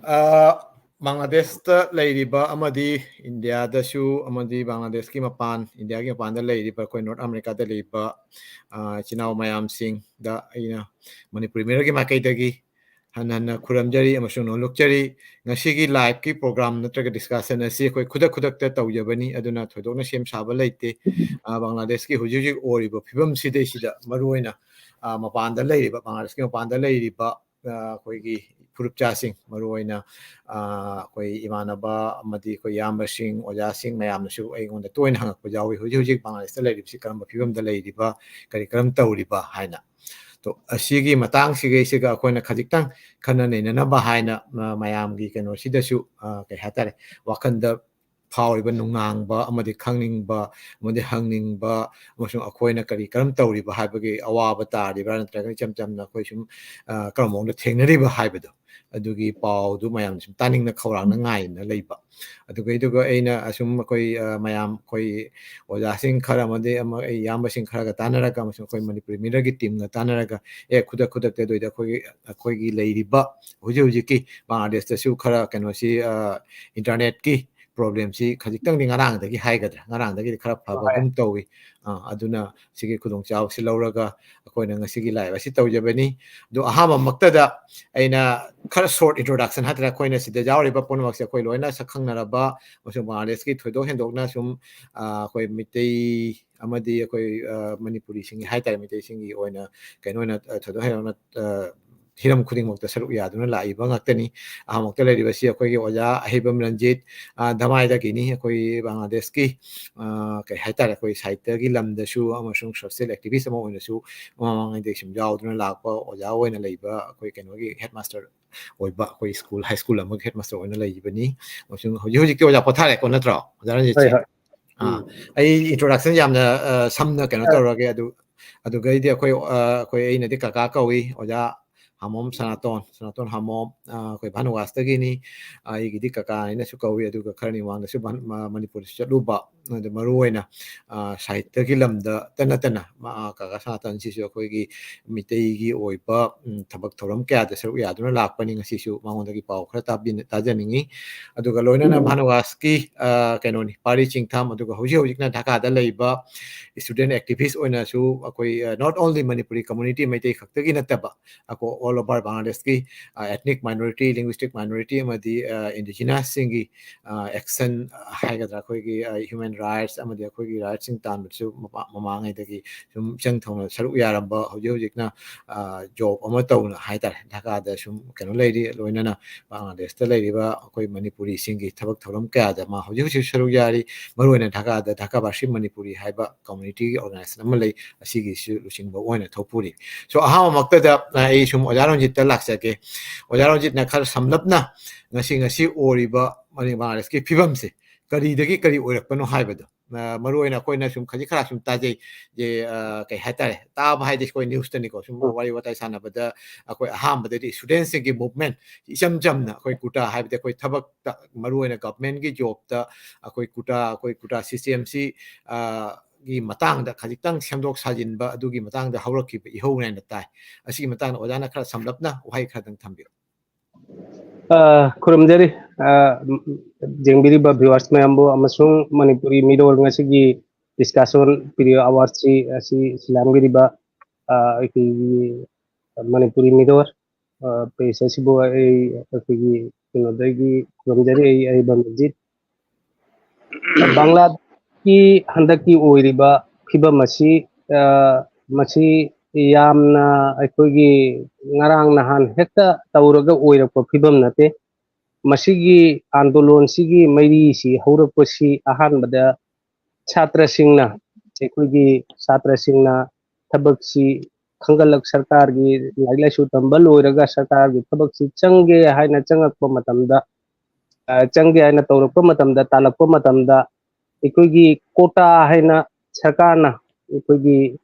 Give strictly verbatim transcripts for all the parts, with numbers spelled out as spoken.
ꯑ, ꯕꯪꯒ꯭ꯂꯥꯗꯦꯁꯇ ꯂꯩꯔꯤꯕ ꯑꯃꯗꯤ ꯏꯟꯗꯤꯌꯥꯗꯁꯨ ꯑꯃꯗꯤ ꯕꯪꯒ꯭ꯂꯥꯗꯦꯁꯀꯤ ꯃꯄꯥꯟ, ꯏꯟꯗꯤꯌꯥꯒꯤ ꯃꯄꯥꯟꯗ ꯂꯩꯔꯤꯕ ꯑꯩꯈꯣꯏ ꯅꯣꯔꯠ ꯑꯃꯦꯔꯤꯀꯥꯗ ꯂꯩꯔꯤꯕ, ꯑ, ꯏꯆꯤꯟ ꯏꯅꯥꯎ ꯃꯌꯥꯝꯁꯤꯡꯗ ꯑꯩꯅ ꯃꯅꯤꯄꯨꯔꯤ ꯃꯤꯔꯔꯒꯤ ꯃꯥꯏꯀꯩꯗꯒꯤ ꯍꯟꯅ ꯍꯟꯅ ꯈꯨꯔꯨꯝꯖꯔꯤ ꯑꯃꯁꯨꯡ ꯅꯣꯂꯨꯛꯆꯔꯤ꯫ ꯉꯁꯤꯒꯤ ꯂꯥꯏꯚꯀꯤ ꯄ꯭ꯔꯣꯒ꯭ꯔꯥꯝ ꯅꯠꯇ꯭ꯔꯒ ꯗꯤꯁꯀꯁꯟ ꯑꯁꯤ ꯑꯩꯈꯣꯏ ꯈꯨꯗꯛ ꯈꯨꯗꯛꯇ ꯇꯧꯖꯕꯅꯤ, ꯑꯗꯨꯅ ꯊꯣꯏꯗꯣꯛꯅ ꯁꯦꯝ ꯁꯥꯕ ꯂꯩꯇꯦ꯫ ꯑ, ꯕꯪꯒ꯭ꯂꯥꯗꯦꯁꯀꯤ ꯍꯧꯖꯤꯛ ꯍꯧꯖꯤꯛ ꯑꯣꯏꯔꯤꯕ ꯐꯤꯕꯝꯁꯤꯗꯩꯁꯤꯗ ꯃꯔꯨꯑꯣꯏꯅ, ꯑ, ꯃꯄꯥꯟꯗ ꯂꯩꯔꯤꯕ, ꯕꯪꯒ꯭ꯂꯥꯗꯦꯁꯀꯤ ꯃꯄꯥꯟꯗ ꯂꯩꯔꯤꯕ, ꯑ, ꯑꯩꯈꯣꯏꯒꯤ ꯐꯨꯔꯨꯞꯆꯥꯁꯤꯡ, ꯃꯔꯨꯑꯣꯏꯅ, ꯑ, ꯑꯩꯈꯣꯏ ꯏꯃꯥꯟꯅꯕ ꯑꯃꯗꯤ ꯑꯩꯈꯣꯏ ꯏꯌꯥꯝꯕꯁꯤꯡ, ꯑꯣꯖꯥꯁꯤꯡ ꯃꯌꯥꯝꯅꯁꯨ ꯑꯩꯉꯣꯟꯗ ꯇꯣꯏꯅ ꯍꯪꯉꯛꯄ ꯌꯥꯎꯏ, "ꯍꯧꯖꯤꯛ ꯍꯧꯖꯤꯛ ꯕꯪꯒ꯭ꯂꯥꯗꯦꯁꯇ ꯂꯩꯔꯤꯕꯁꯤ ꯀꯔꯝꯕ ꯐꯤꯕꯝꯗ ꯂꯩꯔꯤꯕ, ꯀꯔꯤ ꯀꯔꯝ ꯇꯧꯔꯤꯕ?" ꯍꯥꯏꯅ꯫ ꯇꯣ, ꯑꯁꯤꯒꯤ ꯃꯇꯥꯡꯁꯤꯒꯩꯁꯤꯒ ꯑꯩꯈꯣꯏꯅ ꯈꯖꯤꯛꯇꯪ ꯈꯟꯅ ꯅꯩꯅꯅꯕ ꯍꯥꯏꯅ, ꯑ, ꯃꯌꯥꯝꯒꯤ ꯀꯩꯅꯣꯁꯤꯗꯁꯨ, ꯑ, ꯀꯩ ꯍꯥꯏꯇꯥꯔꯦ, ꯋꯥꯈꯜꯗ ꯐꯥꯎꯔꯤꯕ ꯅꯨꯡꯅꯥꯡꯕ ꯑꯃꯗꯤ ꯈꯪꯅꯤꯡꯕ ꯑꯃꯗꯤ ꯍꯪꯅꯤꯡꯕ ꯑꯃꯁꯨꯡ ꯑꯩꯈꯣꯏꯅ ꯀꯔꯤ ꯀꯔꯝ ꯇꯧꯔꯤꯕ ꯍꯥꯏꯕꯒꯤ ꯑꯋꯥꯕ ꯇꯥꯔꯤꯕ꯭ꯔꯥ, ꯅꯠꯇ꯭ꯔꯒ ꯏꯆꯝ ꯆꯝꯅ ꯑꯩꯈꯣꯏ ꯁꯨꯝ, ꯑ, ꯀꯔꯝꯕ ꯃꯑꯣꯡꯗ ꯊꯦꯡꯅꯔꯤꯕ ꯍꯥꯏꯕꯗꯣ, ꯑꯗꯨꯒꯤ ꯄꯥꯎꯗꯨ ꯃꯌꯥꯝꯅ ꯁꯨꯝ ꯇꯥꯅꯤꯡꯅ ꯈꯧꯔꯥꯡꯅ ꯉꯥꯏꯅ ꯂꯩꯕ꯫ ꯑꯗꯨꯒꯩꯗꯨꯒ ꯑꯩꯅ ꯑꯁꯨꯝ ꯑꯩꯈꯣꯏ, ꯑ, ꯃꯌꯥꯝ ꯑꯩꯈꯣꯏ ꯑꯣꯖꯥꯁꯤꯡ ꯈꯔ ꯑꯃꯗꯤ ꯑꯃ ꯑꯩ ꯏꯌꯥꯝꯕꯁꯤꯡ ꯈꯔꯒ ꯇꯥꯟꯅꯔꯒ ꯑꯃꯁꯨꯡ ꯑꯩꯈꯣꯏ ꯃꯅꯤꯄꯨꯔꯤ ꯃꯤꯔꯔꯒꯤ ꯇꯤꯝꯒ ꯇꯥꯟꯅꯔꯒ, ꯑꯦ, ꯈꯨꯗꯛ ꯈꯨꯗꯛꯇ ꯑꯗꯨꯏꯗꯤ ꯑꯩꯈꯣꯏꯒꯤ, ꯑꯩꯈꯣꯏꯒꯤ ꯂꯩꯔꯤꯕ ꯍꯧꯖꯤꯛ ꯍꯧꯖꯤꯛꯀꯤ ꯕꯪꯒ꯭ꯂꯥꯗꯦꯁꯇꯁꯨ ꯈꯔ ꯀꯩꯅꯣꯁꯤ, ꯑ, ꯏꯟꯇꯔꯅꯦꯠꯀꯤ ꯄ꯭ꯔꯣꯕ꯭ꯂꯦꯝꯁꯤ ꯈꯖꯤꯛꯇꯪꯗꯤ ꯉꯔꯥꯡꯗꯒꯤ ꯍꯥꯏꯒꯗ꯭ꯔꯥ, ꯉꯔꯥꯡꯗꯒꯤꯗꯤ ꯈꯔ ꯐꯕꯒꯨꯝ ꯇꯧꯏ꯫ ꯑ, ꯑꯗꯨꯅ ꯁꯤꯒꯤ ꯈꯨꯗꯣꯡꯆꯥꯕꯁꯤ ꯂꯧꯔꯒ ꯑꯩꯈꯣꯏꯅ ꯉꯁꯤꯒꯤ ꯂꯥꯏꯚ ꯑꯁꯤ ꯇꯧꯖꯕꯅꯤ꯫ ꯑꯗꯣ ꯑꯍꯥꯟꯕꯃꯛꯇꯗ ꯑꯩꯅ ꯈꯔ ꯁꯣꯔꯠ ꯏꯟꯇ꯭ꯔꯣꯗꯛꯁꯟ ꯍꯥꯏꯇꯥꯔꯦ, ꯑꯩꯈꯣꯏꯅ ꯁꯤꯗ ꯌꯥꯎꯔꯤꯕ ꯄꯨꯝꯅꯃꯛꯁꯦ ꯑꯩꯈꯣꯏ ꯂꯣꯏꯅ ꯁꯛ ꯈꯪꯅꯔꯕ ꯑꯃꯁꯨꯡ ꯕꯪꯒ꯭ꯂꯥꯗꯦꯁꯀꯤ ꯊꯣꯏꯗꯣꯛ ꯍꯦꯟꯗꯣꯛꯅ ꯁꯨꯝ, ꯑ, ꯑꯩꯈꯣꯏ ꯃꯩꯇꯩ ꯑꯃꯗꯤ ꯑꯩꯈꯣꯏ, ꯑ, ꯃꯅꯤꯄꯨꯔꯤꯁꯤꯡꯒꯤ ꯍꯥꯏꯇꯥꯔꯦ, ꯃꯩꯇꯩꯁꯤꯡꯒꯤ ꯑꯣꯏꯅ ꯀꯩꯅꯣ ꯑꯣꯏꯅ, ꯑ, ꯊꯣꯏꯗꯣꯛ ꯍꯦꯟꯗꯣꯛꯅ, ꯑ, ꯍꯤꯔꯝ ꯈꯨꯗꯤꯡꯃꯛꯇ ꯁꯔꯨꯛ ꯌꯥꯗꯨꯅ ꯂꯥꯛꯏꯕ ꯉꯥꯛꯇꯅꯤ꯫ ꯑꯍꯥꯟꯕꯃꯛꯇ ꯂꯩꯔꯤꯕꯁꯤ ꯑꯩꯈꯣꯏꯒꯤ ꯑꯣꯖꯥ ꯑꯍꯩꯕꯝ ꯔꯟꯖꯤꯠ, ꯑ, ꯙꯃꯥꯏꯗꯒꯤꯅꯤ, ꯑꯩꯈꯣꯏ ꯕꯪꯒ꯭ꯂꯥꯗꯦꯁꯀꯤ, ꯑ, ꯀꯩ ꯍꯥꯏꯇꯥꯔꯦ, ꯑꯩꯈꯣꯏ ꯁꯥꯍꯤꯇ꯭ꯌꯒꯤ ꯂꯝꯗꯁꯨ ꯑꯃꯁꯨꯡ ꯁꯣꯁꯤꯌꯦꯜ ꯑꯦꯛꯇꯤꯚꯤꯁ ꯑꯃ ꯑꯣꯏꯅꯁꯨ ꯃꯃꯥꯡꯉꯩꯗꯒꯤ ꯁꯨꯝ ꯌꯥꯎꯗꯨꯅ ꯂꯥꯛꯄ ꯑꯣꯖꯥ ꯑꯣꯏꯅ ꯂꯩꯕ ꯑꯩꯈꯣꯏ ꯀꯩꯅꯣꯒꯤ ꯍꯦꯗꯃꯥꯁꯇꯔ ꯑꯣꯏꯕ, ꯑꯩꯈꯣꯏ ꯁ꯭ꯀꯨꯜ, ꯍꯥꯏ ꯁ꯭ꯀꯨꯜ ꯑꯃꯒꯤ ꯍꯦꯗꯃꯥꯁꯇꯔ ꯑꯣꯏꯅ ꯂꯩꯈꯤꯕꯅꯤ꯫ ꯑꯃꯁꯨꯡ ꯍꯧꯖꯤꯛ ꯍꯧꯖꯤꯛꯇꯤ ꯑꯣꯖꯥ ꯄꯣꯊꯥꯔꯦꯀꯣ, ꯅꯠꯇ꯭ꯔꯣ, ꯑꯣꯖꯥ ꯔꯟꯖꯤꯠꯁꯦ? ꯍꯣꯏ, ꯍꯣꯏ꯫ ꯑꯥ, ꯎꯝ꯫ ꯑꯩ ꯏꯟꯇ꯭ꯔꯣꯗꯛꯁꯟ ꯌꯥꯝꯅ, ꯑ, ꯁꯝꯅ ꯀꯩꯅꯣ ꯑ, ꯇꯧꯔꯒꯦ꯫ ꯑꯗꯨ, ꯑꯗꯨꯒꯩꯗꯤ ꯑꯩꯈꯣꯏ, ꯑ, ꯑꯩꯈꯣꯏ, ꯑꯩꯅꯗꯤ ꯀꯀꯥ ꯀꯧꯏ, ꯑꯣꯖꯥ ꯍꯥꯃꯣꯝ ꯁꯅꯥꯇꯣꯟ, ꯁꯅꯥꯇꯣꯟ ꯍꯥꯃꯣꯝ, ꯑ, ꯑꯩꯈꯣꯏ ꯚꯥꯅꯨꯋꯥꯁꯇꯒꯤꯅꯤ꯫ ꯑ, ꯑꯩꯒꯤꯗꯤ ꯀꯀꯥ ꯍꯥꯏꯅꯁꯨ ꯀꯧꯏ, ꯑꯗꯨꯒ ꯈꯔꯅꯤ ꯃꯃꯥꯡꯗꯁꯨ ꯚꯥꯟ-, ꯃ-, ꯃꯅꯤꯄꯨꯔꯗꯁꯨ ꯆꯠꯂꯨꯕ꯫ ꯑꯗꯨ ꯃꯔꯨ ꯑꯣꯏꯅ, ꯑ, ꯁꯥꯍꯤꯇ꯭ꯌꯒꯤ ꯂꯝꯗꯇ ꯅꯠꯇꯅ, ꯃ-, ꯑ, ꯀꯀꯥ ꯁꯅꯥꯇꯣꯟꯁꯤꯁꯨ ꯑꯩꯈꯣꯏꯒꯤ ꯃꯤꯇꯩꯒꯤ ꯑꯣꯏꯕ, ꯎꯝ, ꯊꯕꯛ ꯊꯧꯔꯝ ꯀꯌꯥꯗ ꯁꯔꯨꯛ ꯌꯥꯗꯨꯅ ꯂꯥꯛꯄꯅꯤ꯫ ꯉꯁꯤꯁꯨ ꯃꯉꯣꯟꯗꯒꯤ ꯄꯥꯎ ꯈꯔ ꯇꯥꯕꯤ-, ꯇꯥꯖꯅꯤꯡꯉꯤ꯫ ꯑꯗꯨꯒ ꯂꯣꯏꯅꯅ ꯎꯝ꯫ ꯚꯥꯅꯨꯋꯥꯁꯀꯤ, ꯑ, ꯀꯩꯅꯣꯅꯤ, ꯄꯥꯔꯤ ꯆꯤꯡꯊꯥꯝ, ꯑꯗꯨꯒ ꯍꯧꯖꯤꯛ ꯍꯧꯖꯤꯛꯅ ꯙꯥꯀꯥꯗ ꯂꯩꯕ student activist ꯑꯣꯏꯅꯁꯨ ꯑꯩꯈꯣꯏ, ꯑ, not only Manipuri community Meitei ꯈꯛꯇꯒꯤ ꯅꯠꯇꯕ, ꯑꯀꯣ-, all over ꯕꯪꯒ꯭ꯂꯥꯗꯦꯁꯀꯤ, ꯑ, ethnic minority, linguistic minority ꯑꯃꯗꯤ, ꯑ, indigenous ꯁꯤꯡꯒꯤ, ꯑ, action ꯍꯥꯏꯒꯗ꯭ꯔꯥ, ꯑꯩꯈꯣꯏꯒꯤ, ꯑ, human rights ꯑꯃꯗꯤ ꯑꯩꯈꯣꯏꯒꯤ rights ꯁꯤꯡ ꯇꯥꯟꯕꯗꯁꯨ ꯃꯄꯥ-, ꯃꯃꯥꯡꯉꯩꯗꯒꯤ ꯁꯨꯝ ꯏꯆꯪ ꯊꯧꯅ ꯁꯔꯨꯛ ꯌꯥꯔꯝꯕ, ꯍꯧꯖꯤꯛ ꯍꯧꯖꯤꯛꯅ, ꯑ, job ꯑꯃ ꯇꯧꯅ ꯍꯥꯏꯇꯥꯔꯦ, ꯙꯥꯀꯥꯗ ꯁꯨꯝ ꯀꯩꯅꯣ ꯂꯩꯔꯤ꯫ ꯂꯣꯏꯅꯅ ꯕꯪꯒ꯭ꯂꯥꯗꯦꯁꯇ ꯂꯩꯔꯤꯕ ꯑꯩꯈꯣꯏ ꯃꯅꯤꯄꯨꯔꯤꯁꯤꯡꯒꯤ ꯊꯕꯛ ꯊꯧꯔꯝ ꯀꯌꯥꯗ ꯃꯥ ꯍꯧꯖꯤꯛ ꯍꯧꯖꯤꯛ ꯁꯔꯨꯛ ꯌꯥꯔꯤ꯫ ꯃꯔꯨꯑꯣꯏꯅ ꯙꯥꯀꯥꯗ ꯙꯥꯀꯥ ꯚꯥꯁꯤ ꯃꯅꯤꯄꯨꯔꯤ ꯍꯥꯏꯕ community ꯒꯤ organization ꯑꯃ ꯂꯩ, ꯑꯁꯤꯒꯤꯁꯨ ꯂꯨꯆꯤꯡꯕ ꯑꯣꯏꯅ ꯊꯣꯛꯄꯨꯔꯤ꯫ So, ꯑꯍꯥꯟꯕꯃꯛꯇꯗ, ꯑ, ꯑꯩ ꯁꯨꯝ ꯑꯣꯖꯥ ꯔꯣꯟꯖꯤꯠꯇ ꯂꯥꯛꯆꯒꯦ꯫ ꯑꯣꯖꯥ ꯔꯣꯟꯖꯤꯠꯅ ꯈꯔ ꯁꯝꯂꯞꯅ ꯉꯁꯤ, ꯉꯁꯤ ꯑꯣꯏꯔꯤꯕ ꯃꯅꯤ-, ꯕꯪꯒ꯭ꯂꯥꯗꯦꯁꯀꯤ ꯐꯤꯕꯝꯁꯦ ꯀꯔꯤꯗꯒꯤ ꯀꯔꯤ ꯑꯣꯏꯔꯛꯄꯅꯣ ꯍꯥꯏꯕꯗꯣ, ꯑ, ꯃꯔꯨꯑꯣꯏꯅ ꯑꯩꯈꯣꯏꯅ ꯁꯨꯝ ꯈꯖꯤꯛ ꯈꯔ ꯁꯨꯝ ꯇꯥꯖꯩ, ꯖꯦ, ꯑ, ꯀꯩ ꯍꯥꯏꯇꯥꯔꯦ, ꯇꯥꯕ ꯍꯥꯏꯗꯤ ꯑꯩꯈꯣꯏ news ꯇꯅꯤꯀꯣ, ꯁꯨꯝ ꯎꯝ꯫ ꯋꯥꯔꯤ ꯋꯥꯇꯥꯏ ꯁꯥꯟꯅꯕꯗ ꯑꯩꯈꯣꯏ ꯑꯍꯥꯟꯕꯗꯗꯤ student ꯁꯤꯡꯒꯤ movement, ꯏꯆꯝ ꯆꯝꯅ ꯑꯩꯈꯣꯏ ꯀꯨꯇꯥ ꯍꯥꯏꯕꯗꯤ ꯑꯩꯈꯣꯏ ꯊꯕꯛꯇ, ꯃꯔꯨꯑꯣꯏꯅ government ꯀꯤ job ꯇ ꯑꯩꯈꯣꯏ ꯀꯨꯇꯥ, ꯑꯩꯈꯣꯏ ꯀꯨꯇꯥ system ꯁꯤ, ꯑ, ꯒꯤ ꯃꯇꯥꯡꯗ ꯈꯖꯤꯛꯇꯪ ꯁꯦꯝꯗꯣꯛ ꯁꯥꯖꯤꯟꯕ ꯑꯗꯨꯒꯤ ꯃꯇꯥꯡꯗ ꯍꯧꯔꯛꯈꯤꯕ ꯏꯍꯧꯅꯦꯅ ꯇꯥꯏ꯫ ꯑꯁꯤꯒꯤ ꯃꯇꯥꯡꯗ ꯑꯣꯖꯥꯅ ꯈꯔ ꯁꯝꯂꯞꯅ ꯋꯥꯍꯩ ꯈꯔꯗꯪ ꯊꯝꯕꯤꯌꯨ꯫ ꯑ, ꯈꯨꯔꯨꯝꯖꯔꯤ, ꯑ, ꯌꯦꯡꯕꯤꯔꯤꯕ viewers ꯃꯌꯥꯝꯕꯨ ꯑꯃꯁꯨꯡ ꯃꯅꯤꯄꯨꯔꯤ ꯃꯤꯔꯣꯜ ꯉꯁꯤꯒꯤ discussion period award ꯁꯤ, ꯑꯁꯤ ꯁꯤꯂꯥꯡꯕꯤꯔꯤꯕ, ꯑ, ꯑꯩꯈꯣꯏꯒꯤ ꯃꯅꯤꯄꯨꯔꯤ ꯃꯤꯔꯣꯜ, ꯑ, page ꯑꯁꯤꯕꯨ ꯑꯩ ꯑꯩꯈꯣꯏꯒꯤ ꯀꯩꯅꯣꯗꯒꯤ ꯈꯨꯔꯨꯝꯖꯔꯤ꯫ ꯑꯩ ꯑꯔꯤꯕꯝ ꯔꯟꯖꯤꯠ꯫ ꯕꯪꯒ꯭ꯂꯥꯗꯦꯁꯀꯤ ꯍꯟꯗꯛꯀꯤ ꯑꯣꯏꯔꯤꯕ ꯐꯤꯕꯝ ꯑꯁꯤ, ꯑ, ꯃꯁꯤ ꯌꯥꯝꯅ ꯑꯩꯈꯣꯏꯒꯤ ꯉꯔꯥꯡ ꯅꯍꯥꯟ ꯍꯦꯛꯇ ꯇꯧꯔꯒ ꯑꯣꯏꯔꯛꯄ ꯐꯤꯕꯝ ꯅꯠꯇꯦ꯫ ꯃꯁꯤꯒꯤ ꯑꯥꯟꯗꯣꯂꯣꯟꯁꯤꯒꯤ ꯃꯩꯔꯤꯁꯤ ꯍꯧꯔꯛꯄꯁꯤ ꯑꯍꯥꯟꯕꯗ ꯁꯥꯇ꯭ꯔꯁꯤꯡꯅ, ꯑꯩꯈꯣꯏꯒꯤ ꯁꯥꯇ꯭ꯔꯁꯤꯡꯅ ꯊꯕꯛꯁꯤ ꯈꯪꯒꯠꯂꯛ-, ꯁꯔꯀꯥꯔꯒꯤ ꯂꯥꯏꯔꯤꯛ ꯂꯥꯏꯁꯨ ꯇꯝꯕ ꯂꯣꯏꯔꯒ ꯁꯔꯀꯥꯔꯒꯤ ꯊꯕꯛꯁꯤ ꯆꯪꯒꯦ ꯍꯥꯏꯅ ꯆꯪꯉꯛꯄ ꯃꯇꯝꯗ, ꯑ, ꯆꯪꯒꯦ ꯍꯥꯏꯅ ꯇꯧꯔꯛꯄ ꯃꯇꯝꯗ, ꯇꯥꯜꯂꯛꯄ ꯃꯇꯝꯗ, ꯑꯩꯈꯣꯏꯒꯤ quota ꯍꯥꯏꯅ ꯁꯔꯀꯥꯔꯅ ꯑꯩꯈꯣꯏꯒꯤ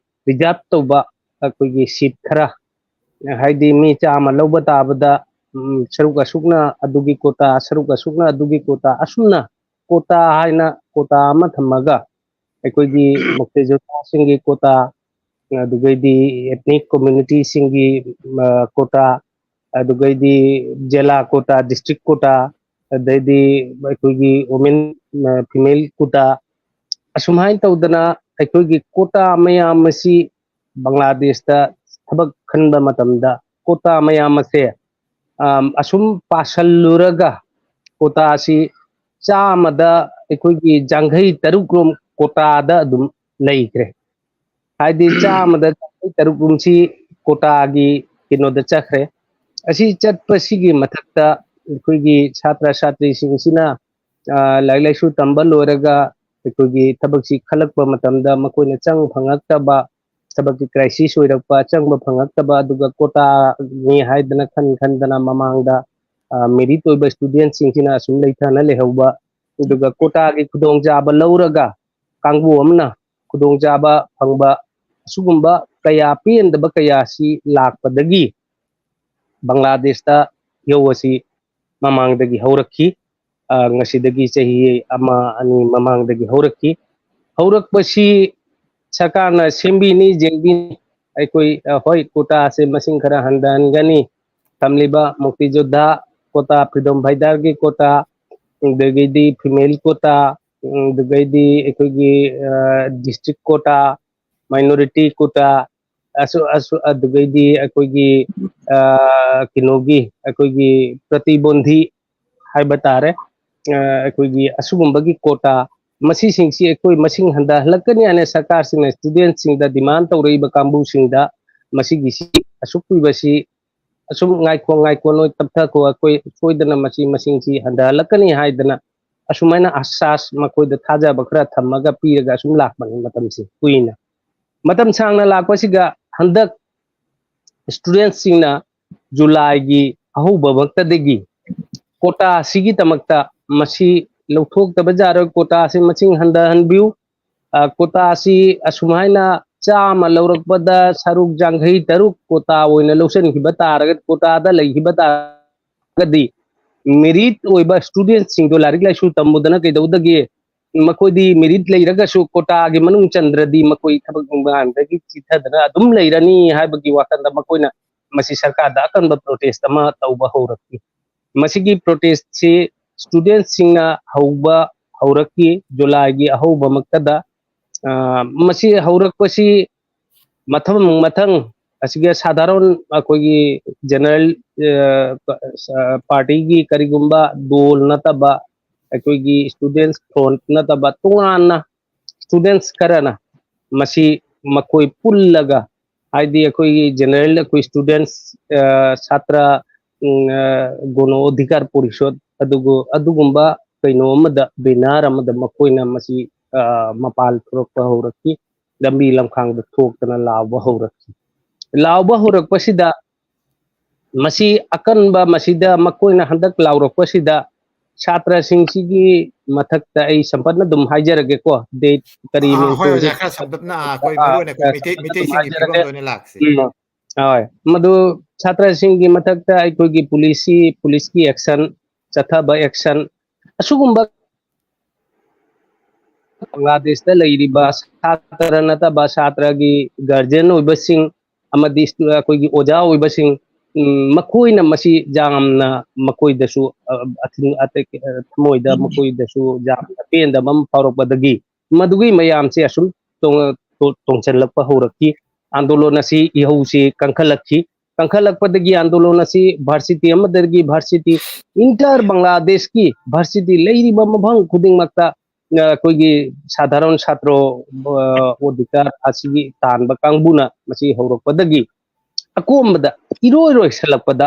reserve ꯇꯧꯕ ꯑꯩꯈꯣꯏꯒꯤ seat ꯈꯔ, ꯍꯥꯏꯗꯤ ꯃꯤ ꯆꯥꯝꯃ ꯂꯧꯕ ꯇꯥꯕꯗ, ꯎꯝ, ꯁꯔꯨꯛ ꯑꯁꯨꯛꯅ ꯑꯗꯨꯒꯤ ꯀꯣꯇꯥ, ꯁꯔꯨꯛ ꯑꯁꯨꯛꯅ ꯑꯗꯨꯒꯤ ꯀꯣꯇꯥ, ꯑꯁꯨꯝꯅ ꯀꯣꯇꯥ ꯍꯥꯏꯅ ꯀꯣꯇꯥ ꯑꯃ ꯊꯝꯃꯒ ꯑꯩꯈꯣꯏꯒꯤ ꯃꯨꯛꯇꯤꯖꯣꯙꯥꯁꯤꯡꯒꯤ ꯀꯣꯇꯥ, ꯑꯗꯨꯒꯩꯗꯤ ethnic communityꯁꯤꯡꯒꯤ, ꯑ, ꯀꯣꯇꯥ, ꯑꯗꯨꯒꯩꯗꯤ ꯖꯤꯂꯥ ꯀꯣꯇꯥ, district ꯀꯣꯇꯥ, ꯑꯗꯩꯗꯤ ꯑꯩꯈꯣꯏꯒꯤ women, ꯑ, female ꯀꯣꯇꯥ, ꯑꯁꯨꯃꯥꯏꯅ ꯇꯧꯗꯅ ꯑꯩꯈꯣꯏꯒꯤ ꯀꯣꯇꯥ ꯃꯌꯥꯝ ꯑꯁꯤ ꯕꯪꯒ꯭ꯂꯥꯗꯦꯁꯇ ꯊꯕꯛ ꯈꯟꯕ ꯃꯇꯝꯗ ꯀꯣꯇꯥ ꯃꯌꯥꯝ ꯑꯁꯦ, ꯑꯝ, ꯑꯁꯨꯝ ꯄꯥꯁꯜꯂꯨꯔꯒ ꯀꯣꯇꯥꯁꯤ ꯆꯥꯝꯃꯗ ꯑꯩꯈꯣꯏꯒꯤ ꯌꯥꯡꯈꯩ ꯇꯔꯨꯛ ꯔꯣꯝ ꯀꯣꯇꯥꯗ ꯑꯗꯨꯝ ꯂꯩꯈ꯭ꯔꯦ꯫ ꯍꯥꯏꯗꯤ ꯆꯥꯝꯃꯗ ꯌꯥꯡꯈꯩ ꯇꯔꯨꯛ ꯔꯣꯝꯁꯤ ꯀꯣꯇꯥꯒꯤ ꯀꯩꯅꯣꯗ ꯆꯠꯈ꯭ꯔꯦ꯫ ꯑꯁꯤ ꯆꯠꯄꯁꯤꯒꯤ ꯃꯊꯛꯇ ꯑꯩꯈꯣꯏꯒꯤ ꯁꯥꯇ꯭ꯔ ꯁꯥꯇ꯭ꯔꯤꯁꯤꯡꯁꯤꯅ, ꯑ, ꯂꯥꯏꯔꯤꯛ ꯂꯥꯏꯁꯨ ꯇꯝꯕ ꯂꯣꯏꯔꯒ ꯑꯩꯈꯣꯏꯒꯤ ꯊꯕꯛꯁꯤ ꯈꯜꯂꯛꯄ ꯃꯇꯝꯗ ꯃꯈꯣꯏꯅ ꯆꯪ ꯐꯪꯉꯛꯇꯕ, ꯊꯕꯛꯀꯤ crisis ꯑꯣꯏꯔꯛꯄ, ꯆꯪꯕ ꯐꯪꯉꯛꯇꯕ, ꯑꯗꯨꯒ ꯀꯣꯇꯥꯅꯤ ꯍꯥꯏꯗꯅ ꯈꯟ ꯈꯟꯗꯅ ꯃꯃꯥꯡꯗ, ꯑ, merit ꯑꯣꯏꯕ studentꯁꯤꯡꯁꯤꯅ ꯑꯁꯨꯝ ꯂꯩꯊꯅ ꯂꯩꯍꯧꯕ, ꯑꯗꯨꯒ ꯀꯣꯇꯥꯒꯤ ꯈꯨꯗꯣꯡꯆꯥꯕ ꯂꯧꯔꯒ ꯀꯥꯡꯕꯨ ꯑꯃꯅ ꯈꯨꯗꯣꯡꯆꯥꯕ ꯐꯪꯕ, ꯑꯁꯤꯒꯨꯝꯕ ꯀꯌꯥ, ꯄꯦꯟꯗꯕ ꯀꯌꯥꯁꯤ ꯂꯥꯛꯄꯗꯒꯤ ꯕꯪꯒ꯭ꯂꯥꯗꯦꯁꯇ ꯏꯍꯧ ꯑꯁꯤ ꯃꯃꯥꯡꯗꯒꯤ ꯍꯧꯔꯛꯈꯤ꯫ ꯑ, ꯉꯁꯤꯗꯒꯤ ꯆꯍꯤ ꯑꯃ, ꯑꯅꯤ ꯃꯃꯥꯡꯗꯒꯤ ꯍꯧꯔꯛꯈꯤ꯫ ꯍꯧꯔꯛꯄꯁꯤ ꯁꯔꯀꯥꯔꯅ ꯁꯦꯝꯕꯤꯅꯤ, ꯌꯦꯡꯕꯤꯅꯤ꯫ ꯑꯩꯈꯣꯏ, ꯑ, ꯍꯣꯏ, ꯀꯣꯇꯥꯁꯦ ꯃꯁꯤꯡ ꯈꯔ ꯍꯟꯊꯍꯟꯒꯅꯤ꯫ ꯊꯝꯂꯤꯕ ꯃꯨꯛꯇꯤꯖꯣꯙꯥ ꯀꯣꯇꯥ, freedom fighterꯒꯤ ꯀꯣꯇꯥ, ꯑꯗꯒꯤꯗꯤ female ꯀꯣꯇꯥ, ꯎꯝ, ꯑꯗꯨꯗꯩꯗꯤ ꯑꯩꯈꯣꯏꯒꯤ, ꯑ, district ꯀꯣꯇꯥ, minority ꯀꯣꯇꯥ, ꯑꯁꯨ-, ꯑꯁꯨ-, ꯑꯗꯨꯗꯩꯗꯤ ꯑꯩꯈꯣꯏꯒꯤ, ꯑ, ꯀꯩꯅꯣꯒꯤ, ꯑꯩꯈꯣꯏꯒꯤ ꯄ꯭ꯔꯇꯤꯕꯣꯟꯙꯤ ꯍꯥꯏꯕ ꯇꯥꯔꯦ, ꯑ, ꯑꯩꯈꯣꯏꯒꯤ ꯑꯁꯤꯒꯨꯝꯕꯒꯤ ꯀꯣꯇꯥ, ꯃꯁꯤꯁꯤꯡꯁꯤ ꯑꯩꯈꯣꯏ ꯃꯁꯤꯡ ꯍꯟꯊꯍꯜꯂꯛꯀꯅꯤ ꯍꯥꯏꯅ ꯁꯔꯀꯥꯔꯁꯤꯡꯅ studentꯁꯤꯡꯗ demand ꯇꯧꯔꯛꯏꯕ ꯀꯥꯡꯕꯨꯁꯤꯡꯗ ꯃꯁꯤꯒꯤꯁꯤ ꯑꯁꯨꯛ ꯀꯨꯏꯕꯁꯤ ꯑꯁꯨꯝ ꯉꯥꯏꯈꯣ, ꯉꯥꯏꯈꯣ, ꯅꯣꯏ ꯇꯞꯊꯈꯣ, ꯑꯩꯈꯣꯏ ꯁꯣꯏꯗꯅ ꯃꯁꯤ ꯃꯁꯤꯡꯁꯤ ꯍꯟꯊꯍꯜꯂꯛꯀꯅꯤ ꯍꯥꯏꯗꯅ ꯑꯁꯨꯃꯥꯏꯅ ꯑꯁꯥꯁ ꯃꯈꯣꯏꯗ ꯊꯥꯖꯕ ꯈꯔ ꯊꯝꯃꯒ ꯄꯤꯔꯒ ꯑꯁꯨꯝ ꯂꯥꯛꯄꯅꯤ ꯃꯇꯝꯁꯤ ꯀꯨꯏꯅ꯫ ꯃꯇꯝ ꯁꯥꯡꯅ ꯂꯥꯛꯄꯁꯤꯒ ꯍꯟꯗꯛ studentꯁꯤꯡꯅ ꯖꯨꯂꯥꯏꯒꯤ ꯑꯍꯧꯕꯃꯛꯇꯗꯒꯤ ꯀꯣꯇꯥ ꯑꯁꯤꯒꯤꯗꯃꯛꯇ ꯃꯁꯤ ꯂꯧꯊꯣꯛꯇꯕ ꯌꯥꯔꯣꯏ, ꯀꯣꯇꯥ ꯑꯁꯤ ꯃꯁꯤꯡ ꯍꯟꯊꯍꯟꯕꯤꯌꯨ, ꯑ, ꯀꯣꯇꯥ ꯑꯁꯤ ꯑꯁꯨꯃꯥꯏꯅ ꯆꯥꯝꯃ ꯂꯧꯔꯛꯄꯗ ꯁꯔꯨꯛ ꯌꯥꯡꯈꯩ ꯇꯔꯨꯛ ꯀꯣꯇꯥ ꯑꯣꯏꯅ ꯂꯧꯁꯤꯟꯈꯤꯕ ꯇꯥꯔꯒꯗꯤ, ꯀꯣꯇꯥꯗ ꯂꯩꯈꯤꯕ ꯇꯥꯔꯒꯗꯤ, ꯃꯦꯔꯤꯠ ꯑꯣꯏꯕ ꯁ꯭ꯇꯨꯗꯦꯟꯠꯁꯤꯡꯗꯣ, ꯂꯥꯏꯔꯤꯛ ꯂꯥꯏꯁꯨ ꯇꯝꯃꯨꯗꯅ ꯀꯩꯗꯧꯗꯒꯦ? ꯃꯈꯣꯏꯗꯤ ꯃꯦꯔꯤꯠ ꯂꯩꯔꯒꯁꯨ ꯀꯣꯇꯥꯒꯤ ꯃꯅꯨꯡ ꯆꯟꯗ꯭ꯔꯗꯤ ꯃꯈꯣꯏ ꯊꯕꯛ ꯏꯪꯈꯥꯡꯗꯒꯤ ꯆꯤꯊꯗꯅ ꯑꯗꯨꯝ ꯂꯩꯔꯅꯤ ꯍꯥꯏꯕꯒꯤ ꯋꯥꯈꯜꯗ ꯃꯈꯣꯏꯅ ꯃꯁꯤ ꯁꯔꯀꯥꯔꯗ ꯑꯀꯟꯕ ꯄ꯭ꯔꯣꯇꯦꯁ ꯑꯃ ꯇꯧꯕ ꯍꯧꯔꯛꯈꯤ꯫ ꯃꯁꯤꯒꯤ ꯄ꯭ꯔꯣꯇꯦꯁꯁꯤ ꯁ꯭ꯇꯨꯗꯦꯟꯠꯁꯤꯡꯅ ꯍꯧꯕ ꯍꯧꯔꯛꯈꯤ꯫ ꯖꯨꯂꯥꯏꯒꯤ ꯑꯍꯧꯕꯃꯛꯇꯗ, ꯑ, ꯃꯁꯤ ꯍꯧꯔꯛꯄꯁꯤ ꯃꯊꯪ ꯃꯊꯪ ꯑꯁꯤꯒꯤ ꯁꯥꯙꯥꯔꯟ ꯑꯩꯈꯣꯏꯒꯤ ꯖꯦꯅꯔꯦꯜ, ꯑ, ꯑ, ꯄꯥꯔꯇꯤꯒꯤ ꯀꯔꯤꯒꯨꯝꯕ ꯗꯣꯜ ꯅꯠꯇꯕ, ꯑꯩꯈꯣꯏꯒꯤ ꯁ꯭ꯇꯨꯗꯦꯟꯠꯁ ꯐ꯭ꯔꯣꯟꯠ ꯅꯠꯇꯕ ꯇꯣꯉꯥꯟꯅ ꯁ꯭ꯇꯨꯗꯦꯟꯠꯁ ꯈꯔꯅ ꯃꯁꯤ ꯃꯈꯣꯏ ꯄꯨꯜꯂꯒ, ꯍꯥꯏꯗꯤ ꯑꯩꯈꯣꯏꯒꯤ ꯖꯦꯅꯔꯦꯜ ꯑꯩꯈꯣꯏ ꯁ꯭ꯇꯨꯗꯦꯟꯠꯁ, ꯑ, ꯁꯥꯇ꯭ꯔ, ꯎꯝ, ꯑ, ꯒꯣꯅꯣ ꯑꯣꯙꯤꯀꯥꯔ ꯄꯣꯔꯤꯁꯣꯗ ꯑꯗꯨꯒ ꯑꯗꯨꯒꯨꯝꯕ ꯀꯩꯅꯣ ꯑꯃꯗ, ꯕꯦꯅꯔ ꯑꯃꯗ ꯃꯈꯣꯏꯅ ꯃꯁꯤ, ꯑ, ꯃꯄꯥꯜ ꯊꯣꯛꯂꯛꯄ ꯍꯧꯔꯛꯈꯤ, ꯂꯝꯕꯤ ꯂꯝꯈꯥꯡꯗ ꯊꯣꯛꯇꯅ ꯂꯥꯎꯕ ꯍꯧꯔꯛꯈꯤ꯫ ꯂꯥꯎꯕ ꯍꯧꯔꯛꯄꯁꯤꯗ ꯃꯁꯤ ꯑꯀꯟꯕ, ꯃꯁꯤꯗ ꯃꯈꯣꯏꯅ ꯍꯟꯗꯛ ꯂꯥꯎꯔꯛꯄꯁꯤꯗ ꯁꯥꯇ꯭ꯔꯁꯤꯡꯁꯤꯒꯤ ꯃꯊꯛꯇ ꯑꯩ ꯁꯝꯄꯠꯅ ꯑꯗꯨꯝ ꯍꯥꯏꯖꯔꯒꯦꯀꯣ, ꯗꯦꯠ ꯀꯔꯤ ꯑꯥ, ꯍꯣꯏ, ꯃꯦꯟꯇꯣꯟꯁꯤ ꯑꯣꯖꯥ, ꯈꯔ ꯁꯝꯂꯞꯅ, ꯑꯥ, ꯑꯩꯈꯣꯏ ꯑꯥ, ꯃꯔꯨ ꯑꯣꯏꯅ ꯑꯩꯈꯣꯏ ꯁꯝꯂꯞꯅ ꯃꯩꯇꯩ, ꯑꯗꯨꯝ ꯃꯩꯇꯩꯁꯤꯡꯒꯤ ꯍꯥꯏꯖꯔꯒꯦ꯫ ꯐꯤꯕꯝꯗ ꯑꯣꯏꯅ ꯂꯥꯛꯁꯤ꯫ ꯎꯝ, ꯍꯣꯏ, ꯃꯗꯨ ꯁꯥꯇ꯭ꯔꯁꯤꯡꯒꯤ ꯃꯊꯛꯇ ꯑꯩꯈꯣꯏꯒꯤ ꯄꯨꯂꯤꯁꯀꯤ, ꯄꯨꯂꯤꯁꯀꯤ ꯑꯦꯛꯁꯟ, ꯆꯠꯊꯕ ꯑꯦꯛꯁꯟ, ꯑꯁꯤꯒꯨꯝꯕ ꯕꯪꯒ꯭ꯂꯥꯗꯦꯁꯇ ꯂꯩꯔꯤꯕ ꯁꯥꯇ꯭ꯔ ꯅꯠꯇꯕ ꯁꯥꯇ꯭ꯔꯒꯤ ꯒꯥꯔꯖꯤꯌꯟ ꯑꯣꯏꯕꯁꯤꯡ ꯑꯃꯗꯤ ꯁ꯭ꯇꯨ-, ꯑꯩꯈꯣꯏꯒꯤ ꯑꯣꯖꯥ ꯑꯣꯏꯕꯁꯤꯡ, ꯎꯝ, ꯃꯈꯣꯏꯅ ꯃꯁꯤ ꯌꯥꯝꯅ ꯃꯈꯣꯏꯗꯁꯨ, ꯑ, ꯑꯊꯤꯡ ꯑꯇꯦꯛ, ꯑ, ꯊꯃꯣꯏꯗ ꯃꯈꯣꯏꯗꯁꯨ ꯌꯥꯝꯅ ꯄꯦꯟꯗꯕ ꯑꯃ ꯐꯥꯎꯔꯛꯄꯗꯒꯤ ꯃꯗꯨꯒꯤ ꯃꯌꯥꯝꯁꯦ ꯑꯁꯨꯝ ꯇꯣꯡ-, ꯇꯣ-, ꯇꯣꯡꯁꯤꯜꯂꯛꯄ ꯍꯧꯔꯛꯈꯤ꯫ ꯑꯥꯟꯗꯣꯂꯟ ꯑꯁꯤ ꯏꯍꯧꯁꯤ ꯀꯟꯈꯠꯂꯛꯈꯤ꯫ ꯀꯟꯈꯠꯂꯛꯄꯗꯒꯤ ꯑꯥꯟꯗꯣꯂꯟ ꯑꯁꯤ ꯚꯥꯔꯁꯤꯇꯤ ꯑꯃꯗꯒꯤ ꯚꯥꯔꯁꯤꯇꯤ, ꯏꯟꯇꯔ ꯕꯪꯒ꯭ꯂꯥꯗꯦꯁꯀꯤ ꯚꯥꯔꯁꯤꯇꯤ ꯂꯩꯔꯤꯕ ꯃꯐꯝ ꯈꯨꯗꯤꯡꯃꯛꯇ, ꯑ, ꯑꯩꯈꯣꯏꯒꯤ ꯁꯥꯙꯥꯔꯟ ꯁꯥꯇ꯭ꯔꯣ, ꯑ, ꯑꯣꯙꯤꯀꯥꯔ ꯑꯁꯤꯒꯤ ꯇꯥꯟꯕ ꯀꯥꯡꯕꯨꯅ ꯃꯁꯤ ꯍꯧꯔꯛꯄꯗꯒꯤ ꯑꯀꯣꯝꯕꯗ ꯏꯔꯣꯏ ꯂꯣꯏꯁꯤꯜꯂꯛꯄꯗ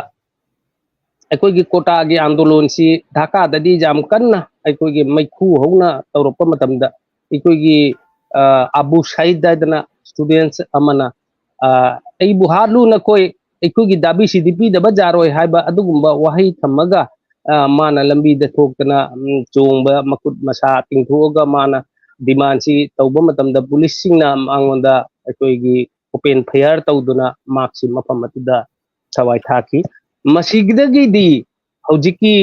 ꯑꯩꯈꯣꯏꯒꯤ ꯀꯣꯇꯥꯒꯤ ꯑꯥꯟꯗꯣꯂꯟꯁꯤ ꯙꯥꯀꯥꯗꯗꯤ ꯌꯥꯝ ꯀꯟꯅ ꯑꯩꯈꯣꯏꯒꯤ ꯃꯩꯈꯨ ꯍꯧꯅ ꯇꯧꯔꯛꯄ ꯃꯇꯝꯗ ꯑꯩꯈꯣꯏꯒꯤ, ꯑ, ꯑꯕꯨ ꯁꯍꯤꯗ ꯍꯥꯏꯗꯅ ꯁ꯭ꯇꯨꯗꯦꯟꯠꯁ ꯑꯃꯅ, ꯑ, "ꯑꯩꯕꯨ ꯍꯥꯠꯂꯨ ꯅꯈꯣꯏ, ꯑꯩꯈꯣꯏꯒꯤ ꯗꯥꯕꯤꯁꯤꯗꯤ ꯄꯤꯗꯕ ꯌꯥꯔꯣꯏ" ꯍꯥꯏꯕ ꯑꯗꯨꯒꯨꯝꯕ ꯋꯥꯍꯩ ꯊꯝꯃꯒ, ꯑ, ꯃꯥꯅ ꯂꯝꯕꯤꯗ ꯊꯣꯛꯇꯅ, ꯎꯝ, ꯆꯣꯡꯕ ꯃꯈꯨꯠ ꯃꯁꯥ ꯇꯤꯡꯊꯣꯛꯑꯒ ꯃꯥꯅ ꯗꯤꯃꯥꯟꯁꯤ ꯇꯧꯕ ꯃꯇꯝꯗ ꯄꯨꯂꯤꯁꯁꯤꯡꯅ ꯃꯉꯣꯟꯗ ꯑꯩꯈꯣꯏꯒꯤ open fire ꯇꯧꯗꯨꯅ ꯃꯍꯥꯛꯁꯤ ꯃꯐꯝ ꯑꯗꯨꯗ ꯊꯋꯥꯏ ꯊꯥꯈꯤ꯫ ꯃꯁꯤꯗꯒꯤꯗꯤ ꯍꯧꯖꯤꯛꯀꯤ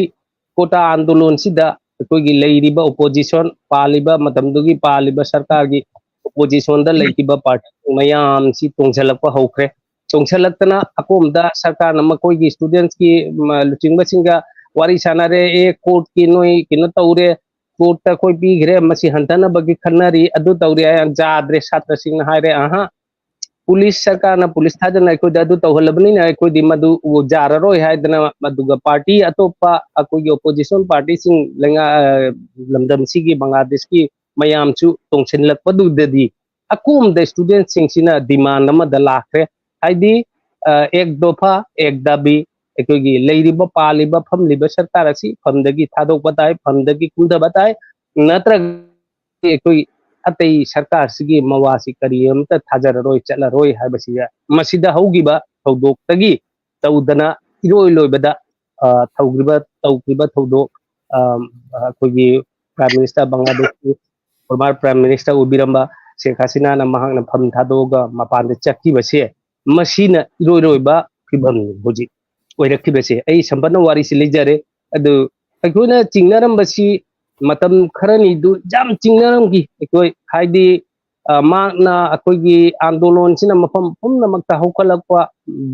ꯀꯣꯇꯥ ꯑꯥꯟꯗꯣꯂꯣꯟꯁꯤꯗ ꯑꯩꯈꯣꯏꯒꯤ ꯂꯩꯔꯤꯕ opposition, ꯄꯥꯜꯂꯤꯕ ꯃꯇꯝꯗꯨꯒꯤ ꯄꯥꯜꯂꯤꯕ ꯁꯔꯀꯥꯔꯒꯤ oppositionꯗ ꯂꯩꯈꯤꯕ party ꯃꯌꯥꯝꯁꯤ ꯇꯣꯡꯁꯤꯜꯂꯛꯄ ꯍꯧꯈ꯭ꯔꯦ꯫ ꯆꯣꯡꯁꯤꯜꯂꯛꯇꯅ ꯑꯀꯣꯝꯗ ꯁꯔꯀꯥꯔꯅ ꯃꯈꯣꯏꯒꯤ studentsꯀꯤ ꯂꯨꯆꯤꯡꯕꯁꯤꯡꯒ ꯋꯥꯔꯤ ꯁꯥꯟꯅꯔꯦ꯫ ꯑꯦ, courtꯀꯤ ꯅꯣꯏ ꯀꯩꯅꯣ ꯇꯧꯔꯦ, courtꯇ ꯑꯩꯈꯣꯏ ꯄꯤꯈ꯭ꯔꯦ, ꯃꯁꯤ ꯍꯟꯊꯅꯕꯒꯤ ꯈꯟꯅꯔꯤ, ꯑꯗꯨ ꯇꯧꯔꯦ ꯍꯥꯏꯅ ꯌꯥꯗ꯭ꯔꯦ꯫ ꯁꯥꯇ꯭ꯔꯁꯤꯡꯅ ꯍꯥꯏꯔꯦ, ꯑꯍ, ꯄꯨꯂꯤꯁ, ꯁꯔꯀꯥꯔꯅ ꯄꯨꯂꯤꯁ ꯊꯥꯗꯅ ꯑꯩꯈꯣꯏꯗ ꯑꯗꯨ ꯇꯧꯍꯜꯂꯕꯅꯤꯅ ꯑꯩꯈꯣꯏꯗꯤ ꯃꯗꯨ ꯌꯥꯔꯔꯣꯏ ꯍꯥꯏꯗꯅ, ꯃꯗꯨꯒ party ꯑꯇꯣꯞꯄ ꯑꯩꯈꯣꯏꯒꯤ opposition partyꯁꯤꯡ ꯂꯩꯉꯥ-, ꯑ, ꯂꯝꯗꯝꯁꯤꯒꯤ, ꯕꯪꯒ꯭ꯂꯥꯗꯦꯁꯀꯤ ꯃꯌꯥꯝꯁꯨ ꯇꯣꯡꯁꯤꯜꯂꯛꯄꯗꯨꯗꯗꯤ ꯑꯀꯣꯝꯗ studentsꯁꯤꯡꯁꯤꯅ demand ꯑꯃꯗ ꯂꯥꯛꯈ꯭ꯔꯦ꯫ ꯍꯥꯏꯗꯤ, ꯑ, ꯑꯦꯛ ꯗꯣꯐꯥ, ꯑꯦꯛ ꯗꯥꯕꯤ, ꯑꯩꯈꯣꯏꯒꯤ ꯂꯩꯔꯤꯕ, ꯄꯥꯜꯂꯤꯕ, ꯐꯝꯂꯤꯕ ꯁꯔꯀꯥꯔ ꯑꯁꯤ ꯐꯝꯗꯒꯤ ꯊꯥꯗꯣꯛꯄ ꯇꯥꯏ, ꯐꯝꯗꯒꯤ ꯀꯨꯝꯊꯕ ꯇꯥꯏ, ꯅꯠꯇ꯭ꯔꯒ ꯑꯩꯈꯣꯏ ꯑꯇꯩ ꯁꯔꯀꯥꯔꯁꯤꯒꯤ ꯃꯋꯥꯁꯤ ꯀꯔꯤ ꯑꯃꯇ ꯊꯥꯖꯔꯔꯣꯏ, ꯆꯠꯂꯔꯣꯏ ꯍꯥꯏꯕꯁꯤ ꯃꯁꯤꯗ ꯍꯧꯈꯤꯕ ꯊꯧꯗꯣꯛꯇꯒꯤ ꯇꯧꯗꯅ ꯏꯔꯣꯏ ꯂꯣꯏꯕꯗ, ꯑ, ꯇꯧꯈ꯭ꯔꯤꯕ, ꯇꯧꯈ꯭ꯔꯤꯕ ꯊꯧꯗꯣꯛ, ꯑ, ꯑꯩꯈꯣꯏꯒꯤ Prime Minister, ꯕꯪꯒ꯭ꯂꯥꯗꯦꯁꯀꯤ former Prime Minister ꯑꯣꯏꯕꯤꯔꯝꯕ ꯁꯦꯈ ꯍꯁꯤꯅꯥꯅ ꯃꯍꯥꯛꯅ ꯐꯝ ꯊꯥꯗꯣꯛꯑꯒ ꯃꯄꯥꯟꯗ ꯆꯠꯈꯤꯕꯁꯦ, ꯃꯁꯤꯅ ꯏꯔꯣꯏ ꯂꯣꯏꯕ ꯐꯤꯕꯝꯅꯤ ꯍꯧꯖꯤꯛ ꯑꯣꯏꯔꯛꯈꯤꯕꯁꯦ꯫ ꯑꯩ ꯁꯝꯄꯠꯅ ꯋꯥꯔꯤꯁꯤ ꯂꯤꯖꯔꯦ꯫ ꯑꯗꯨ ꯑꯩꯈꯣꯏꯅ ꯆꯤꯡꯅꯔꯝꯕꯁꯤ ꯃꯇꯝ ꯈꯔꯅꯤꯗꯨ ꯌꯥꯝ ꯆꯤꯡꯅꯔꯝꯈꯤ꯫ ꯑꯩꯈꯣꯏ ꯍꯥꯏꯗꯤ, ꯑ, ꯃꯍꯥꯛꯅ ꯑꯩꯈꯣꯏꯒꯤ ꯑꯥꯟꯗꯣꯂꯣꯟꯁꯤꯅ ꯃꯐꯝ ꯄꯨꯝꯅꯃꯛꯇ ꯍꯧꯒꯠꯂꯛꯄ,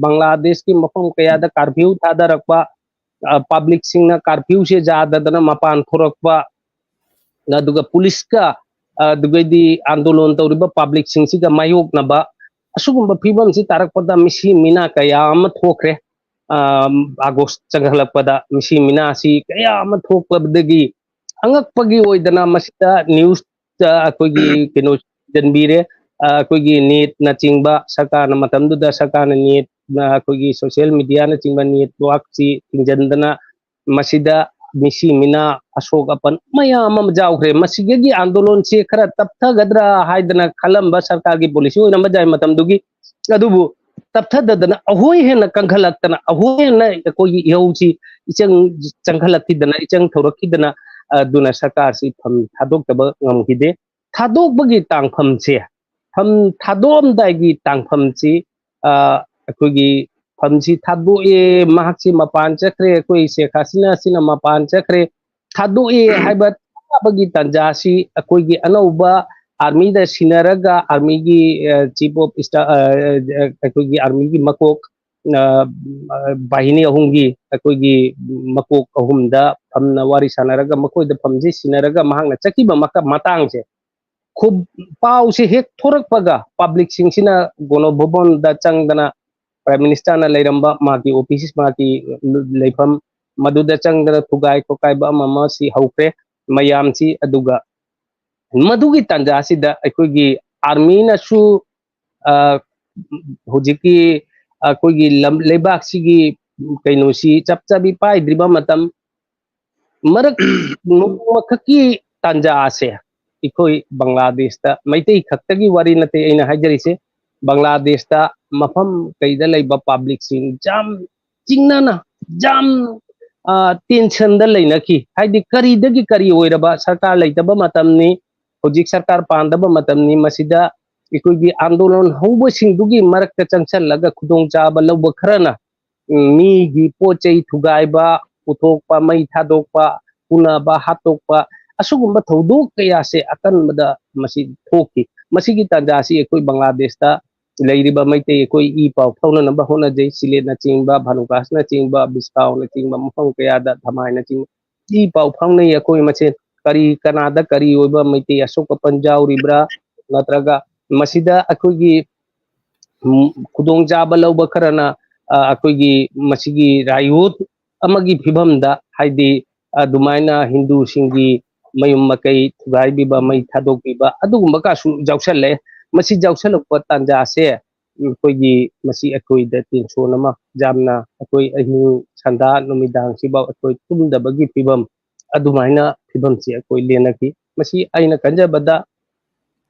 ꯕꯪꯒ꯭ꯂꯥꯗꯦꯁꯀꯤ ꯃꯐꯝ ꯀꯌꯥꯗ curfew ꯊꯥꯗꯔꯛꯄ, ꯑ, publicꯁꯤꯡꯅ curfewꯁꯦ ꯌꯥꯗꯗꯅ ꯃꯄꯥꯟ ꯊꯣꯔꯛꯄ, ꯑꯗꯨꯒ ꯄꯨꯂꯤꯁꯀ, ꯑ, ꯑꯗꯨꯒꯩꯗꯤ ꯑꯥꯟꯗꯣꯂꯣꯟ ꯇꯧꯔꯤꯕ publicꯁꯤꯡꯁꯤꯒ ꯃꯥꯌꯣꯛꯅꯕ, ꯑꯁꯤꯒꯨꯝꯕ ꯐꯤꯕꯝꯁꯤ ꯇꯥꯔꯛꯄꯗ ꯃꯤꯁꯤ ꯃꯤꯅꯥ ꯀꯌꯥ ꯑꯃ ꯊꯣꯛꯈ꯭ꯔꯦ꯫ ꯑ, ꯑꯥꯒꯁ ꯆꯪꯈꯠꯂꯛꯄꯗ ꯃꯤꯁꯤ ꯃꯤꯅꯥꯁꯤ ꯀꯌꯥ ꯑꯃ ꯊꯣꯛꯄꯗꯒꯤ ꯑꯉꯛꯄꯒꯤ ꯑꯣꯏꯗꯅ ꯃꯁꯤꯗ news ꯑꯩꯈꯣꯏꯒꯤ ꯀꯩꯅꯣ ꯆꯟꯕꯤꯔꯦ꯫ ꯑ, ꯑꯩꯈꯣꯏꯒꯤ NETꯅꯆꯤꯡꯕ ꯁꯔꯀꯥꯔꯅ ꯃꯇꯝꯗꯨꯗ ꯁꯔꯀꯥꯔꯅ NET, ꯑ, ꯑꯩꯈꯣꯏꯒꯤ social mediaꯅꯆꯤꯡꯕ networkꯁꯤ ꯊꯤꯡꯖꯤꯟꯗꯅ ꯃꯁꯤꯗ ꯃꯤꯁꯤ ꯃꯤꯅꯥ ꯑꯁꯣꯛ ꯑꯄꯟ ꯃꯌꯥꯝ ꯑꯃ ꯌꯥꯎꯈ꯭ꯔꯦ꯫ ꯃꯁꯤꯗꯒꯤ ꯑꯥꯟꯗꯣꯂꯣꯟꯁꯤ ꯈꯔ ꯇꯞꯊꯒꯗ꯭ꯔꯥ ꯍꯥꯏꯗꯅ ꯈꯜꯂꯝꯕ ꯁꯔꯀꯥꯔꯒꯤ policy ꯑꯣꯏꯔꯝꯕ ꯌꯥꯏ ꯃꯇꯝꯗꯨꯒꯤ, ꯑꯗꯨꯕꯨ ꯇꯞꯊꯗꯗꯅ ꯑꯩꯈꯣꯏ ꯍꯦꯟꯅ ꯀꯟꯈꯠꯂꯛꯇꯅ, ꯑꯩꯈꯣꯏ ꯍꯦꯟꯅ ꯑꯩꯈꯣꯏꯒꯤ ꯏꯍꯧꯁꯤ ꯏꯆꯪ ꯆꯪꯈꯠꯂꯛꯈꯤꯗꯅ, ꯏꯆꯪ ꯊꯧꯔꯛꯈꯤꯗꯅ, ꯑꯗꯨꯅ ꯁꯔꯀꯥꯔꯁꯤ ꯐꯝ ꯊꯥꯗꯣꯛꯇꯕ ꯉꯝꯈꯤꯗꯦ꯫ ꯊꯥꯗꯣꯛꯄꯒꯤ ꯇꯥꯡꯐꯝꯁꯦ ꯐꯝ ꯊꯥꯗꯣꯛꯑꯝꯗꯥꯏꯒꯤ ꯇꯥꯡꯐꯝꯁꯤ, ꯑ, ꯑꯩꯈꯣꯏꯒꯤ ꯐꯝꯁꯤ ꯊꯥꯗꯣꯛꯑꯦ, ꯃꯍꯥꯛꯁꯤ ꯃꯄꯥꯟ ꯆꯠꯈ꯭ꯔꯦ, ꯑꯩꯈꯣꯏ ꯁꯦꯈ ꯍꯁꯤꯅꯥꯁꯤꯅ ꯃꯄꯥꯟ ꯆꯠꯈ꯭ꯔꯦ, ꯊꯥꯗꯣꯛꯑꯦ ꯍꯥꯏꯕ ꯊꯥꯕꯒꯤ ꯇꯥꯟꯖꯥꯁꯤ ꯑꯩꯈꯣꯏꯒꯤ ꯑꯅꯧꯕ ꯑꯥꯔꯃꯤꯗ ꯁꯤꯟꯅꯔꯒ, ꯑꯥꯔꯃꯤꯒꯤ, ꯑ, ꯆꯤꯐ ꯑꯣꯐ ꯏꯁꯇꯥ-, ꯑ, ꯑ, ꯑꯩꯈꯣꯏꯒꯤ ꯑꯥꯔꯃꯤꯒꯤ ꯃꯀꯣꯛ, ꯑ, ꯕꯥꯍꯤꯅꯤ ꯑꯍꯨꯝꯒꯤ ꯑꯩꯈꯣꯏꯒꯤ ꯃꯀꯣꯛ ꯑꯍꯨꯝꯗ ꯐꯝꯅ ꯋꯥꯔꯤ ꯁꯥꯟꯅꯔꯒ, ꯃꯈꯣꯏꯗ ꯐꯝꯁꯤ ꯁꯤꯟꯅꯔꯒ ꯃꯍꯥꯛꯅ ꯆꯠꯈꯤꯕ ꯃꯇꯥꯡꯁꯦ, ꯄꯥꯎꯁꯦ ꯍꯦꯛ ꯊꯣꯔꯛꯄꯒ ꯄꯕ꯭ꯂꯤꯛꯁꯤꯡꯁꯤꯅ ꯒꯣꯅꯣꯚꯕꯟꯗ ꯆꯪꯗꯅ, ꯄ꯭ꯔꯥꯏꯝ ꯃꯤꯅꯤꯁꯇꯔꯅ ꯂꯩꯔꯝꯕ ꯃꯥꯒꯤ ꯑꯣꯐꯤꯁ, ꯃꯥꯒꯤ ꯂꯩꯐꯝ, ꯃꯗꯨꯗ ꯆꯪꯗꯅ ꯊꯨꯒꯥꯏ ꯈꯣꯠꯀꯥꯏꯕ ꯑꯃ ꯑꯃ ꯁꯤ ꯍꯧꯈ꯭ꯔꯦ ꯃꯌꯥꯝꯁꯤ꯫ ꯑꯗꯨꯒ ꯃꯗꯨꯒꯤ ꯇꯥꯟꯖꯥꯁꯤꯗ ꯑꯩꯈꯣꯏꯒꯤ ꯑꯥꯔꯃꯤꯅꯁꯨ, ꯑ, ꯍꯧꯖꯤꯛꯀꯤ ꯑꯩꯈꯣꯏꯒꯤ ꯂꯝ-, ꯂꯩꯕꯥꯛꯁꯤꯒꯤ ꯀꯩꯅꯣꯁꯤ ꯆꯞ ꯆꯥꯕꯤ ꯄꯥꯏꯗ꯭ꯔꯤꯕ ꯃꯇꯝ, ꯃꯔꯛ ꯅꯣꯡꯃꯈꯛꯀꯤ ꯇꯥꯟꯖꯥ ꯑꯁꯦ ꯑꯩꯈꯣꯏ ꯕꯪꯒ꯭ꯂꯥꯗꯦꯁꯇ, ꯃꯩꯇꯩ ꯈꯛꯇꯒꯤ ꯋꯥꯔꯤ ꯅꯠꯇꯦ ꯑꯩꯅ ꯍꯥꯏꯖꯔꯤꯁꯦ, ꯕꯪꯒ꯭ꯂꯥꯗꯦꯁꯇ ꯃꯐꯝ ꯀꯩꯗ ꯂꯩꯕ ꯄꯕ꯭ꯂꯤꯛꯁꯤꯡ ꯌꯥꯝ ꯆꯤꯡꯅꯅ, ꯌꯥꯝ, ꯑ, ꯇꯦꯟꯁꯟꯗ ꯂꯩꯅꯈꯤ꯫ ꯍꯥꯏꯗꯤ ꯀꯔꯤꯗꯒꯤ ꯀꯔꯤ ꯑꯣꯏꯔꯕ, ꯁꯔꯀꯥꯔ ꯂꯩꯇꯕ ꯃꯇꯝꯅꯤ, ꯍꯧꯖꯤꯛ ꯁꯔꯀꯥꯔ ꯄꯥꯟꯗꯕ ꯃꯇꯝꯅꯤ, ꯃꯁꯤꯗ ꯑꯩꯈꯣꯏꯒꯤ ꯑꯥꯟꯗꯣꯂꯟ ꯍꯧꯕꯁꯤꯡꯗꯨꯒꯤ ꯃꯔꯛꯇ ꯆꯪꯁꯜꯂꯒ ꯈꯨꯗꯣꯡꯆꯥꯕ ꯂꯧꯕ ꯈꯔꯅ ꯃꯤꯒꯤ ꯄꯣꯠ ꯆꯩ ꯊꯨꯒꯥꯏꯕ, ꯄꯨꯊꯣꯛꯄ, ꯃꯩ ꯊꯥꯗꯣꯛꯄ, ꯄꯨꯅꯕ, ꯍꯥꯠꯇꯣꯛꯄ, ꯑꯁꯤꯒꯨꯝꯕ ꯊꯧꯗꯣꯛ ꯀꯌꯥꯁꯦ ꯑꯀꯟꯕꯗ ꯃꯁꯤ ꯊꯣꯛꯈꯤ꯫ ꯃꯁꯤꯒꯤ ꯇꯥꯟꯖꯥꯁꯤ ꯑꯩꯈꯣꯏ ꯕꯪꯒ꯭ꯂꯥꯗꯦꯁꯇ ꯂꯩꯔꯤꯕ ꯃꯩꯇꯩ ꯑꯩꯈꯣꯏ ꯏ ꯄꯥꯎ ꯐꯥꯎꯅꯅꯕ ꯍꯣꯠꯅꯖꯩ꯫ ꯁꯤꯂꯦꯠꯅꯆꯤꯡꯕ, ꯚꯥꯅꯨꯀꯥꯁꯅꯆꯤꯡꯕ, ꯕꯤꯁꯀꯥꯎꯅꯆꯤꯡꯕ ꯃꯐꯝ ꯀꯌꯥꯗ, ꯙꯃꯥꯏꯅꯆꯤꯡꯕ ꯏ ꯄꯥꯎ ꯐꯥꯎꯅꯩ ꯑꯩꯈꯣꯏ ꯃꯁꯦꯟ꯫ ꯀꯔꯤ, ꯀꯅꯥꯗ ꯀꯔꯤ ꯑꯣꯏꯕ ꯃꯩꯇꯩ ꯑꯁꯣꯛ ꯑꯄꯟ ꯌꯥꯎꯔꯤꯕ꯭ꯔꯥ, ꯅꯠꯇ꯭ꯔꯒ ꯃꯁꯤꯗ ꯑꯩꯈꯣꯏꯒꯤ, ꯎꯝ, ꯈꯨꯗꯣꯡꯆꯥꯕ ꯂꯧꯕ ꯈꯔꯅ, ꯑ, ꯑꯩꯈꯣꯏꯒꯤ ꯃꯁꯤꯒꯤ ꯔꯥꯏꯌꯣꯠ ꯑꯃꯒꯤ ꯐꯤꯕꯝꯗ, ꯍꯥꯏꯗꯤ ꯑꯗꯨꯃꯥꯏꯅ ꯍꯤꯟꯗꯨꯁꯤꯡꯒꯤ ꯃꯌꯨꯝ ꯃꯀꯩ ꯊꯨꯒꯥꯏꯕꯤꯕ, ꯃꯩ ꯊꯥꯗꯣꯛꯄꯤꯕ, ꯑꯗꯨꯒꯨꯝꯕ ꯀꯥꯁꯨ ꯌꯥꯎꯁꯜꯂꯦ꯫ ꯃꯁꯤ ꯌꯥꯎꯁꯜꯂꯛꯄ ꯇꯥꯟꯖꯥꯁꯦ, ꯑꯩꯈꯣꯏꯒꯤ ꯃꯁꯤ ꯑꯩꯈꯣꯏꯗ ꯇꯦꯟꯁꯟ ꯑꯃ, ꯌꯥꯝꯅ ꯑꯩꯈꯣꯏ ꯑꯍꯤꯡ ꯁꯟꯗꯥ ꯅꯨꯃꯤꯗꯥꯡꯁꯤꯐꯥꯎ ꯑꯩꯈꯣꯏ ꯇꯨꯝꯗꯕꯒꯤ ꯐꯤꯕꯝ, ꯑꯗꯨꯃꯥꯏꯅ ꯐꯤꯕꯝꯁꯤ ꯑꯩꯈꯣꯏ ꯂꯦꯟꯅꯈꯤ꯫ ꯃꯁꯤ ꯑꯩꯅ ꯈꯟꯖꯕꯗ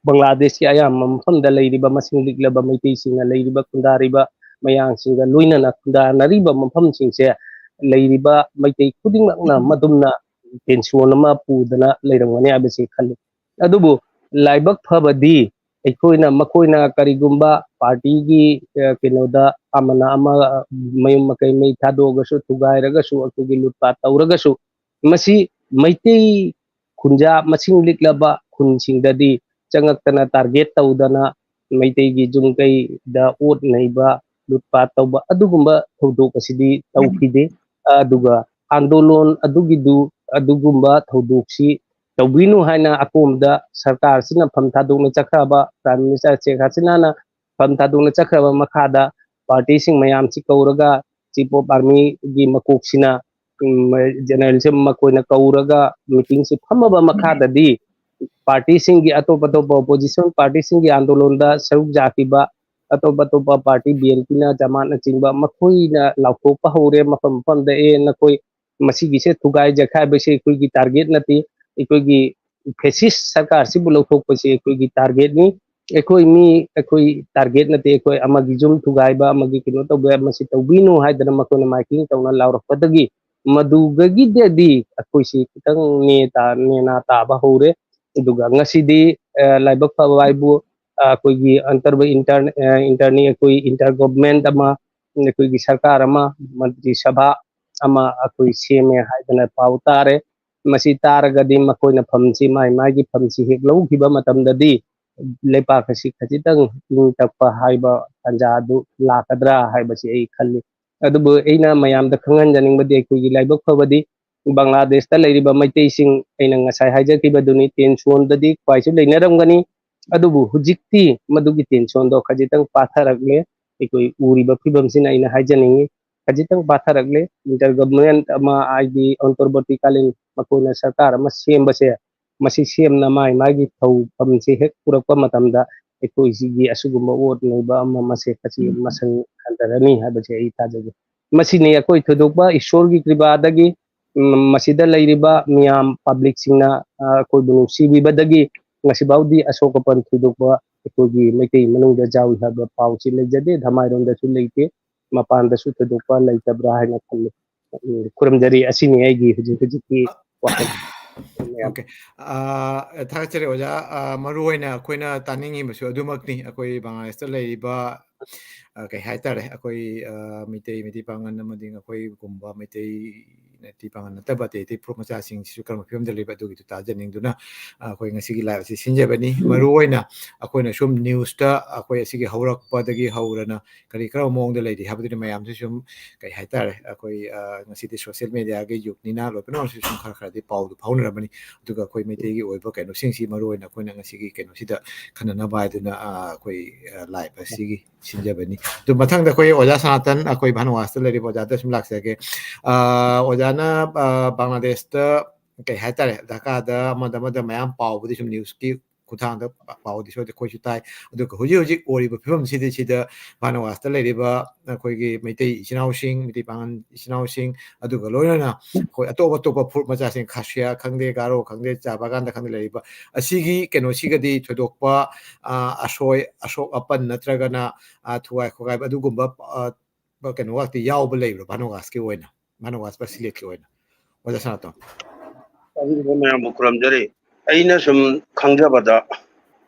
ꯕꯪꯒ꯭ꯂꯥꯗꯦꯁꯀꯤ ꯑꯌꯥꯝꯕ ꯃꯐꯝꯗ ꯂꯩꯔꯤꯕ ꯃꯁꯤꯡ ꯂꯤꯛꯂꯕ ꯃꯩꯇꯩꯁꯤꯡꯅ ꯂꯩꯔꯤꯕ ꯈꯨꯟꯗꯥꯔꯤꯕ ꯃꯌꯥꯝꯁꯤꯡꯒ ꯂꯣꯏꯅꯅ ꯈꯨꯟꯗꯥꯅꯔꯤꯕ ꯃꯐꯝꯁꯤꯡꯁꯦ ꯂꯩꯔꯤꯕ ꯃꯩꯇꯩ ꯈꯨꯗꯤꯡꯃꯛꯅ ꯃꯗꯨꯝꯅ ꯇꯦꯟꯁꯟ ꯑꯃ ꯄꯨꯗꯅ ꯂꯩꯔꯝꯒꯅꯤ ꯍꯥꯏꯕꯁꯤ ꯈꯜꯂꯤ꯫ ꯑꯗꯨꯕꯨ ꯂꯥꯏꯕꯛ ꯐꯕꯗꯤ ꯑꯩꯈꯣꯏꯅ, ꯃꯈꯣꯏꯅ ꯀꯔꯤꯒꯨꯝꯕ ꯄꯥꯔꯇꯤꯒꯤ, ꯑ, ꯀꯩꯅꯣꯗ ꯑꯃꯅ ꯑꯃ, ꯑ, ꯃꯌꯨꯝ ꯃꯀꯩ ꯃꯩ ꯊꯥꯗꯣꯛꯑꯒꯁꯨ, ꯊꯨꯒꯥꯏꯔꯒꯁꯨ, ꯑꯩꯈꯣꯏꯒꯤ ꯂꯨꯠꯄꯥꯠ ꯇꯧꯔꯒꯁꯨ, ꯃꯁꯤ ꯃꯩꯇꯩ ꯈꯨꯟꯖꯥ ꯃꯁꯤꯡ ꯂꯤꯛꯂꯕ ꯈꯨꯟꯁꯤꯡꯗꯗꯤ ꯆꯪꯉꯛꯇꯅ ꯇꯥꯔꯒꯦꯠ ꯇꯧꯗꯅ ꯃꯩꯇꯩꯒꯤ ꯌꯨꯝ ꯀꯩꯗ ꯑꯣꯠ ꯅꯩꯕ, ꯂꯨꯠꯄꯥꯠ ꯇꯧꯕ ꯑꯗꯨꯒꯨꯝꯕ ꯊꯧꯗꯣꯛ ꯑꯁꯤꯗꯤ ꯇꯧꯈꯤꯗꯦ꯫ ꯑꯗꯨꯒ ꯑꯥꯟꯗꯣꯂꯣꯟ ꯑꯗꯨꯒꯤꯗꯨ, ꯑꯗꯨꯒꯨꯝꯕ ꯊꯧꯗꯣꯛꯁꯤ ꯇꯧꯕꯤꯅꯨ ꯍꯥꯏꯅ ꯑꯀꯣꯝꯗ ꯁꯔꯀꯥꯔꯁꯤꯅ ꯐꯝ ꯊꯥꯗꯣꯛꯅ ꯆꯠꯈ꯭ꯔꯕ, ꯄ꯭ꯔꯥꯏꯝ ꯃꯤꯅꯤꯁꯇꯔ ꯁꯦꯈ ꯍꯁꯤꯅꯥꯅ ꯐꯝ ꯊꯥꯗꯣꯛꯅ ꯆꯠꯈ꯭ꯔꯕ ꯃꯈꯥꯗ ꯄꯥꯔꯇꯤꯁꯤꯡ ꯃꯌꯥꯝꯁꯤ ꯀꯧꯔꯒ ꯆꯤꯐ ꯑꯣꯐ ꯑꯥꯔꯃꯤꯒꯤ ꯃꯀꯣꯛꯁꯤꯅ, ꯎꯝ, ꯖꯦꯅꯔꯦꯜꯁꯦ ꯃꯈꯣꯏꯅ ꯀꯧꯔꯒ ꯃꯤꯇꯤꯡꯁꯤ ꯐꯝꯃꯕ ꯃꯈꯥꯗꯗꯤ ꯄꯥꯔꯇꯤꯁꯤꯡꯒꯤ, ꯑꯇꯣꯞ ꯑꯇꯣꯞꯄ ꯑꯣꯄꯣꯖꯤꯁꯟ ꯄꯥꯔꯇꯤꯁꯤꯡꯒꯤ ꯑꯥꯟꯗꯣꯂꯟꯗ ꯁꯔꯨꯛ ꯌꯥꯈꯤꯕ ꯑꯇꯣꯞ ꯑꯇꯣꯞꯄ ꯄꯥꯔꯇꯤ, ꯕꯤ ꯑꯦꯟ ꯄꯤꯅ, ꯖꯃꯥꯠꯅꯆꯤꯡꯕ, ꯃꯈꯣꯏꯅ ꯂꯥꯎꯊꯣꯛꯄ ꯍꯧꯔꯦ ꯃꯐꯝ ꯃꯐꯝꯗ, "ꯑꯦ, ꯅꯈꯣꯏ ꯃꯁꯤꯒꯤꯁꯦ ꯊꯨꯒꯥꯏ ꯖꯈꯥꯏꯕꯁꯦ ꯑꯩꯈꯣꯏꯒꯤ ꯇꯥꯔꯒꯦꯠ ꯅꯠꯇꯦ, ꯑꯩꯈꯣꯏꯒꯤ ꯐꯦꯁꯤꯁ ꯁꯔꯀꯥꯔꯁꯤꯕꯨ ꯂꯧꯊꯣꯛꯄꯁꯤ ꯑꯩꯈꯣꯏꯒꯤ ꯇꯥꯔꯒꯦꯠꯅꯤ꯫ ꯑꯩꯈꯣꯏ ꯃꯤ, ꯑꯩꯈꯣꯏ ꯇꯥꯔꯒꯦꯠ ꯅꯠꯇꯦ, ꯑꯩꯈꯣꯏ ꯑꯃꯒꯤ ꯌꯨꯝ ꯊꯨꯒꯥꯏꯕ, ꯑꯃꯒꯤ ꯀꯩꯅꯣ ꯇꯧꯕ, ꯃꯁꯤ ꯇꯧꯕꯤꯅꯨ" ꯍꯥꯏꯗꯅ ꯃꯈꯣꯏꯅ ꯃꯥꯏꯀꯤꯡ ꯇꯧꯅ ꯂꯥꯎꯔꯛꯄꯗꯒꯤ ꯃꯗꯨꯗꯒꯤꯗꯤ ꯑꯩꯈꯣꯏꯁꯤ ꯈꯤꯇꯪ ꯅꯦ ꯇꯥ-, ꯅꯦꯅꯥ ꯇꯥꯕ ꯍꯧꯔꯦ꯫ ꯑꯗꯨꯒ ꯉꯁꯤꯗꯤ, ꯑ, ꯂꯥꯏꯕꯛ ꯐꯕ ꯍꯥꯏꯕꯨ, ꯑ, ꯑꯩꯈꯣꯏꯒꯤ ꯑꯟꯇꯔꯕ ꯏꯟꯇꯔ-, ꯑ, ꯏꯟꯇꯔꯅꯤ, ꯑꯩꯈꯣꯏ ꯏꯟꯇꯔ ꯒꯣꯚꯔꯟꯃꯦꯟꯠ ꯑꯃ, ꯑꯩꯈꯣꯏꯒꯤ ꯁꯔꯀꯥꯔ ꯑꯃ, ꯃꯟꯇ꯭ꯔꯤ ꯁꯚꯥ ꯑꯃ ꯑꯩꯈꯣꯏ ꯁꯦꯝꯃꯦ ꯍꯥꯏꯗꯅ ꯄꯥꯎ ꯇꯥꯔꯦ꯫ ꯃꯁꯤ ꯇꯥꯔꯒꯗꯤ ꯃꯈꯣꯏꯅ ꯐꯝꯁꯤ, ꯃꯥꯏ ꯃꯥꯏꯒꯤ ꯐꯝꯁꯤ ꯍꯦꯛ ꯂꯧꯈꯤꯕ ꯃꯇꯝꯗꯗꯤ ꯂꯩꯕꯥꯛ ꯑꯁꯤ ꯈꯖꯤꯛꯇꯪ ꯏꯪ ꯇꯞꯄ ꯍꯥꯏꯕ ꯇꯥꯟꯖꯥ ꯑꯗꯨ ꯂꯥꯛꯀꯗ꯭ꯔꯥ ꯍꯥꯏꯕꯁꯤ ꯑꯩ ꯈꯜꯂꯤ꯫ ꯑꯗꯨꯕꯨ ꯑꯩꯅ ꯃꯌꯥꯝꯗ ꯈꯪꯍꯟꯖꯅꯤꯡꯕꯗꯤ ꯑꯩꯈꯣꯏꯒꯤ ꯂꯥꯏꯕꯛ ꯐꯕꯗꯤ ꯕꯪꯒ꯭ꯂꯥꯗꯦꯁꯇ ꯂꯩꯔꯤꯕ ꯃꯩꯇꯩꯁꯤꯡ, ꯑꯩꯅ ꯉꯁꯥꯏ ꯍꯥꯏꯖꯈꯤꯕꯗꯨꯅꯤ, ꯇꯦꯟꯁꯣꯟꯗꯗꯤ ꯈ꯭ꯋꯥꯏꯁꯨ ꯂꯩꯅꯔꯝꯒꯅꯤ꯫ ꯑꯗꯨꯕꯨ ꯍꯧꯖꯤꯛꯇꯤ ꯃꯗꯨꯒꯤ ꯇꯦꯟꯁꯣꯟꯗꯣ ꯈꯖꯤꯛꯇꯪ ꯄꯥꯊꯔꯛꯂꯦ꯫ ꯑꯩꯈꯣꯏ ꯎꯔꯤꯕ ꯐꯤꯕꯝꯁꯤꯅ ꯑꯩꯅ ꯍꯥꯏꯖꯅꯤꯡꯉꯤ, ꯈꯖꯤꯛꯇꯪ ꯄꯥꯊꯔꯛꯂꯦ꯫ ꯏꯟꯇꯔ ꯒꯚꯔꯟꯃꯦꯟꯠ ꯑꯃ, ꯍꯥꯏꯗꯤ ꯑꯟꯇꯔꯕꯔꯇꯤꯀꯥꯂꯤꯟ ꯃꯈꯣꯏꯅ ꯁꯔꯀꯥꯔ ꯑꯃ ꯁꯦꯝꯕꯁꯦ, ꯃꯁꯤ ꯁꯦꯝꯅ ꯃꯥꯏ ꯃꯥꯒꯤ ꯊꯧꯐꯝꯁꯤ ꯍꯦꯛ ꯄꯨꯔꯛꯄ ꯃꯇꯝꯗ ꯑꯩꯈꯣꯏꯁꯤꯒꯤ ꯑꯁꯤꯒꯨꯝꯕ ꯑꯣꯠ ꯅꯩꯕ ꯑꯃ ꯃꯁꯦ ꯀꯆꯤ ꯃꯁꯤꯡ ꯍꯟꯊꯔꯅꯤ ꯍꯥꯏꯕꯁꯦ ꯑꯩ ꯊꯥꯖꯒꯦ꯫ ꯃꯁꯤꯅꯤ ꯑꯩꯈꯣꯏ ꯊꯣꯏꯗꯣꯛꯄ ꯏꯁꯣꯔꯒꯤ ꯀ꯭ꯔꯤꯄꯥꯗꯒꯤ, ꯎꯝ, ꯃꯁꯤꯗ ꯂꯩꯔꯤꯕ ꯃꯤꯌꯥꯝ ꯄꯕ꯭ꯂꯤꯛꯁꯤꯡꯅ, ꯑ, ꯑꯩꯈꯣꯏꯕꯨ ꯅꯨꯡꯁꯤꯕꯤꯕꯗꯒꯤ ꯉꯁꯤꯐꯥꯎꯗꯤ ꯑꯁꯣꯛ ꯑꯄꯟ ꯊꯣꯏꯗꯣꯛꯄ ꯑꯩꯈꯣꯏꯒꯤ ꯃꯩꯇꯩ ꯃꯅꯨꯡꯗ ꯌꯥꯎꯏ ꯍꯥꯏꯕ ꯄꯥꯎꯁꯤ ꯂꯩꯖꯗꯦ꯫ ꯙꯃꯥꯏꯔꯣꯝꯗꯁꯨ ꯂꯩꯇꯦ, ꯃꯄꯥꯟꯗꯁꯨ ꯊꯣꯏꯗꯣꯛꯄ ꯂꯩꯇꯕ꯭ꯔꯥ ꯍꯥꯏꯅ ꯈꯜꯂꯤ꯫ ꯎꯝ, ꯈꯨꯔꯨꯝꯖꯔꯤ꯫ ꯑꯁꯤꯅꯤ ꯑꯩꯒꯤ ꯍꯧꯖꯤꯛ ꯍꯧꯖꯤꯛꯀꯤ ꯋꯥꯐꯝ꯫ ꯑꯣꯀꯦ꯫ ꯑ, ꯊꯥꯒꯠꯆꯔꯤ ꯑꯣꯖꯥ꯫ ꯑ, ꯃꯔꯨ ꯑꯣꯏꯅ ꯑꯩꯈꯣꯏꯅ ꯇꯥꯅꯤꯡꯉꯤꯕꯁꯨ ꯑꯗꯨꯃꯛꯅꯤ꯫ ꯑꯩꯈꯣꯏ ꯕꯪꯒ꯭ꯂꯥꯗꯦꯁꯇ ꯂꯩꯔꯤꯕ, ꯑ, ꯀꯩ ꯍꯥꯏꯇꯥꯔꯦ, ꯑꯩꯈꯣꯏ, ꯑ, ꯃꯤꯇꯩ, ꯃꯩꯇꯩ ꯄꯥꯉꯟ ꯑꯃꯗꯤ ꯑꯩꯈꯣꯏꯒꯨꯝꯕ ꯃꯩꯇꯩ, ꯃꯩꯇꯩ ꯄꯥꯉꯟ ꯅꯠꯇꯕ ꯑꯇꯩ ꯑꯇꯩ ꯐꯨꯔꯨꯞ ꯃꯆꯥꯁꯤꯡꯁꯤꯁꯨ ꯀꯔꯝꯕ ꯐꯤꯕꯝꯗ ꯂꯩꯕ, ꯑꯗꯨꯒꯤꯗꯨ ꯇꯥꯖꯅꯤꯡꯗꯨꯅ, ꯑ, ꯑꯩꯈꯣꯏ ꯉꯁꯤꯒꯤ live ꯑꯁꯤ ꯁꯤꯟꯖꯕꯅꯤ꯫ ꯃꯔꯨ ꯑꯣꯏꯅ ꯑꯩꯈꯣꯏꯅ ꯁꯨꯝ newsꯇ ꯑꯩꯈꯣꯏ ꯑꯁꯤꯒꯤ ꯍꯧꯔꯛꯄꯗꯒꯤ ꯍꯧꯔꯅ ꯀꯔꯤ ꯀꯔꯝꯕ ꯃꯑꯣꯡꯗ ꯂꯩꯔꯤ ꯍꯥꯏꯕꯗꯨꯗꯤ ꯃꯌꯥꯝꯁꯨ ꯁꯨꯝ, ꯀꯩ ꯍꯥꯏꯇꯥꯔꯦ, ꯑꯩꯈꯣꯏ, ꯑ, ꯉꯁꯤꯗꯤ social mediaꯒꯤ ꯌꯨꯒꯅꯤꯅ ꯂꯣꯏꯅꯃꯛꯁꯨ ꯁꯨꯝ ꯈꯔ ꯈꯔꯗꯤ ꯄꯥꯎꯗꯨ ꯐꯥꯎꯅꯔꯝꯃꯅꯤ꯫ ꯑꯗꯨꯒ ꯑꯩꯈꯣꯏ ꯃꯩꯇꯩꯒꯤ ꯑꯣꯏꯕ ꯀꯩꯅꯣꯁꯤꯡꯁꯤ ꯃꯔꯨ ꯑꯣꯏꯅ ꯑꯩꯈꯣꯏꯅ ꯉꯁꯤꯒꯤ ꯀꯩꯅꯣꯁꯤꯗ ꯈꯟꯅꯅꯕ ꯍꯥꯏꯗꯨꯅ, ꯑ, ꯑꯩꯈꯣꯏ, ꯑ, live ꯑꯁꯤꯒꯤ ꯁꯤꯟꯖꯕꯅꯤ꯫ ꯑꯗꯨ ꯃꯊꯪꯗ ꯑꯩꯈꯣꯏ ꯑꯣꯖꯥ ꯁꯅꯥꯇꯟ, ꯑꯩꯈꯣꯏ ꯚꯥꯅꯨꯋꯥꯁꯇ ꯂꯩꯔꯤꯕ ꯑꯣꯖꯥꯗ ꯁꯨꯝ ꯂꯥꯛꯆꯒꯦ꯫ ꯑ, ꯑꯣꯖꯥꯅ, ꯑ, ꯕꯪꯒ꯭ꯂꯥꯗꯦꯁꯇ ꯀꯩ ꯍꯥꯏꯇꯥꯔꯦ, ꯙꯥꯀꯥꯗ ꯑꯃꯗ ꯑꯃꯗ ꯃꯌꯥꯝ ꯄꯥꯎꯕꯨꯗꯤ ꯁꯨꯝ newsꯀꯤ ꯈꯨꯠꯊꯥꯡꯗ ꯄꯥꯎꯗꯤ ꯁꯣꯏꯗ ꯑꯩꯈꯣꯏꯁꯨ ꯇꯥꯏ꯫ ꯑꯗꯨꯒ ꯍꯧꯖꯤꯛ ꯍꯧꯖꯤꯛ ꯑꯣꯏꯔꯤꯕ ꯐꯤꯕꯝꯁꯤꯗ ꯁꯤꯗ ꯚꯥꯅꯨꯋꯥꯁꯇ ꯂꯩꯔꯤꯕ ꯑꯩꯈꯣꯏꯒꯤ ꯃꯩꯇꯩ ꯏꯆꯤꯟ ꯏꯅꯥꯎꯁꯤꯡ, ꯃꯩꯇꯩ ꯄꯥꯉꯟ ꯏꯆꯤꯟ ꯏꯅꯥꯎꯁꯤꯡ, ꯑꯗꯨꯒ ꯂꯣꯏꯅꯅ ꯑꯩꯈꯣꯏ ꯑꯇꯣꯞ ꯑꯇꯣꯞꯄ ꯐꯨꯔꯨꯞ ꯃꯆꯥꯁꯤꯡ, ꯈꯥꯁꯤꯌꯥ ꯈꯪꯗꯦ, ꯒꯥꯔꯣ ꯈꯪꯗꯦ, ꯆꯥ ꯕꯥꯒꯥꯟꯗ ꯈꯪꯗꯦ ꯂꯩꯔꯤꯕ ꯑꯁꯤꯒꯤ ꯀꯩꯅꯣꯁꯤꯒꯗꯤ ꯊꯣꯏꯗꯣꯛꯄ, ꯑ, ꯑꯁꯣꯏ ꯑꯁꯣꯛ ꯑꯄꯟ ꯅꯠꯇ꯭ꯔꯒꯅ, ꯑ, ꯊꯨꯒꯥꯏ ꯈꯣꯒꯥꯏꯕ ꯑꯗꯨꯒꯨꯝꯕ, ꯑ, ꯀꯩꯅꯣ ꯉꯥꯛꯇꯤ ꯌꯥꯎꯕ ꯂꯩꯕ꯭ꯔꯥ ꯚꯥꯅꯨꯋꯥꯁꯀꯤ ꯑꯣꯏꯅ? ꯃꯥꯅ ꯋꯥꯁꯄ ꯁꯤꯂꯦꯠꯀꯤ ꯑꯣꯏꯅ꯫ ꯑꯣꯖꯥ ꯁꯅꯥꯇꯣꯟ꯫ ꯇꯥꯕꯤꯔꯤꯕ ꯃꯌꯥꯝꯕꯨ ꯈꯨꯔꯨꯝꯖꯔꯤ꯫ ꯑꯩꯅ ꯁꯨꯝ ꯈꯪꯖꯕꯗ,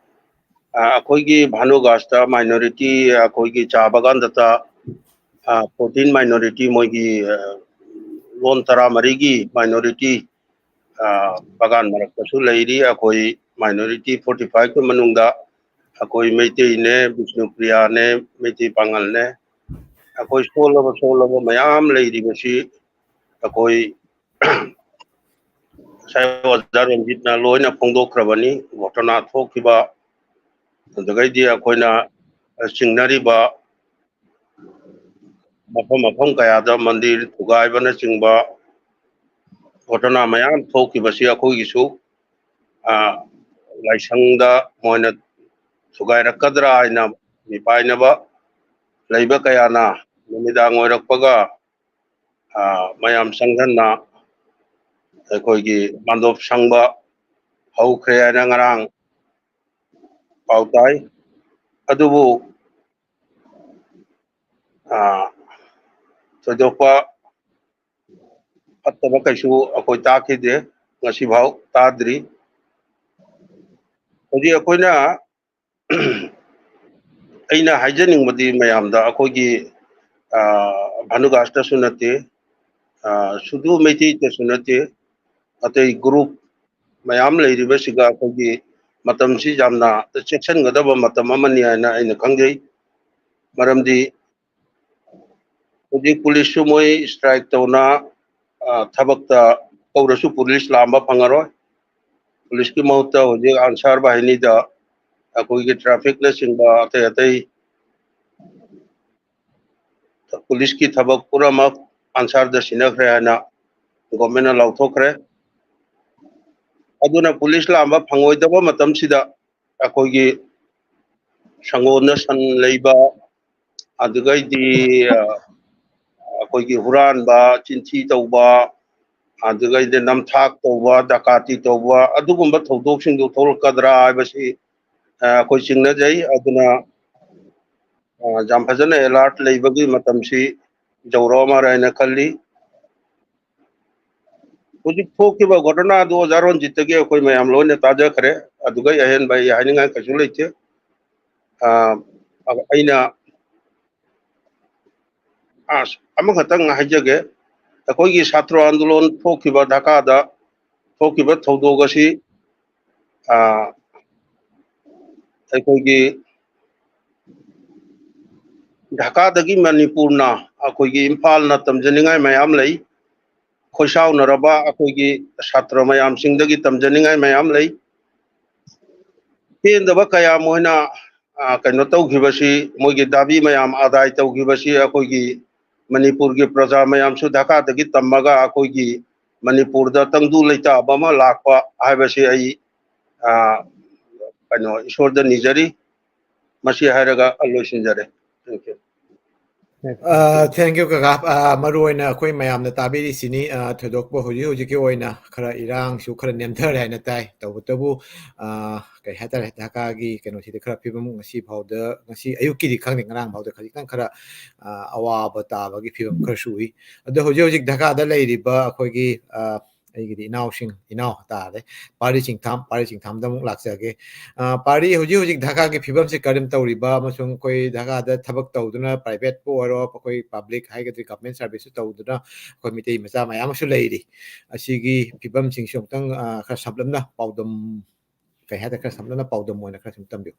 ꯑ, ꯑꯩꯈꯣꯏꯒꯤ ꯚꯥꯅꯨꯒꯥꯁꯇ minority, ꯑꯩꯈꯣꯏꯒꯤ ꯆꯥ ꯕꯒꯥꯟꯗꯇ, ꯑ, fourteen minority, ꯃꯣꯏꯒꯤ, ꯑ, ꯂꯣꯟ ꯇꯔꯥꯃꯔꯤꯒꯤ minority, ꯑ, ꯕꯒꯥꯟ ꯃꯔꯛꯇꯁꯨ ꯂꯩꯔꯤ꯫ ꯑꯩꯈꯣꯏ minority forty fiveꯀꯤ ꯃꯅꯨꯡꯗ ꯑꯩꯈꯣꯏ ꯃꯩꯇꯩꯅꯦ, ꯕꯤꯁꯅꯨꯄ꯭ꯔꯤꯌꯥꯅꯦ, ꯃꯩꯇꯩ ꯄꯥꯉꯜꯅꯦ, ꯑꯩꯈꯣꯏ ꯁꯣꯜꯂꯕ ꯁꯣꯜꯂꯕ ꯃꯌꯥꯝ ꯂꯩꯔꯤꯕꯁꯤ ꯑꯩꯈꯣꯏ ꯉꯁꯥꯏ ꯑꯣꯖꯥ ꯔꯟꯖꯤꯠꯅ ꯂꯣꯏꯅ ꯐꯣꯡꯗꯣꯛꯈ꯭ꯔꯕꯅꯤ꯫ ꯘꯣꯇꯅꯥ ꯊꯣꯛꯈꯤꯕ, ꯑꯗꯨꯗꯒꯤꯗꯤ ꯑꯩꯈꯣꯏꯅ ꯆꯤꯡꯅꯔꯤꯕ ꯃꯐꯝ ꯃꯐꯝ ꯀꯌꯥꯗ ꯃꯟꯗꯤꯔ ꯊꯨꯒꯥꯏꯕꯅꯆꯤꯡꯕ ꯘꯣꯇꯅꯥ ꯃꯌꯥꯝ ꯊꯣꯛꯈꯤꯕꯁꯤ ꯑꯩꯈꯣꯏꯒꯤꯁꯨ, ꯑ, ꯂꯥꯏꯁꯪꯗ ꯃꯣꯏꯅ ꯊꯨꯒꯥꯏꯔꯛꯀꯗ꯭ꯔꯥ ꯍꯥꯏꯅ ꯃꯤꯄꯥꯏꯅꯕ ꯂꯩꯕ ꯀꯌꯥꯅ ꯅꯨꯃꯤꯗꯥꯡ ꯑꯣꯏꯔꯛꯄꯒ, ꯑ, ꯃꯌꯥꯝ ꯆꯪꯁꯟꯅ ꯑꯩꯈꯣꯏꯒꯤ ꯃꯥꯟꯗꯣꯞ ꯁꯪꯕ ꯍꯧꯈ꯭ꯔꯦ ꯍꯥꯏꯅ ꯉꯔꯥꯡ ꯄꯥꯎ ꯇꯥꯏ꯫ ꯑꯗꯨꯕꯨ, ꯑ, ꯊꯣꯏꯗꯣꯛꯄ ꯐꯠꯇꯕ ꯀꯩꯁꯨ ꯑꯩꯈꯣꯏ ꯇꯥꯈꯤꯗꯦ꯫ ꯉꯁꯤꯐꯥꯎ ꯇꯥꯗ꯭ꯔꯤ꯫ ꯍꯧꯖꯤꯛ ꯑꯩꯈꯣꯏꯅ, ꯑꯩꯅ ꯍꯥꯏꯖꯅꯤꯡꯕꯗꯤ ꯃꯌꯥꯝꯗ, ꯑꯩꯈꯣꯏꯒꯤ, ꯑ, ꯚꯥꯅꯨꯒꯥꯁꯇꯁꯨ ꯅꯠꯇꯦ, ꯑ, ꯁꯨꯗꯨ ꯃꯩꯇꯩꯗꯁꯨ ꯅꯠꯇꯦ, ꯑꯇꯩ group ꯃꯌꯥꯝ ꯂꯩꯔꯤꯕꯁꯤꯒ ꯑꯩꯈꯣꯏꯒꯤ ꯃꯇꯝꯁꯤ ꯌꯥꯝꯅ ꯆꯦꯛꯁꯤꯟꯒꯗꯕ ꯃꯇꯝ ꯑꯃꯅꯤ ꯍꯥꯏꯅ ꯑꯩꯅ ꯈꯪꯖꯩ꯫ ꯃꯔꯝꯗꯤ ꯍꯧꯖꯤꯛ ꯄꯨꯂꯤꯁꯁꯨ ꯃꯣꯏ strike ꯇꯧꯅ, ꯑ, ꯊꯕꯛꯇ ꯀꯧꯔꯁꯨ ꯄꯨꯂꯤꯁ ꯂꯥꯝꯕ ꯐꯪꯉꯔꯣꯏ꯫ ꯄꯨꯂꯤꯁꯀꯤ ꯃꯍꯨꯠꯇ ꯍꯧꯖꯤꯛ ꯑꯟꯁꯥꯔ ꯕꯥꯍꯤꯅꯤꯗ ꯑꯩꯈꯣꯏꯒꯤ trafficꯅꯆꯤꯡꯕ ꯑꯇꯩ ꯑꯇꯩ ꯄꯨꯂꯤꯁꯀꯤ ꯊꯕꯛ ꯄꯨꯝꯅꯃꯛ ꯑꯟꯁꯥꯔꯗ ꯁꯤꯟꯅꯈ꯭ꯔꯦ ꯍꯥꯏꯅ governmentꯅ ꯂꯥꯎꯊꯣꯛꯈ꯭ꯔꯦ꯫ ꯑꯗꯨꯅ ꯄꯨꯂꯤꯁ ꯂꯥꯝꯕ ꯐꯪꯉꯣꯏꯗꯕ ꯃꯇꯝꯁꯤꯗ ꯑꯩꯈꯣꯏꯒꯤ ꯁꯪꯒꯣꯝꯗ ꯁꯟ ꯂꯩꯕ, ꯑꯗꯨꯒꯩꯗꯤ, ꯑ, ꯑꯩꯈꯣꯏꯒꯤ ꯍꯨꯔꯥꯟꯕ, ꯆꯤꯟꯊꯤ ꯇꯧꯕ, ꯑꯗꯨꯒꯩꯗꯤ ꯅꯝꯊꯥꯛ ꯇꯧꯕ, ꯗꯀꯥꯇꯤ ꯇꯧꯕ, ꯑꯗꯨꯒꯨꯝꯕ ꯊꯧꯗꯣꯛꯁꯤꯡꯗꯨ ꯊꯣꯛꯂꯛꯀꯗ꯭ꯔꯥ ꯍꯥꯏꯕꯁꯤ, ꯑ, ꯑꯩꯈꯣꯏ ꯆꯤꯡꯅꯖꯩ꯫ ꯑꯗꯨꯅ, ꯑ, ꯌꯥꯝ ꯐꯖꯅ alert ꯂꯩꯕꯒꯤ ꯃꯇꯝꯁꯤ ꯌꯧꯔꯛꯑꯃꯔ ꯍꯥꯏꯅ ꯈꯜꯂꯤ꯫ ꯍꯧꯖꯤꯛ ꯊꯣꯛꯈꯤꯕ ꯘꯣꯇꯅꯥꯗꯨ ꯑꯣꯖꯥ ꯔꯣꯟꯖꯤꯠꯇꯒꯤ ꯑꯩꯈꯣꯏ ꯃꯌꯥꯝ ꯂꯣꯏꯅ ꯇꯥꯖꯈ꯭ꯔꯦ꯫ ꯑꯗꯨꯒ ꯑꯍꯦꯟꯕ ꯑꯩ ꯍꯥꯏꯅꯤꯡꯉꯥꯏ ꯀꯩꯁꯨ ꯂꯩꯇꯦ꯫ ꯑ, ꯑꯩꯅ, ꯑ, ꯑꯃꯈꯛꯇꯪ ꯍꯥꯏꯖꯒꯦ꯫ ꯑꯩꯈꯣꯏꯒꯤ ꯁꯥꯇ꯭ꯔ ꯑꯟꯗꯣꯂꯟ ꯊꯣꯛꯈꯤꯕ, ꯙꯥꯀꯥꯗ ꯊꯣꯛꯈꯤꯕ ꯊꯧꯗꯣꯛ ꯑꯁꯤ, ꯑ, ꯑꯩꯈꯣꯏꯒꯤ ꯙꯥꯀꯥꯗꯒꯤ ꯃꯅꯤꯄꯨꯔꯅ ꯑꯩꯈꯣꯏꯒꯤ ꯏꯝꯐꯥꯜꯅ ꯇꯝꯖꯅꯤꯡꯉꯥꯏ ꯃꯌꯥꯝ ꯂꯩ꯫ ꯈꯣꯏꯁꯥꯎꯅꯔꯕ ꯑꯩꯈꯣꯏꯒꯤ ꯁꯥꯇ꯭ꯔ ꯃꯌꯥꯝꯁꯤꯡꯗꯒꯤ ꯇꯝꯖꯅꯤꯡꯉꯥꯏ ꯃꯌꯥꯝ ꯂꯩ꯫ ꯄꯦꯟꯗꯕ ꯀꯌꯥ ꯃꯣꯏꯅ, ꯑ, ꯀꯩꯅꯣ ꯇꯧꯈꯤꯕꯁꯤ, ꯃꯣꯏꯒꯤ ꯗꯥꯕꯤ ꯃꯌꯥꯝ ꯑꯗꯥꯏ ꯇꯧꯈꯤꯕꯁꯤ ꯑꯩꯈꯣꯏꯒꯤ ꯃꯅꯤꯄꯨꯔꯒꯤ ꯄ꯭ꯔꯖꯥ ꯃꯌꯥꯝꯁꯨ ꯙꯥꯀꯥꯗꯒꯤ ꯇꯝꯃꯒ ꯑꯩꯈꯣꯏꯒꯤ ꯃꯅꯤꯄꯨꯔꯗ ꯇꯪꯗꯨ ꯂꯩꯇꯥꯕ ꯑꯃ ꯂꯥꯛꯄ ꯍꯥꯏꯕꯁꯤ ꯑꯩ, ꯑ, ꯀꯩꯅꯣ, ꯏꯁꯣꯔꯗ ꯅꯤꯖꯔꯤ꯫ ꯃꯁꯤ ꯍꯥꯏꯔꯒ ꯂꯣꯏꯁꯤꯟꯖꯔꯦ꯫ Thank you꯫ ꯑ, thank you, ꯀꯀꯥ꯫ ꯑ, ꯃꯔꯨ ꯑꯣꯏꯅ ꯑꯩꯈꯣꯏ ꯃꯌꯥꯝꯅ ꯇꯥꯕꯤꯔꯤꯁꯤꯅꯤ, ꯑ, ꯊꯣꯏꯗꯣꯛꯄ ꯍꯧꯖꯤꯛ ꯍꯧꯖꯤꯛꯀꯤ ꯑꯣꯏꯅ ꯈꯔ ꯏꯔꯥꯡꯁꯨ ꯈꯔ ꯅꯦꯝꯊꯔꯦ ꯍꯥꯏꯅ ꯇꯥꯏ꯫ ꯇꯧꯕꯇꯕꯨ, ꯑ, ꯀꯩ ꯍꯥꯏꯇꯥꯔꯦ, ꯙꯥꯀꯥꯒꯤ ꯀꯩꯅꯣꯁꯤꯗꯤ ꯈꯔ ꯐꯤꯕꯝ ꯉꯁꯤ ꯐꯥꯎꯗ, ꯉꯁꯤ ꯑꯌꯨꯛꯀꯤꯗꯤ ꯈꯪꯗꯦ, ꯉꯔꯥꯡ ꯐꯥꯎꯗ ꯈꯖꯤꯛꯇꯪ ꯈꯔ, ꯑ, ꯑꯋꯥꯕ ꯇꯥꯕꯒꯤ ꯐꯤꯕꯝ ꯈꯔꯁꯨ ꯎꯏ꯫ ꯑꯗꯣ ꯍꯧꯖꯤꯛ ꯍꯧꯖꯤꯛ ꯙꯥꯀꯥꯗ ꯂꯩꯔꯤꯕ ꯑꯩꯈꯣꯏꯒꯤ, ꯑ, ꯑꯩꯒꯤꯗꯤ ꯏꯅꯥꯎꯁꯤꯡ, ꯏꯅꯥꯎ ꯍꯥꯏꯇꯥꯔꯦ, ꯄꯥꯔꯤ ꯆꯤꯡꯊꯥꯝ, ꯄꯥꯔꯤ ꯆꯤꯡꯊꯥꯝꯗ ꯑꯃꯨꯛ ꯂꯥꯛꯆꯒꯦ꯫ ꯑ, ꯄꯥꯔꯤ, ꯍꯧꯖꯤꯛ ꯍꯧꯖꯤꯛ ꯙꯥꯀꯥꯒꯤ ꯐꯤꯕꯝꯁꯤ ꯀꯔꯝ ꯇꯧꯔꯤꯕ, ꯑꯃꯁꯨꯡ ꯑꯩꯈꯣꯏ ꯙꯥꯀꯥꯗ ꯊꯕꯛ ꯇꯧꯗꯨꯅ, ꯄ꯭ꯔꯥꯏꯚꯦꯠꯄꯨ ꯑꯣꯏꯔꯣ, ꯑꯩꯈꯣꯏ ꯄꯕ꯭ꯂꯤꯛ ꯍꯥꯏꯒꯗ꯭ꯔꯥ, ꯒꯚꯔꯟꯃꯦꯟ ꯁꯥꯔꯚꯤꯁꯁꯨ ꯇꯧꯗꯨꯅ ꯑꯩꯈꯣꯏ ꯃꯤꯇꯩ ꯃꯆꯥ ꯃꯌꯥꯝ ꯑꯃꯁꯨ ꯂꯩꯔꯤ꯫ ꯑꯁꯤꯒꯤ ꯐꯤꯕꯝꯁꯤꯡꯁꯤ ꯑꯃꯨꯛꯇꯪ, ꯑ, ꯈꯔ ꯁꯝꯂꯞꯅ ꯄꯥꯎꯗꯝ, ꯀꯩ ꯍꯥꯏꯇꯥꯔꯦ, ꯈꯔ ꯁꯝꯂꯞꯅ ꯄꯥꯎꯗꯝ ꯑꯣꯏꯅ ꯈꯔ ꯁꯨꯝ ꯇꯝꯕꯤꯌꯨ꯫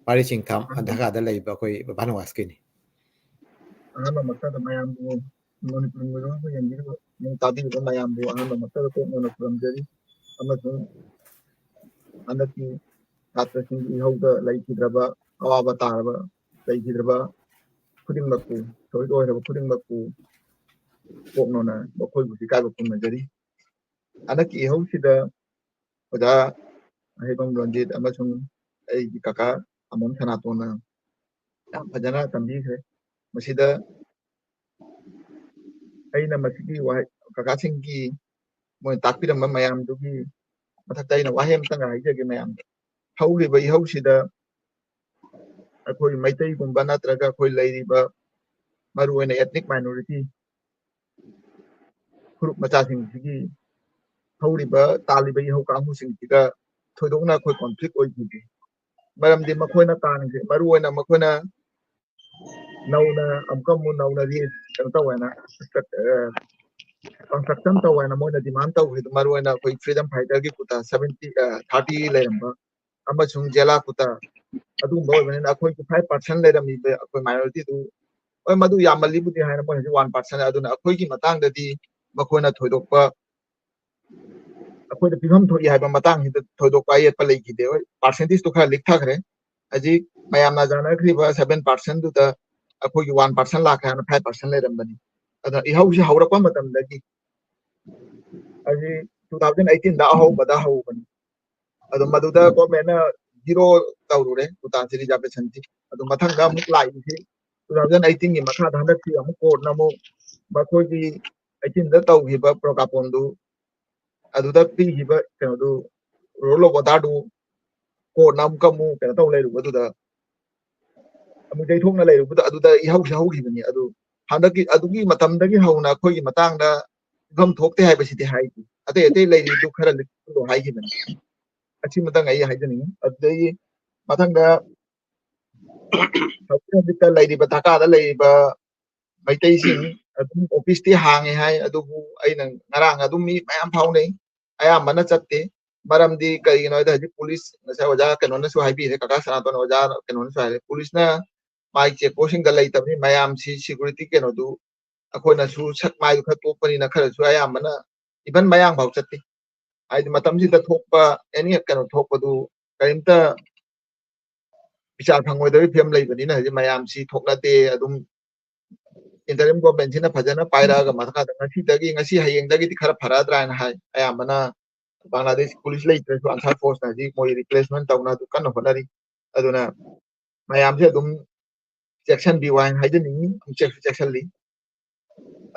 ꯄꯥꯔꯤ ꯆꯤꯡꯊꯥꯝ, ꯙꯥꯀꯥꯗ ꯂꯩꯕ ꯑꯩꯈꯣꯏ ꯚꯥꯅꯨꯋꯥꯁꯀꯤꯅꯤ꯫ ꯑꯍꯥꯟꯕ ꯃꯛꯇꯗ ꯃꯌꯥꯝꯕꯨ, ꯃꯅꯤꯄꯨꯔ ꯃꯤꯔꯣꯟꯕꯨ ꯌꯦꯡꯕꯤꯔꯤꯕ, ꯌꯦꯡ ꯇꯥꯕꯤꯔꯤꯕ ꯃꯌꯥꯝꯕꯨ ꯑꯍꯥꯟꯕ ꯃꯛꯇꯗ ꯀꯣꯛ ꯅꯧꯅ ꯈꯨꯔꯨꯝꯖꯔꯤ꯫ ꯑꯃꯁꯨꯡ ꯍꯟꯗꯛꯀꯤ ꯁꯥꯇ꯭ꯔꯁꯤꯡꯒꯤ ꯏꯍꯧꯗ ꯂꯩꯈꯤꯗ꯭ꯔꯕ, ꯑꯋꯥꯕ ꯇꯥꯔꯕ, ꯂꯩꯈꯤꯗ꯭ꯔꯕ ꯈꯨꯗꯤꯡꯃꯛꯄꯨ, ꯁꯣꯏꯗ ꯑꯣꯏꯔꯕ ꯈꯨꯗꯤꯡꯃꯛꯄꯨ ꯀꯣꯛ ꯅꯧꯅ ꯃꯈꯣꯏꯕꯨꯁꯨ ꯏꯀꯥꯏꯕ ꯈꯨꯝꯅꯖꯔꯤ꯫ ꯍꯟꯗꯛꯀꯤ ꯏꯍꯧꯁꯤꯗ ꯑꯣꯖꯥ ꯑꯍꯩꯕꯝ ꯔꯟꯖꯤꯠ ꯑꯃꯁꯨꯡ ꯑꯩꯒꯤ ꯀꯀꯥ ꯑꯃꯣꯝ ꯁꯅꯥꯇꯣꯟꯅ ꯌꯥꯝ ꯐꯖꯅ ꯇꯝꯕꯤꯈ꯭ꯔꯦ꯫ ꯃꯁꯤꯗ ꯑꯩꯅ ꯃꯁꯤꯒꯤ ꯋꯥꯍꯩ, ꯀꯀꯥꯁꯤꯡꯒꯤ ꯃꯣꯏ ꯇꯥꯛꯄꯤꯔꯝꯕ ꯃꯌꯥꯝꯗꯨꯒꯤ ꯃꯊꯛꯇ ꯑꯩꯅ ꯋꯥꯍꯩ ꯑꯃꯇꯪꯒ ꯍꯥꯏꯖꯒꯦ ꯃꯌꯥꯝꯗ꯫ ꯍꯧꯔꯤꯕ ꯏꯍꯧꯁꯤꯗ ꯑꯩꯈꯣꯏ ꯃꯩꯇꯩꯒꯨꯝꯕ ꯅꯠꯇ꯭ꯔꯒ ꯑꯩꯈꯣꯏ ꯂꯩꯔꯤꯕ ꯃꯔꯨꯑꯣꯏꯅ ethnic minority ꯐꯨꯔꯨꯞ ꯃꯆꯥꯁꯤꯡꯁꯤꯒꯤ ꯍꯧꯔꯤꯕ, ꯇꯥꯜꯂꯤꯕ ꯏꯍꯧ ꯀꯥꯡꯕꯨꯁꯤꯡꯁꯤꯒ ꯊꯣꯏꯗꯣꯛꯅ ꯑꯩꯈꯣꯏ conflict ꯑꯣꯏꯈꯤꯗꯦ꯫ ꯃꯔꯝꯗꯤ ꯃꯈꯣꯏꯅ ꯇꯥꯡꯁꯦ, ꯃꯔꯨꯑꯣꯏꯅ ꯃꯈꯣꯏꯅ ꯅꯧꯅ ꯑꯃꯨꯛꯀ ꯑꯃꯨꯛ ꯅꯧꯅ ꯔꯤ-, ꯀꯩꯅꯣ ꯇꯧꯋꯦꯅ, ꯑ, construction ꯇꯧꯋꯦꯅ ꯃꯣꯏꯅ demand ꯇꯧꯈ꯭ꯔꯤꯗꯣ, ꯃꯔꯨꯑꯣꯏꯅ ꯑꯩꯈꯣꯏ freedom fighter ꯒꯤ ꯀꯨꯇꯥ seventy, ꯑ, thirty ꯂꯩꯔꯝꯕ ꯑꯃꯁꯨꯡ ꯖꯦꯂꯥ ꯀꯨꯇꯥ ꯑꯗꯨꯒꯨꯝꯕ ꯑꯣꯏꯕꯅꯤꯅ ꯑꯩꯈꯣꯏꯒꯤ five percent ꯂꯩꯔꯝꯃꯤꯕ ꯑꯩꯈꯣꯏ minority ꯗꯨ, ꯍꯣꯏ, ꯃꯗꯨ ꯌꯥꯝꯃꯜꯂꯤꯕꯨꯗꯤ ꯍꯥꯏꯅ ꯃꯣꯏ ꯍꯧꯖꯤꯛ one percent, ꯑꯗꯨꯅ ꯑꯩꯈꯣꯏꯒꯤ ꯃꯇꯥꯡꯗꯗꯤ ꯃꯈꯣꯏꯅ ꯊꯣꯏꯗꯣꯛꯄ, ꯑꯩꯈꯣꯏꯗ ꯄꯤꯐꯝ ꯊꯣꯛꯏ ꯍꯥꯏꯕ ꯃꯇꯥꯡꯁꯤꯗ ꯊꯣꯏꯗꯣꯛꯄ ꯑꯌꯦꯠꯄ ꯂꯩꯈꯤꯗꯦ꯫ ꯍꯣꯏ, percentage ꯇꯨ ꯈꯔ ꯂꯤꯛꯊꯈ꯭ꯔꯦ꯫ ꯍꯧꯖꯤꯛ ꯃꯌꯥꯝꯅ ꯌꯥꯅꯈ꯭ꯔꯤꯕ seven percent ꯗꯨꯗ ꯑꯩꯈꯣꯏꯒꯤ one percent ꯂꯥꯛꯈ꯭ꯔꯦ ꯍꯥꯏꯅ five percent ꯂꯩꯔꯝꯕꯅꯤ꯫ ꯑꯗꯨꯅ ꯏꯍꯧꯁꯤ ꯍꯧꯔꯛꯄ ꯃꯇꯝꯗꯒꯤ, ꯍꯧꯖꯤꯛ two thousand eighteen ꯗ ꯑꯍꯧꯕꯗ ꯍꯧꯕꯅꯤ꯫ ꯑꯗꯣ ꯃꯗꯨꯗ government ꯅ zero ꯇꯧꯔꯨꯔꯦ, ꯀꯨꯇꯥꯁꯤ, reservation ꯁꯤ꯫ ꯑꯗꯣ ꯃꯊꯪꯗ ꯑꯃꯨꯛ ꯂꯥꯛꯏꯁꯤ two thousand eighteen ꯒꯤ ꯃꯈꯥꯗ ꯍꯟꯗꯛꯀꯤ ꯑꯃꯨꯛ court ꯅ ꯑꯃꯨꯛ ꯃꯈꯣꯏꯒꯤ eighteen ꯗ ꯇꯧꯈꯤꯕ ꯄ꯭ꯔꯣꯒꯥꯄꯣꯟꯗꯨ, ꯑꯗꯨꯗ ꯄꯤꯈꯤꯕ ꯀꯩꯅꯣꯗꯨ, rule of order do court ꯅ ꯑꯃꯨꯛꯀ ꯑꯃꯨꯛ ꯀꯩꯅꯣ ꯇꯧ ꯂꯩꯔꯨꯕꯗꯨꯗ, ꯑꯃꯨꯛ ꯌꯩꯊꯣꯛꯅ ꯂꯩꯔꯨꯕꯗ, ꯑꯗꯨꯗ ꯏꯍꯧꯁꯤ ꯍꯧꯈꯤꯕꯅꯤ꯫ ꯑꯗꯨ ꯍꯟꯗꯛꯀꯤ, ꯑꯗꯨꯒꯤ ꯃꯇꯝꯗꯒꯤ ꯍꯧꯅ ꯑꯩꯈꯣꯏꯒꯤ ꯃꯇꯥꯡꯗ ꯐꯤꯕꯝ ꯊꯣꯛꯇꯦ ꯍꯥꯏꯕꯁꯤꯗꯤ ꯍꯥꯏꯗꯦ꯫ ꯑꯇꯩ ꯑꯇꯩ ꯂꯩꯔꯤꯗꯨ ꯈꯔ ꯂꯤꯈꯠꯂꯣ ꯍꯥꯏꯈꯤꯕꯅꯤ꯫ ꯑꯁꯤꯃꯇꯪ ꯑꯩ ꯍꯥꯏꯖꯅꯤꯡꯉꯤ꯫ ꯑꯗꯨꯗꯒꯤ ꯃꯊꯪꯗ ꯍꯧꯖꯤꯛ ꯍꯧꯖꯤꯛꯇ ꯂꯩꯔꯤꯕ ꯙꯥꯀꯥꯗ ꯂꯩꯔꯤꯕ ꯃꯩꯇꯩꯁꯤꯡ ꯑꯗꯨꯝ ꯑꯣꯐꯤꯁꯇꯤ ꯍꯥꯡꯉꯦ ꯍꯥꯏ, ꯑꯗꯨꯕꯨ ꯑꯩꯅ ꯉꯔꯥꯡ ꯑꯗꯨꯝ ꯃꯤ ꯃꯌꯥꯝ ꯐꯥꯎꯅꯩ, ꯑꯌꯥꯝꯕꯅ ꯆꯠꯇꯦ꯫ ꯃꯔꯝꯗꯤ ꯀꯩꯒꯤꯅꯣ ꯍꯥꯏꯗ ꯍꯧꯖꯤꯛ ꯄꯨꯂꯤꯁ, ꯉꯁꯥꯏ ꯑꯣꯖꯥ ꯀꯩꯅꯣꯅꯁꯨ ꯍꯥꯏꯕꯤꯔꯦ, ꯀꯀꯥ ꯁꯅꯥꯇꯣꯟ ꯑꯣꯖꯥ ꯀꯩꯅꯣꯅꯁꯨ ꯍꯥꯏꯔꯦ, ꯄꯨꯂꯤꯁꯅ ꯃꯥꯒꯤ ꯆꯦꯛ ꯄꯣꯁꯁꯤꯡꯗ ꯂꯩꯇꯕꯅꯤ, ꯃꯌꯥꯝꯁꯤ ꯁꯦꯀ꯭ꯌꯨꯔꯤꯇꯤ ꯀꯩꯅꯣꯗꯨ ꯑꯩꯈꯣꯏꯅꯁꯨ ꯁꯛ ꯃꯥꯏꯗꯨ ꯈꯔ ꯇꯣꯛꯄꯅꯤꯅ ꯈꯔꯁꯨ ꯑꯌꯥꯝꯕꯅ ꯏꯚꯟ ꯃꯌꯥꯡ ꯐꯥꯎ ꯆꯠꯇꯦ꯫ ꯍꯥꯏꯗꯤ ꯃꯇꯝꯁꯤꯗ ꯊꯣꯛꯄ ꯑꯦꯅꯤ ꯀꯩꯅꯣ ꯊꯣꯛꯄꯗꯨ ꯀꯔꯤꯝꯇ ꯕꯤꯆꯥꯔ ꯐꯪꯉꯣꯏꯗꯕꯒꯤ ꯐꯤꯕꯝ ꯂꯩꯕꯅꯤꯅ ꯍꯧꯖꯤꯛ ꯃꯌꯥꯝꯁꯤ ꯊꯣꯛꯅꯗꯦ꯫ ꯑꯗꯨꯝ ꯏꯟꯇꯔꯤꯝ ꯒꯣꯔꯃꯦꯟꯁꯤꯅ ꯐꯖꯅ ꯄꯥꯏꯔꯛꯑꯒ ꯃꯈꯥꯗ ꯉꯁꯤꯗꯒꯤ, ꯉꯁꯤ ꯍꯌꯦꯡꯗꯒꯤꯗꯤ ꯈꯔ ꯐꯔꯗ꯭ꯔꯥ ꯍꯥꯏꯅ ꯍꯥꯏ꯫ ꯑꯌꯥꯝꯕꯅ ꯕꯪꯒ꯭ꯂꯥꯗꯦꯁ ꯄꯨꯂꯤꯁ ꯂꯩꯇ꯭ꯔꯁꯨ ꯑꯟꯁꯥꯔ ꯐꯣꯔꯁꯅ ꯍꯧꯖꯤꯛ ꯃꯣꯏ ꯔꯤꯄ꯭ꯂꯦꯁꯃꯦꯟ ꯇꯧꯅ ꯑꯗꯨ ꯀꯟꯅ ꯍꯣꯠꯅꯔꯤ꯫ ꯑꯗꯨꯅ ꯃꯌꯥꯝꯁꯦ ꯑꯗꯨꯝ ꯆꯦꯛꯁꯤꯟꯕꯤꯌꯨ ꯍꯥꯏꯅ ꯍꯥꯏꯖꯅꯤꯡꯉꯤ, ꯑꯗꯨꯝ ꯆꯦꯛꯁꯨ ꯆꯦꯛꯁꯤꯜꯂꯤ꯫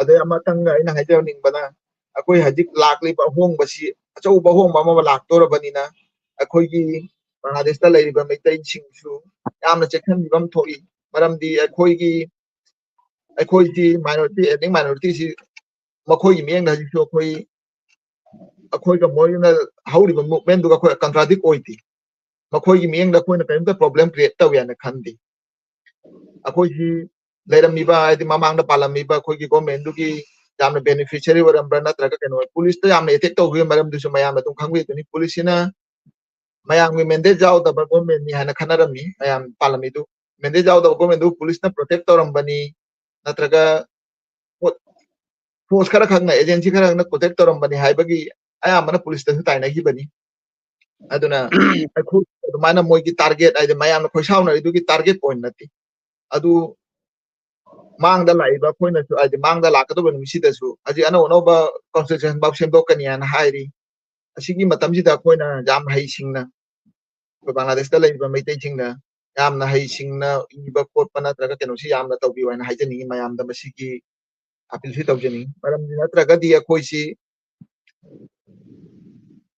ꯑꯗꯩ ꯑꯃꯇꯪꯒ ꯑꯩꯅ ꯍꯥꯏꯖꯍꯟꯅꯤꯡꯕꯅ, ꯑꯩꯈꯣꯏ ꯍꯧꯖꯤꯛ ꯂꯥꯛꯂꯤꯕ ꯑꯍꯣꯡꯕꯁꯤ ꯑꯆꯧꯕ ꯑꯍꯣꯡꯕ ꯑꯃ ꯂꯥꯛꯇꯧꯔꯕꯅꯤꯅ ꯑꯩꯈꯣꯏꯒꯤ ꯕꯪꯒ꯭ꯂꯥꯗꯦꯁꯇ ꯂꯩꯔꯤꯕ ꯃꯩꯇꯩꯁꯤꯡꯁꯨ ꯌꯥꯝꯅ ꯆꯦꯛꯁꯤꯟꯕꯤꯕ ꯑꯃ ꯊꯣꯛꯏ꯫ ꯃꯔꯝꯗꯤ ꯑꯩꯈꯣꯏꯒꯤ, ꯑꯩꯈꯣꯏꯁꯤ ꯃꯥꯏꯅꯣꯔꯤꯇꯤ, ꯑꯦꯊꯅꯤꯛ ꯃꯥꯏꯅꯣꯔꯤꯇꯤꯁꯤ ꯃꯈꯣꯏꯒꯤ ꯃꯤꯠꯌꯦꯡꯗ ꯍꯧꯖꯤꯛꯁꯨ ꯑꯩꯈꯣꯏ, ꯑꯩꯈꯣꯏꯒ ꯃꯣꯏꯅ ꯍꯧꯔꯤꯕ ꯃꯨꯚꯃꯦꯟꯗꯨꯒ ꯑꯩꯈꯣꯏ ꯀꯟꯇ꯭ꯔꯥꯗꯤꯛ ꯑꯣꯏꯗꯦ꯫ ꯃꯈꯣꯏꯒꯤ ꯃꯤꯠꯌꯦꯡꯗ ꯑꯩꯈꯣꯏꯅ ꯀꯔꯤꯝꯇ ꯄ꯭ꯔꯣꯕ꯭ꯂꯦꯝ ꯀ꯭ꯔꯤꯌꯦꯠ ꯇꯧꯏ ꯍꯥꯏꯅ ꯈꯟꯗꯦ꯫ ꯑꯩꯈꯣꯏꯒꯤ ꯂꯩꯔꯝꯃꯤꯕ, ꯍꯥꯏꯗꯤ ꯃꯃꯥꯡꯗ ꯄꯥꯜꯂꯝꯃꯤꯕ ꯑꯩꯈꯣꯏꯒꯤ ꯒꯣꯔꯃꯦꯟꯗꯨꯒꯤ ꯌꯥꯝꯅ ꯕꯦꯅꯤꯐꯤꯁꯔꯤ ꯑꯣꯏꯔꯝꯕ꯭ꯔꯥ, ꯅꯠꯇ꯭ꯔꯒ ꯀꯩꯅꯣ, ꯄꯨꯂꯤꯁꯇ ꯌꯥꯝꯅ ꯑꯦꯇꯦꯛ ꯇꯧꯈꯤꯕ ꯃꯔꯝꯗꯨꯁꯨ ꯃꯌꯥꯝ ꯑꯗꯨꯝ ꯈꯪꯕꯤꯗꯨꯅꯤ꯫ ꯄꯨꯂꯤꯁꯁꯤꯅ ꯃꯌꯥꯝꯒꯤ ꯃꯦꯟꯗꯦꯠ ꯌꯥꯎꯗꯕ ꯒꯣꯔꯃꯦꯟꯅꯤ ꯍꯥꯏꯅ ꯈꯟꯅꯔꯝꯃꯤ꯫ ꯃꯌꯥꯝ ꯄꯥꯜꯂꯝꯃꯤꯗꯨ, ꯃꯦꯟꯗꯦꯠ ꯌꯥꯎꯗꯕ ꯒꯣꯔꯃꯦꯟꯗꯨ ꯄꯨꯂꯤꯁꯅ ꯄ꯭ꯔꯣꯇꯦꯛ ꯇꯧꯔꯝꯕꯅꯤ, ꯅꯠꯇ꯭ꯔꯒ ꯐꯣꯔꯁ ꯈꯔ ꯈꯛꯅ, ꯑꯦꯖꯦꯟꯁꯤ ꯈꯔ ꯈꯛꯅ ꯄ꯭ꯔꯣꯇꯦꯛ ꯇꯧꯔꯝꯕꯅꯤ ꯍꯥꯏꯕꯒꯤ ꯑꯌꯥꯝꯕꯅ ꯄꯨꯂꯤꯁꯇꯁꯨ ꯇꯥꯏꯅꯈꯤꯕꯅꯤ꯫ ꯑꯗꯨꯅ ꯑꯩꯈꯣꯏ ꯑꯗꯨꯃꯥꯏꯅ ꯃꯣꯏꯒꯤ ꯇꯥꯔꯒꯦꯠ, ꯍꯥꯏꯗꯤ ꯃꯌꯥꯝꯅ ꯈꯣꯏꯁꯥꯎꯅꯔꯤꯗꯨꯒꯤ ꯇꯥꯔꯒꯦꯠ ꯄꯣꯏꯟ ꯅꯠꯇꯦ꯫ ꯑꯗꯨ ꯃꯥꯡꯗ ꯂꯥꯛꯏꯕ ꯑꯩꯈꯣꯏꯅꯁꯨ, ꯍꯥꯏꯗꯤ ꯃꯥꯡꯗ ꯂꯥꯛꯀꯗꯧꯕ ꯅꯨꯃꯤꯠꯁꯤꯗꯁꯨ ꯍꯧꯖꯤꯛ ꯑꯅꯧ ꯑꯅꯧꯕ ꯀꯣꯟꯁꯇꯤꯇ꯭ꯌꯨꯁꯟ ꯐꯥꯎ ꯁꯦꯝꯗꯣꯛꯀꯅꯤ ꯍꯥꯏꯅ ꯍꯥꯏꯔꯤ꯫ ꯑꯁꯤꯒꯤ ꯃꯇꯝꯁꯤꯗ ꯑꯩꯈꯣꯏꯅ ꯌꯥꯝ ꯍꯩꯁꯤꯡꯅ, ꯑꯩꯈꯣꯏ ꯕꯪꯒ꯭ꯂꯥꯗꯦꯁꯇ ꯂꯩꯔꯤꯕ ꯃꯩꯇꯩꯁꯤꯡꯅ ꯌꯥꯝꯅ ꯍꯩꯁꯤꯡꯅ ꯏꯕ ꯈꯣꯠꯄ ꯅꯠꯇ꯭ꯔꯒ ꯀꯩꯅꯣꯁꯤ ꯌꯥꯝꯅ ꯇꯧꯕꯤꯌꯨ ꯍꯥꯏꯅ ꯍꯥꯏꯖꯅꯤꯡꯉꯤ, ꯃꯌꯥꯝꯗ ꯃꯁꯤꯒꯤ ꯑꯄꯤꯜꯁꯤ ꯇꯧꯖꯅꯤꯡꯉꯤ꯫ ꯃꯔꯝꯗꯤ ꯅꯠꯇ꯭ꯔꯒꯗꯤ ꯑꯩꯈꯣꯏꯁꯤ,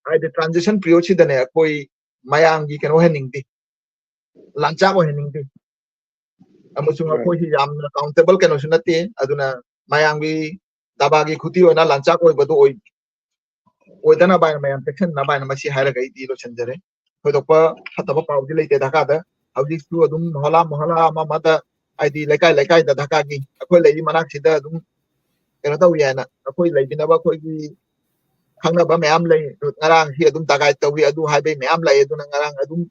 ꯍꯥꯏꯗꯤ ꯇ꯭ꯔꯥꯟꯖꯤꯁꯟ ꯄꯤꯔꯤꯌꯣꯗꯁꯤꯗꯅꯦ ꯑꯩꯈꯣꯏ ꯃꯌꯥꯝꯒꯤ ꯀꯩꯅꯣ ꯑꯣꯏꯍꯟꯅꯤꯡꯗꯦ, ꯂꯥꯟꯆꯥꯛ ꯑꯣꯏꯍꯟꯅꯤꯡꯗꯦ꯫ ꯑꯃꯁꯨꯡ ꯑꯩꯈꯣꯏꯁꯤ ꯌꯥꯝꯅ ꯀꯥꯎꯟꯇꯦꯕꯜ ꯀꯩꯅꯣꯁꯨ ꯅꯠꯇꯦ꯫ ꯑꯗꯨꯅ ꯃꯌꯥꯝꯒꯤ ꯗꯥꯕꯥꯒꯤ ꯈꯨꯇꯤ ꯑꯣꯏꯅ ꯂꯥꯟꯆꯥꯛ ꯑꯣꯏꯕꯗꯨ ꯑꯣꯏ-, ꯑꯣꯏꯗꯅꯕ ꯍꯥꯏꯅ, ꯃꯌꯥꯝ ꯆꯦꯛꯁꯤꯟꯅꯕ ꯍꯥꯏꯅ ꯃꯁꯤ ꯍꯥꯏꯔꯒ ꯑꯩꯗꯤ ꯂꯣꯏꯁꯤꯟꯖꯔꯦ꯫ ꯊꯣꯏꯗꯣꯛꯄ ꯐꯠꯇꯕ ꯄꯥꯎꯗꯤ ꯂꯩꯇꯦ ꯙꯥꯀꯥꯗ꯫ ꯍꯧꯖꯤꯛꯁꯨ ꯑꯗꯨꯝ ꯃꯣꯍꯂꯥ ꯃꯣꯍꯂꯥ ꯑꯃ ꯑꯃꯗ, ꯍꯥꯏꯗꯤ ꯂꯩꯀꯥꯏ ꯂꯩꯀꯥꯏꯗ ꯙꯥꯀꯥꯒꯤ ꯑꯩꯈꯣꯏ ꯂꯩꯔꯤ ꯃꯅꯥꯛꯁꯤꯗ ꯑꯗꯨꯝ ꯀꯩꯅꯣ ꯇꯧꯏ ꯍꯥꯏꯅ, ꯑꯩꯈꯣꯏ ꯂꯩꯃꯤꯟꯅꯕ ꯑꯩꯈꯣꯏꯒꯤ ꯈꯪꯅꯕ ꯃꯌꯥꯝ ꯂꯩ꯫ ꯉꯔꯥꯡꯁꯤ ꯑꯗꯨꯝ ꯗꯥꯒꯥꯏ ꯇꯧꯏ, ꯑꯗꯨ ꯍꯥꯏꯕꯩ ꯃꯌꯥꯝ ꯂꯥꯛꯑꯦ꯫ ꯑꯗꯨꯅ ꯉꯔꯥꯡ ꯑꯗꯨꯝ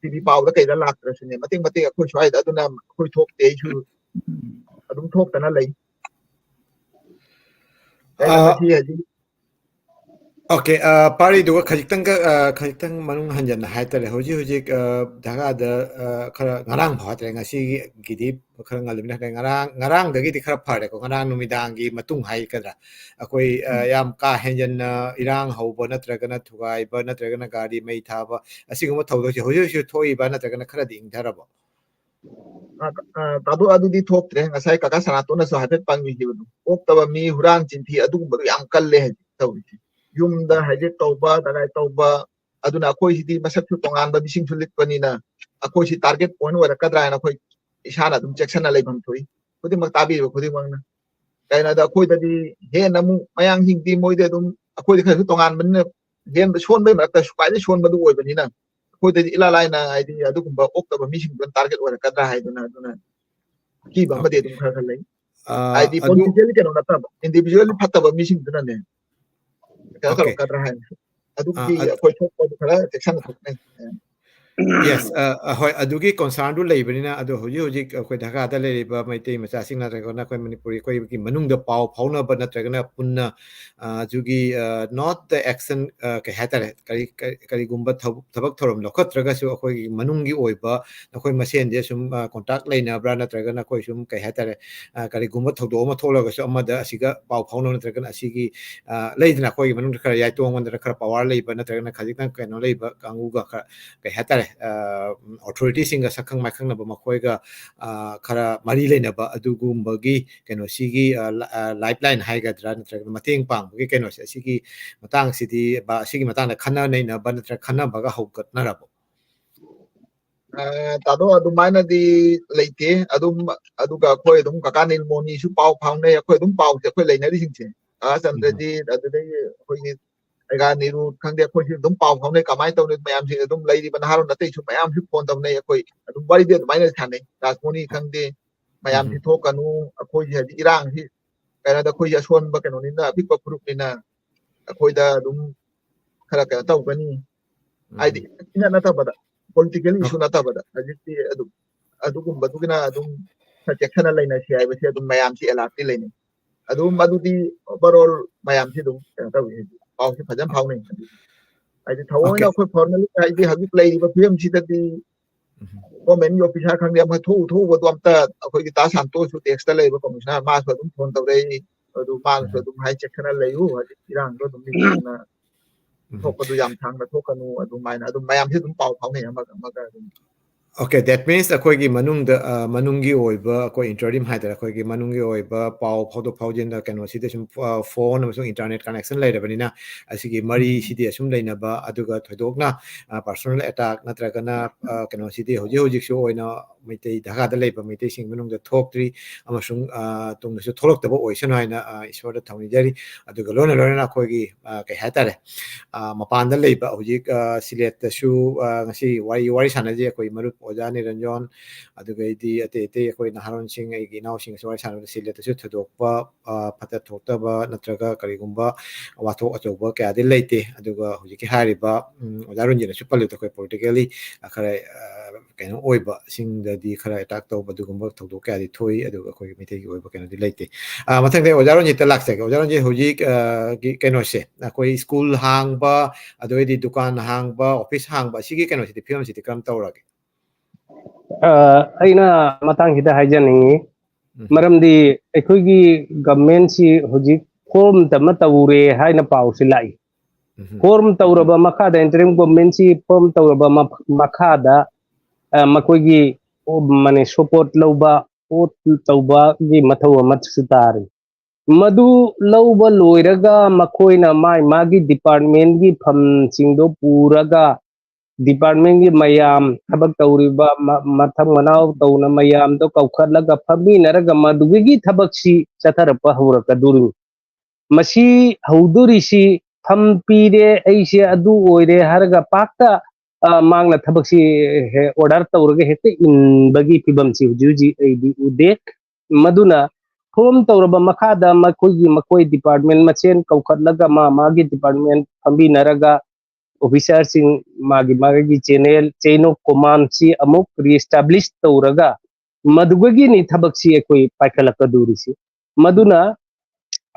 ꯇꯤꯚꯤ ꯄꯥꯎꯗ ꯀꯩꯗ ꯂꯥꯛꯇ꯭ꯔꯁꯨꯅꯦ, ꯃꯇꯦꯛ ꯃꯇꯦꯛ ꯑꯩꯈꯣꯏ ꯁ꯭ꯋꯥꯏꯗ ꯑꯗꯨꯅ ꯑꯩꯈꯣꯏ ꯊꯣꯛꯇꯦ, ꯑꯩꯁꯨ ꯑꯗꯨꯝ ꯊꯣꯛꯇꯅ ꯂꯩ꯫ ꯑꯩꯅ ꯑꯥ, ꯉꯁꯤ ꯍꯧꯖꯤꯛ ꯑꯣꯀꯦ, ꯑ, ꯄꯥꯔꯤꯗꯨꯒ ꯈꯖꯤꯛꯇꯪꯒ, ꯑ, ꯈꯖꯤꯛꯇꯪ ꯃꯅꯨꯡ ꯍꯟꯖꯟꯅ ꯍꯥꯏꯇꯥꯔꯦ꯫ ꯍꯧꯖꯤꯛ ꯍꯧꯖꯤꯛ, ꯑ, ꯙꯥꯀꯥꯗ, ꯑ, ꯈꯔ ꯉꯔꯥꯡ ꯐꯥꯎ ꯍꯥꯏꯇꯥꯔꯦ, ꯉꯁꯤꯒꯤꯗꯤ ꯈꯔ ꯉꯜꯂꯤꯕꯅꯤꯅ ꯍꯥꯏꯇꯥꯔꯦ, ꯉꯔꯥꯡ, ꯉꯔꯥꯡꯗꯒꯤꯗꯤ ꯈꯔ ꯐꯔꯦꯀꯣ, ꯉꯔꯥꯡ ꯅꯨꯃꯤꯗꯥꯡꯒꯤ ꯃꯇꯨꯡ ꯍꯥꯏꯒꯗ꯭ꯔꯥ, ꯑꯩꯈꯣꯏ, ꯑ, ꯎꯝ꯫ ꯌꯥꯝ ꯀꯥ ꯍꯦꯟꯖꯟꯅ ꯏꯔꯥꯡ ꯍꯧꯕ ꯅꯠꯇ꯭ꯔꯒꯅ ꯊꯨꯒꯥꯏꯕ ꯅꯠꯇ꯭ꯔꯒꯅ ꯒꯥꯔꯤ ꯃꯩ ꯊꯥꯕ ꯑꯁꯤꯒꯨꯝꯕ ꯊꯧꯗꯣꯛꯁꯦ ꯍꯧꯖꯤꯛ ꯍꯧꯖꯤꯛ ꯊꯣꯛꯏꯕ ꯅꯠꯇ꯭ꯔꯒꯅ ꯈꯔꯗꯤ ꯏꯪꯊꯔꯕꯣ? ꯑ, ꯑ, ꯇꯥꯗꯣ, ꯑꯗꯨꯗꯤ ꯊꯣꯛꯇ꯭ꯔꯦ꯫ ꯉꯁꯥꯏ ꯀꯀꯥ ꯁꯅꯥꯇꯣꯟꯅꯁꯨ ꯍꯥꯏꯐꯦꯠ ꯄꯟꯕꯤꯈꯤꯕꯗꯣ, ꯑꯣꯛꯇꯕ ꯃꯤ, ꯍꯨꯔꯥꯟ ꯆꯤꯟꯊꯤ ꯑꯗꯨꯒꯨꯝꯕꯗꯣ ꯌꯥꯝ ꯀꯜꯂꯦ ꯍꯧꯖꯤꯛ ꯇꯧꯔꯤꯁꯦ꯫ ꯌꯨꯝꯗ ꯍꯥꯏꯖꯦꯛ ꯇꯧꯕ, ꯗꯒꯥꯏ ꯇꯧꯕ, ꯑꯗꯨꯅ ꯑꯩꯈꯣꯏꯁꯤꯗꯤ ꯃꯁꯛꯁꯨ ꯇꯣꯉꯥꯟꯕ ꯃꯤꯁꯤꯡꯁꯨ ꯂꯤꯠꯄꯅꯤꯅ ꯑꯩꯈꯣꯏꯁꯤ target point ꯑꯣꯏꯔꯛꯀꯗ꯭ꯔꯥ ꯍꯥꯏꯅ ꯑꯩꯈꯣꯏ ꯏꯁꯥꯅ ꯑꯗꯨꯝ ꯆꯦꯛꯁꯤꯟꯅ ꯂꯩꯐꯝ ꯊꯣꯛꯏ꯫ ꯈꯨꯗꯤꯡꯃꯛ ꯇꯥꯕꯤꯔꯤꯕ ꯈꯨꯗꯤꯡꯃꯛꯅ꯫ ꯀꯩꯅꯣꯗ ꯑꯩꯈꯣꯏꯗꯗꯤ ꯍꯦꯟꯅ ꯑꯃꯨꯛ ꯃꯌꯥꯡꯁꯤꯡꯗꯤ ꯃꯣꯏꯗꯤ ꯑꯗꯨꯝ ꯑꯩꯈꯣꯏꯗꯤ ꯈꯔꯁꯨ ꯇꯣꯉꯥꯟꯕꯅꯤꯅ ꯍꯦꯟꯕ ꯁꯣꯟꯕꯩ ꯃꯔꯛꯇ ꯈ꯭ꯋꯥꯏꯗꯒꯤ ꯁꯣꯟꯕꯗꯨ ꯑꯣꯏꯕꯅꯤꯅ ꯑꯩꯈꯣꯏꯗꯗꯤ ꯏꯂꯥꯏ ꯂꯥꯏꯅ ꯍꯥꯏꯗꯤ ꯑꯗꯨꯒꯨꯝꯕ ꯑꯣꯛꯇꯕ ꯃꯤꯁꯤꯡꯗꯨꯅ target ꯑꯣꯏꯔꯛꯀꯗ꯭ꯔꯥ ꯍꯥꯏꯗꯨꯅ, ꯑꯗꯨꯅ ꯑꯀꯤꯕ ꯑꯃꯗꯤ ꯑꯣꯀꯦ꯫ ꯑꯗꯨꯝ ꯈꯔ ꯈꯔ ꯂꯩ꯫ ꯑ, ꯍꯥꯏꯗꯤ ꯑꯗꯨ politically ꯀꯩꯅꯣ ꯅꯠꯇꯕ, individually ꯐꯠꯇꯕ ꯃꯤꯁꯤꯡꯗꯨꯅꯅꯦ ꯀꯩꯅꯣ ꯑꯣꯀꯦ꯫ ꯇꯧꯔꯛꯀꯗ꯭ꯔꯥ ꯍꯥꯏꯅ꯫ ꯑꯗꯨꯒꯤ ꯑ, ꯑꯗꯨ ꯑꯩꯈꯣꯏ ꯊꯣꯛꯄꯗꯨ ꯈꯔ ꯆꯦꯛꯁꯤꯟꯅ ꯊꯣꯛꯅꯩ꯫ Yes, ꯑ, ꯑ, ꯍꯣꯏ, ꯑꯗꯨꯒꯤ concernꯗꯨ ꯂꯩꯕꯅꯤꯅ, ꯑꯗꯣ ꯍꯧꯖꯤꯛ ꯍꯧꯖꯤꯛ ꯑꯩꯈꯣꯏ ꯙꯥꯀꯥꯗ ꯂꯩꯔꯤꯕ ꯃꯩꯇꯩ ꯃꯆꯥꯁꯤꯡ ꯅꯠꯇ꯭ꯔꯒꯅ ꯑꯩꯈꯣꯏ ꯃꯅꯤꯄꯨꯔꯤ ꯑꯩꯈꯣꯏꯒꯤ ꯃꯅꯨꯡꯗ ꯄꯥꯎ ꯐꯥꯎꯅꯕ ꯅꯠꯇ꯭ꯔꯒꯅ ꯄꯨꯟꯅ, ꯑ, ꯑꯗꯨꯒꯤ, ꯑ, not the action, ꯑ, ꯀꯩ ꯍꯥꯏꯇꯥꯔꯦ, ꯀꯔꯤ, ꯀꯔꯤ, ꯀꯔꯤꯒꯨꯝꯕ ꯊꯕꯛ, ꯊꯕꯛ ꯊꯧꯔꯝ ꯂꯧꯈꯠꯇ꯭ꯔꯒꯁꯨ ꯑꯩꯈꯣꯏꯒꯤ ꯃꯅꯨꯡꯒꯤ ꯑꯣꯏꯕ ꯅꯈꯣꯏ ꯃꯁꯦꯟꯁꯦ ꯁꯨꯝ, ꯑ, contact ꯂꯩꯅꯕ꯭ꯔꯥ ꯅꯠꯇ꯭ꯔꯒꯅ ꯑꯩꯈꯣꯏ ꯁꯨꯝ ꯀꯩ ꯍꯥꯏꯇꯥꯔꯦ, ꯑ, ꯀꯔꯤꯒꯨꯝꯕ ꯊꯧꯗꯣꯛ ꯑꯃ ꯊꯣꯛꯂꯒꯁꯨ ꯑꯃꯗ ꯑꯁꯤꯒ ꯄꯥꯎ ꯐꯥꯎꯅꯕ ꯅꯠꯇ꯭ꯔꯒꯅ ꯑꯁꯤꯒꯤ, ꯑ, ꯂꯩꯗꯅ ꯑꯩꯈꯣꯏꯒꯤ ꯃꯅꯨꯡꯗ ꯈꯔ ꯌꯥꯏꯇꯣꯡ ꯑꯣꯟꯗꯅ ꯈꯔ power ꯂꯩꯕ ꯅꯠꯇ꯭ꯔꯒꯅ ꯈꯖꯤꯛꯇꯪ ꯀꯩꯅꯣ ꯂꯩꯕ ꯀꯥꯡꯕꯨꯒ ꯈꯔ ꯀꯩ ꯍꯥꯏꯇꯥꯔꯦ, ꯑ, authorityꯁꯤꯡꯒ ꯁꯛꯈꯪ ꯃꯥꯏꯈꯪꯅꯕ ꯃꯈꯣꯏꯒ, ꯑ, ꯈꯔ ꯃꯔꯤ ꯂꯩꯅꯕ ꯑꯗꯨꯒꯨꯝꯕꯒꯤ ꯀꯩꯅꯣꯁꯤꯒꯤ, ꯑ, ꯂ-, ꯑ, lifeline ꯍꯥꯏꯒꯗ꯭ꯔꯥ ꯅꯠꯇ꯭ꯔꯒꯅ ꯃꯇꯦꯡ ꯄꯥꯡꯕꯒꯤ ꯀꯩꯅꯣꯁꯦ ꯑꯁꯤꯒꯤ ꯃꯇꯥꯡꯁꯤꯗꯤ ꯕ-, ꯑꯁꯤꯒꯤ ꯃꯇꯥꯡꯗ ꯈꯟꯅ ꯅꯩꯅꯕ ꯅꯠꯇ꯭ꯔꯒ ꯈꯟꯅꯕꯒ ꯍꯧꯒꯠꯅꯔꯕꯣ? ꯑ, ꯇꯥꯗꯣ, ꯑꯗꯨꯃꯥꯏꯅꯗꯤ ꯂꯩꯇꯦ꯫ ꯑꯗꯨꯝ, ꯑꯗꯨꯒ ꯑꯩꯈꯣꯏ ꯑꯗꯨꯝ ꯀꯀꯥ ꯅꯤꯜꯃꯣꯅꯤꯁꯨ ꯄꯥꯎ ꯐꯥꯎꯅꯩ꯫ ꯑꯩꯈꯣꯏ ꯑꯗꯨꯝ ꯄꯥꯎꯁꯦ ꯑꯩꯈꯣꯏ ꯂꯩꯅꯔꯤꯁꯤꯡꯁꯦ, ꯑ, ꯆꯟꯗ꯭ꯔꯖꯤꯠ, ꯑꯗꯨꯗꯒꯤ ꯑꯩꯈꯣꯏꯒꯤ ꯑꯩꯒꯥ ꯅꯤꯔꯨ ꯈꯪꯗꯦ, ꯑꯩꯈꯣꯏꯁꯨ ꯑꯗꯨꯝ ꯄꯥꯎ ꯐꯥꯎꯅꯩ꯫ ꯀꯃꯥꯏꯅ ꯇꯧꯅꯤ? ꯃꯌꯥꯝꯁꯦ ꯑꯗꯨꯝ ꯂꯩꯔꯤꯕ ꯅꯍꯥꯔꯣꯜ ꯑꯇꯩꯁꯨ ꯃꯌꯥꯝꯁꯨ ꯐꯣꯟ ꯇꯧꯅꯩ꯫ ꯑꯩꯈꯣꯏ ꯑꯗꯨꯝ ꯋꯥꯔꯤꯗꯤ ꯑꯗꯨꯃꯥꯏꯅ ꯁꯥꯟꯅꯩ꯫ ꯔꯥꯖꯃꯣꯍꯅꯤ ꯈꯪꯗꯦ, ꯃꯌꯥꯝꯁꯤ ꯊꯣꯛꯀꯅꯨ, ꯑꯩꯈꯣꯏꯁꯦ ꯍꯧꯖꯤꯛ ꯏꯔꯥꯡꯁꯤ ꯀꯩꯅꯣꯗ ꯑꯩꯈꯣꯏꯁꯦ ꯑꯁꯣꯟꯕ ꯀꯩꯅꯣꯅꯤꯅ, ꯑꯄꯤꯛꯄ ꯐꯨꯔꯨꯞꯅꯤꯅ ꯑꯩꯈꯣꯏꯗ ꯑꯗꯨꯝ ꯈꯔ ꯀꯩꯅꯣ ꯇꯧꯒꯅꯤ꯫ ꯍꯥꯏꯗꯤ ꯏꯅ ꯅꯠꯇꯕꯗ, ꯄꯣꯂꯤꯇꯤꯀꯦꯜ ꯏꯁꯨ ꯅꯠꯇꯕꯗ ꯍꯧꯖꯤꯛꯇꯤ ꯑꯗꯨꯝ ꯑꯗꯨꯒꯨꯝꯕꯗꯨꯒꯤꯅ ꯑꯗꯨꯝ ꯈꯔ ꯆꯦꯛꯁꯤꯟꯅ ꯂꯩꯅꯁꯤ ꯍꯥꯏꯕꯁꯦ ꯑꯗꯨꯝ ꯃꯌꯥꯝꯁꯤ ꯑꯦꯂꯥꯔꯠꯇꯤ ꯂꯩꯅꯩ꯫ ꯑꯗꯨꯝ ꯑꯗꯨꯗꯤ ꯑꯣꯚꯔ ꯑꯣꯜ ꯃꯌꯥꯝꯁꯤ ꯑꯗꯨꯝ ꯀꯩꯅꯣ ꯇꯧꯏ, ꯍꯥꯏꯗꯤ ꯄꯥꯎꯁꯤ ꯐꯖꯅ ꯐꯥꯎꯅꯩ꯫ ꯍꯥꯏꯗꯤ ꯊꯑꯣꯏꯅ ꯑꯩꯈꯣꯏ ꯐꯣꯔꯃꯦꯜ ꯍꯥꯏꯗꯤ ꯍꯧꯖꯤꯛ ꯂꯩꯔꯤꯕ ꯐꯤꯕꯝꯁꯤꯗꯗꯤ ꯒꯣꯔꯃꯦꯟꯒꯤ ꯑꯣꯐꯤꯁꯥꯔ ꯈꯪꯗꯦ, ꯑꯃ ꯊꯣꯛꯎ ꯊꯣꯛꯎꯕꯗꯣ ꯑꯝꯇ ꯑꯩꯈꯣꯏꯒꯤ ꯇꯥ ꯁꯥꯟꯇꯣꯁꯁꯨ ꯇꯦꯛꯁꯇ ꯂꯩꯕ ꯀꯃꯤꯁꯅꯔ, ꯃꯥꯁꯨ ꯑꯗꯨꯝ ꯐꯣꯟ ꯇꯧꯔꯛꯏ꯫ ꯑꯗꯨ ꯃꯥꯅꯁꯨ ꯑꯗꯨꯝ ꯍꯥꯏ, ꯆꯦꯛꯁꯤꯟꯅ ꯂꯩꯌꯨ, ꯍꯧꯖꯤꯛ ꯏꯔꯥꯡꯗꯣ ꯑꯗꯨꯝ ꯂꯤꯊꯣꯛꯅ ꯊꯣꯛꯄꯗꯨ ꯌꯥꯝ ꯁꯥꯡꯅ ꯊꯣꯛꯀꯅꯨ, ꯑꯗꯨꯃꯥꯏꯅ ꯑꯗꯨꯝ ꯃꯌꯥꯝꯁꯦ ꯑꯗꯨꯝ ꯄꯥꯎ ꯐꯥꯎꯅꯩ ꯑꯃꯒ ꯑꯃꯒ ꯑꯗꯨꯝ꯫ Okay, that means ꯑꯩꯈꯣꯏꯒꯤ ꯃꯅꯨꯡꯗ, ꯑ, ꯃꯅꯨꯡꯒꯤ ꯑꯣꯏꯕ ꯑꯩꯈꯣꯏ interim ꯍꯥꯏꯇꯥꯔꯦ, ꯑꯩꯈꯣꯏꯒꯤ ꯃꯅꯨꯡꯒꯤ ꯑꯣꯏꯕ ꯄꯥꯎ ꯐꯥꯎꯗꯣꯛ ꯐꯥꯎꯖꯤꯟꯗ ꯀꯩꯅꯣꯁꯤꯗ ꯁꯨꯝ, ꯑ, phone ꯑꯃꯁꯨꯡ internet connection ꯂꯩꯔꯕꯅꯤꯅ ꯑꯁꯤꯒꯤ ꯃꯔꯤꯁꯤꯗꯤ ꯑꯁꯨꯝ ꯂꯩꯅꯕ, ꯑꯗꯨꯒ ꯊꯣꯏꯗꯣꯛꯅ, ꯑ, personal attack ꯅꯠꯇ꯭ꯔꯒꯅ, ꯑ, ꯀꯩꯅꯣꯁꯤꯗꯤ ꯍꯧꯖꯤꯛ ꯍꯧꯖꯤꯛꯁꯨ ꯑꯣꯏꯅ ꯃꯩꯇꯩ ꯙꯒꯥꯗ ꯂꯩꯕ ꯃꯩꯇꯩꯁꯤꯡ ꯃꯅꯨꯡꯗ ꯊꯣꯛꯇ꯭ꯔꯤ, ꯑꯃꯁꯨꯡ, ꯑ, ꯇꯨꯡꯗꯁꯨ ꯊꯣꯛꯂꯛꯇꯕ ꯑꯣꯏꯁꯅꯨ ꯍꯥꯏꯅ, ꯑ, ꯏꯁꯣꯔꯗ ꯊꯧꯅꯤꯖꯔꯤ꯫ ꯑꯗꯨꯒ ꯂꯣꯏꯅ ꯂꯣꯏꯅꯅ ꯑꯩꯈꯣꯏꯒꯤ, ꯑ, ꯀꯩ ꯍꯥꯏꯇꯥꯔꯦ, ꯑ, ꯃꯄꯥꯟꯗ ꯂꯩꯕ ꯍꯧꯖꯤꯛ, ꯑ, ꯁꯤꯂꯦꯠꯇꯁꯨ, ꯑ, ꯉꯁꯤ ꯋꯥꯔꯤ, ꯋꯥꯔꯤ ꯁꯥꯟꯅꯖꯩ ꯑꯩꯈꯣꯏ ꯃꯔꯨꯞ ꯑꯣꯖꯥ ꯅꯤꯔꯟꯖꯣꯟ, ꯑꯗꯨꯒꯩꯗꯤ ꯑꯇꯩ ꯑꯇꯩ ꯑꯩꯈꯣꯏ ꯅꯍꯥꯔꯣꯟꯁꯤꯡ, ꯑꯩꯒꯤ ꯏꯅꯥꯎꯁꯤꯡꯒꯁꯨ ꯋꯥꯔꯤ ꯁꯥꯟꯅꯕꯗ ꯁꯤꯂꯦꯠꯇꯁꯨ ꯊꯣꯏꯗꯣꯛꯄ, ꯑ, ꯐꯠꯇ ꯊꯣꯛꯇꯕ ꯅꯠꯇ꯭ꯔꯒ ꯀꯔꯤꯒꯨꯝꯕ ꯋꯥꯊꯣꯛ ꯑꯆꯧꯕ ꯀꯌꯥꯗꯤ ꯂꯩꯇꯦ꯫ ꯑꯗꯨꯒ ꯍꯧꯖꯤꯛꯀꯤ ꯍꯥꯏꯔꯤꯕ, ꯎꯝ, ꯑꯣꯖꯥ ꯔꯟꯖꯤꯠꯅꯁꯨ ꯄꯜꯂꯤꯕꯗꯣ ꯑꯩꯈꯣꯏ politically, ꯑ, ꯈꯔ, ꯑ, ꯀꯩꯅꯣ ꯑꯣꯏꯕꯁꯤꯡꯗꯗꯤ ꯈꯔ attack ꯇꯧꯕ ꯑꯗꯨꯒꯨꯝꯕ ꯊꯧꯗꯣꯛ ꯀꯌꯥꯗꯤ ꯊꯣꯛꯏ꯫ ꯑꯗꯨꯒ ꯑꯩꯈꯣꯏꯒꯤ ꯃꯩꯇꯩꯒꯤ ꯑꯣꯏꯕ ꯀꯩꯅꯣꯗꯤ ꯂꯩꯇꯦ꯫ ꯑ, ꯃꯊꯪꯗ ꯑꯣꯖꯥ ꯔꯟꯖꯤꯠꯇ ꯂꯥꯛꯆꯒꯦ꯫ ꯑꯣꯖꯥ ꯔꯟꯖꯤꯠ, ꯍꯧꯖꯤꯛ, ꯑ, ꯒꯤ ꯀꯩꯅꯣꯁꯦ, ꯑꯩꯈꯣꯏ ꯁ꯭ꯀꯨꯜ ꯍꯥꯡꯕ, ꯑꯗꯨ ꯑꯣꯏꯗꯤ ꯗꯨꯀꯥꯟ ꯍꯥꯡꯕ, ꯑꯣꯐꯤꯁ ꯍꯥꯡꯕ, ꯑꯁꯤꯒꯤ ꯀꯩꯅꯣꯁꯤꯗꯤ, ꯐꯤꯕꯝꯁꯤꯗꯤ ꯀꯔꯝ ꯇꯧꯔꯒꯦ? ꯑ, ꯑꯩꯅ ꯃꯇꯥꯡꯁꯤꯗ ꯍꯥꯏꯖꯅꯤꯡꯉꯤ, ꯃꯔꯝꯗꯤ ꯑꯩꯈꯣꯏꯒꯤ ꯒꯚꯔꯟꯃꯦꯟꯁꯤ ꯍꯧꯖꯤꯛ ꯐꯣꯔꯝ ꯑꯃ ꯇꯧꯔꯦ ꯍꯥꯏꯅ ꯄꯥꯎꯁꯤ ꯂꯥꯛꯏ꯫ ꯐꯣꯔꯝ ꯇꯧꯔꯕ ꯃꯈꯥꯗ, interim governmentꯁꯤ ꯐꯣꯔꯝ ꯇꯧꯔꯕ ꯃ-, ꯃꯈꯥꯗ, ꯑ, ꯃꯈꯣꯏꯒꯤ, ꯑꯣ, ꯃꯥꯅꯦ, support ꯂꯧꯕ, vote ꯇꯧꯕꯒꯤ ꯃꯊꯧ ꯑꯃꯁꯨ ꯇꯥꯔꯤ꯫ ꯃꯗꯨ ꯂꯧꯕ ꯂꯣꯏꯔꯒ ꯃꯈꯣꯏꯅ ꯃꯥꯏ ꯃꯥꯒꯤ departmentꯀꯤ ꯐꯝꯁꯤꯡꯗꯣ ꯄꯨꯔꯒ departmentꯀꯤ ꯃꯌꯥꯝ, ꯊꯕꯛ ꯇꯧꯔꯤꯕ ꯃ-, ꯃꯊꯪ ꯃꯅꯥꯎ ꯇꯧꯅ ꯃꯌꯥꯝꯗꯣ ꯀꯧꯈꯠꯂꯒ ꯐꯝꯃꯤꯟꯅꯔꯒ ꯃꯗꯨꯒꯤ ꯊꯕꯛꯁꯤ ꯆꯠꯊꯔꯛꯄ ꯍꯧꯔꯛꯀꯗꯣꯔꯤꯕꯅꯤ꯫ ꯃꯁꯤ ꯍꯧꯗꯣꯔꯤꯁꯤ ꯐꯝ ꯄꯤꯔꯦ, ꯑꯩꯁꯦ ꯑꯗꯨ ꯑꯣꯏꯔꯦ ꯍꯥꯏꯔꯒ ꯄꯥꯛꯇ, ꯑ, ꯃꯥꯡꯅ ꯊꯕꯛꯁꯤ ꯍꯦ-, order ꯇꯧꯔꯒ ꯍꯦꯛꯇ ꯏꯟꯕꯒꯤ ꯐꯤꯕꯝꯁꯤ ꯍꯧꯖꯤꯛ ꯍꯧꯖꯤꯛ ꯑꯩꯗꯤ ꯎꯗꯦ꯫ ꯃꯗꯨꯅ form ꯇꯧꯔꯕ ꯃꯈꯥꯗ ꯃꯈꯣꯏꯒꯤ, ꯃꯈꯣꯏ department ꯃꯁꯦꯟ ꯀꯧꯈꯠꯂꯒ ꯃꯥ ꯃꯥꯒꯤ department ꯐꯝꯃꯤꯟꯅꯔꯒ officerꯁꯤꯡ ꯃꯥꯒꯤ ꯃꯥꯒꯤ channel, chain of commandꯁꯤ ꯑꯃꯨꯛ re-establish ꯇꯧꯔꯒ ꯃꯗꯨꯗꯒꯤꯅꯤ ꯊꯕꯛꯁꯤ ꯑꯩꯈꯣꯏ ꯄꯥꯏꯈꯠꯂꯛꯀꯗꯧꯔꯤꯁꯤ꯫ ꯃꯗꯨꯅ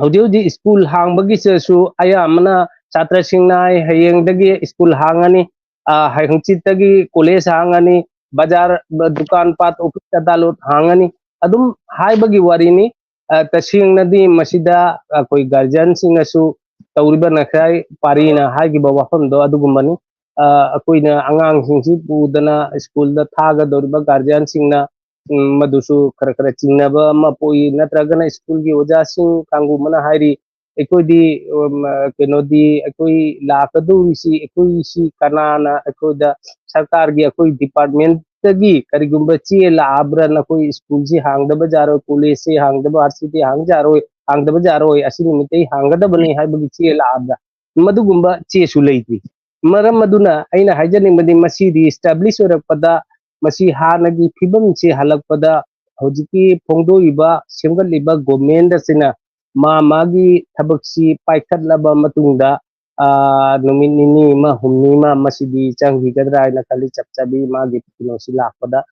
ꯍꯧꯖꯤꯛ ꯍꯧꯖꯤꯛ school ꯍꯥꯡꯕꯒꯤꯁꯤꯁꯨ ꯑꯌꯥꯝꯕꯅ ꯁꯥꯇ꯭ꯔꯁꯤꯡꯅ ꯍꯥꯏ, "ꯍꯌꯦꯡꯗꯒꯤ school ꯍꯥꯡꯉꯅꯤ, ꯑ, ꯍꯪꯆꯤꯠꯇꯒꯤ college ꯍꯥꯡꯉꯅꯤ, ꯕꯖꯥꯔ, ꯕ-, ꯗꯨꯀꯥꯟ ꯄꯥꯠ, office ꯑꯗꯥꯂꯣꯠ ꯍꯥꯡꯉꯅꯤ", ꯑꯗꯨꯝ ꯍꯥꯏꯕꯒꯤ ꯋꯥꯔꯤꯅꯤ꯫ ꯑ, ꯇꯁꯦꯡꯅꯗꯤ ꯃꯁꯤꯗ ꯑꯩꯈꯣꯏ guardianꯁꯤꯡꯅꯁꯨ ꯇꯧꯔꯤꯕ ꯉꯁꯥꯏ ꯄꯥꯔꯤꯅ ꯍꯥꯏꯈꯤꯕ ꯋꯥꯐꯝꯗꯣ ꯑꯗꯨꯒꯨꯝꯕꯅꯤ꯫ ꯑ, ꯑꯩꯈꯣꯏꯅ ꯑꯉꯥꯡꯁꯤꯡꯁꯤ ꯄꯨꯗꯅ schoolꯗ ꯊꯥꯒꯗꯧꯔꯤꯕ guardianꯁꯤꯡꯅ, ꯎꯝ, ꯃꯗꯨꯁꯨ ꯈꯔ ꯈꯔ ꯆꯤꯡꯅꯕ ꯑꯃ ꯄꯣꯛꯏ꯫ ꯅꯠꯇ꯭ꯔꯒꯅ schoolꯒꯤ ꯑꯣꯖꯥꯁꯤꯡ ꯀꯥꯡꯕꯨ ꯑꯃꯅ ꯍꯥꯏꯔꯤ, "ꯑꯩꯈꯣꯏꯗꯤ, ꯎꯝ, ꯀꯩꯅꯣꯗꯤ, ꯑꯩꯈꯣꯏ ꯂꯥꯛꯀꯗꯧꯔꯤꯁꯤ, ꯑꯩꯈꯣꯏꯁꯤ ꯀꯅꯥꯅ ꯑꯩꯈꯣꯏꯗ ꯁꯔꯀꯥꯔꯒꯤ ꯑꯩꯈꯣꯏ departmentꯇꯒꯤ ꯀꯔꯤꯒꯨꯝꯕ ꯆꯦ ꯂꯥꯛꯑꯕ꯭ꯔꯥ, ꯅꯈꯣꯏ schoolꯁꯤ ꯍꯥꯡꯗꯕ ꯌꯥꯔꯣꯏ, collegeꯁꯤ ꯍꯥꯡꯗꯕ, varsity ꯍꯥꯡ ꯌꯥꯔꯣꯏ, ꯍꯥꯡꯗꯕ ꯌꯥꯔꯣꯏ, ꯑꯁꯤ ꯅꯨꯃꯤꯠꯇꯩ ꯍꯥꯡꯒꯗꯕꯅꯤ" ꯍꯥꯏꯕꯒꯤ ꯆꯦ ꯂꯥꯛꯑꯕ꯭ꯔꯥ? ꯃꯗꯨꯒꯨꯝꯕ ꯆꯦꯁꯨ ꯂꯩꯇ꯭ꯔꯤ꯫ ꯃꯔꯝ ꯑꯗꯨꯅ ꯑꯩꯅ ꯍꯥꯏꯖꯅꯤꯡꯕꯗꯤ, ꯃꯁꯤ re-establish ꯑꯣꯏꯔꯛꯄꯗ, ꯃꯁꯤ ꯍꯥꯟꯅꯒꯤ ꯐꯤꯕꯝꯁꯤ ꯍꯜꯂꯛꯄꯗ, ꯍꯧꯖꯤꯛꯀꯤ ꯐꯣꯡꯗꯣꯛꯏꯕ, ꯁꯦꯝꯒꯠꯂꯤꯕ government ꯑꯁꯤꯅ ꯃꯥ ꯃꯥꯒꯤ ꯊꯕꯛꯁꯤ ꯄꯥꯏꯈꯠꯂꯕ ꯃꯇꯨꯡꯗ, ꯑꯥ, ꯅꯨꯃꯤꯠ ꯅꯤꯅꯤ ꯑꯃ, ꯍꯨꯝꯅꯤ ꯑꯃ ꯃꯁꯤꯗꯤ ꯆꯪꯈꯤꯒꯗ꯭ꯔꯥ ꯍꯥꯏꯅ ꯈꯜꯂꯤ, ꯆꯞ ꯆꯥꯕꯤ ꯃꯥꯒꯤ ꯀꯩꯅꯣꯁꯤ ꯂꯥꯛꯄꯗ꯫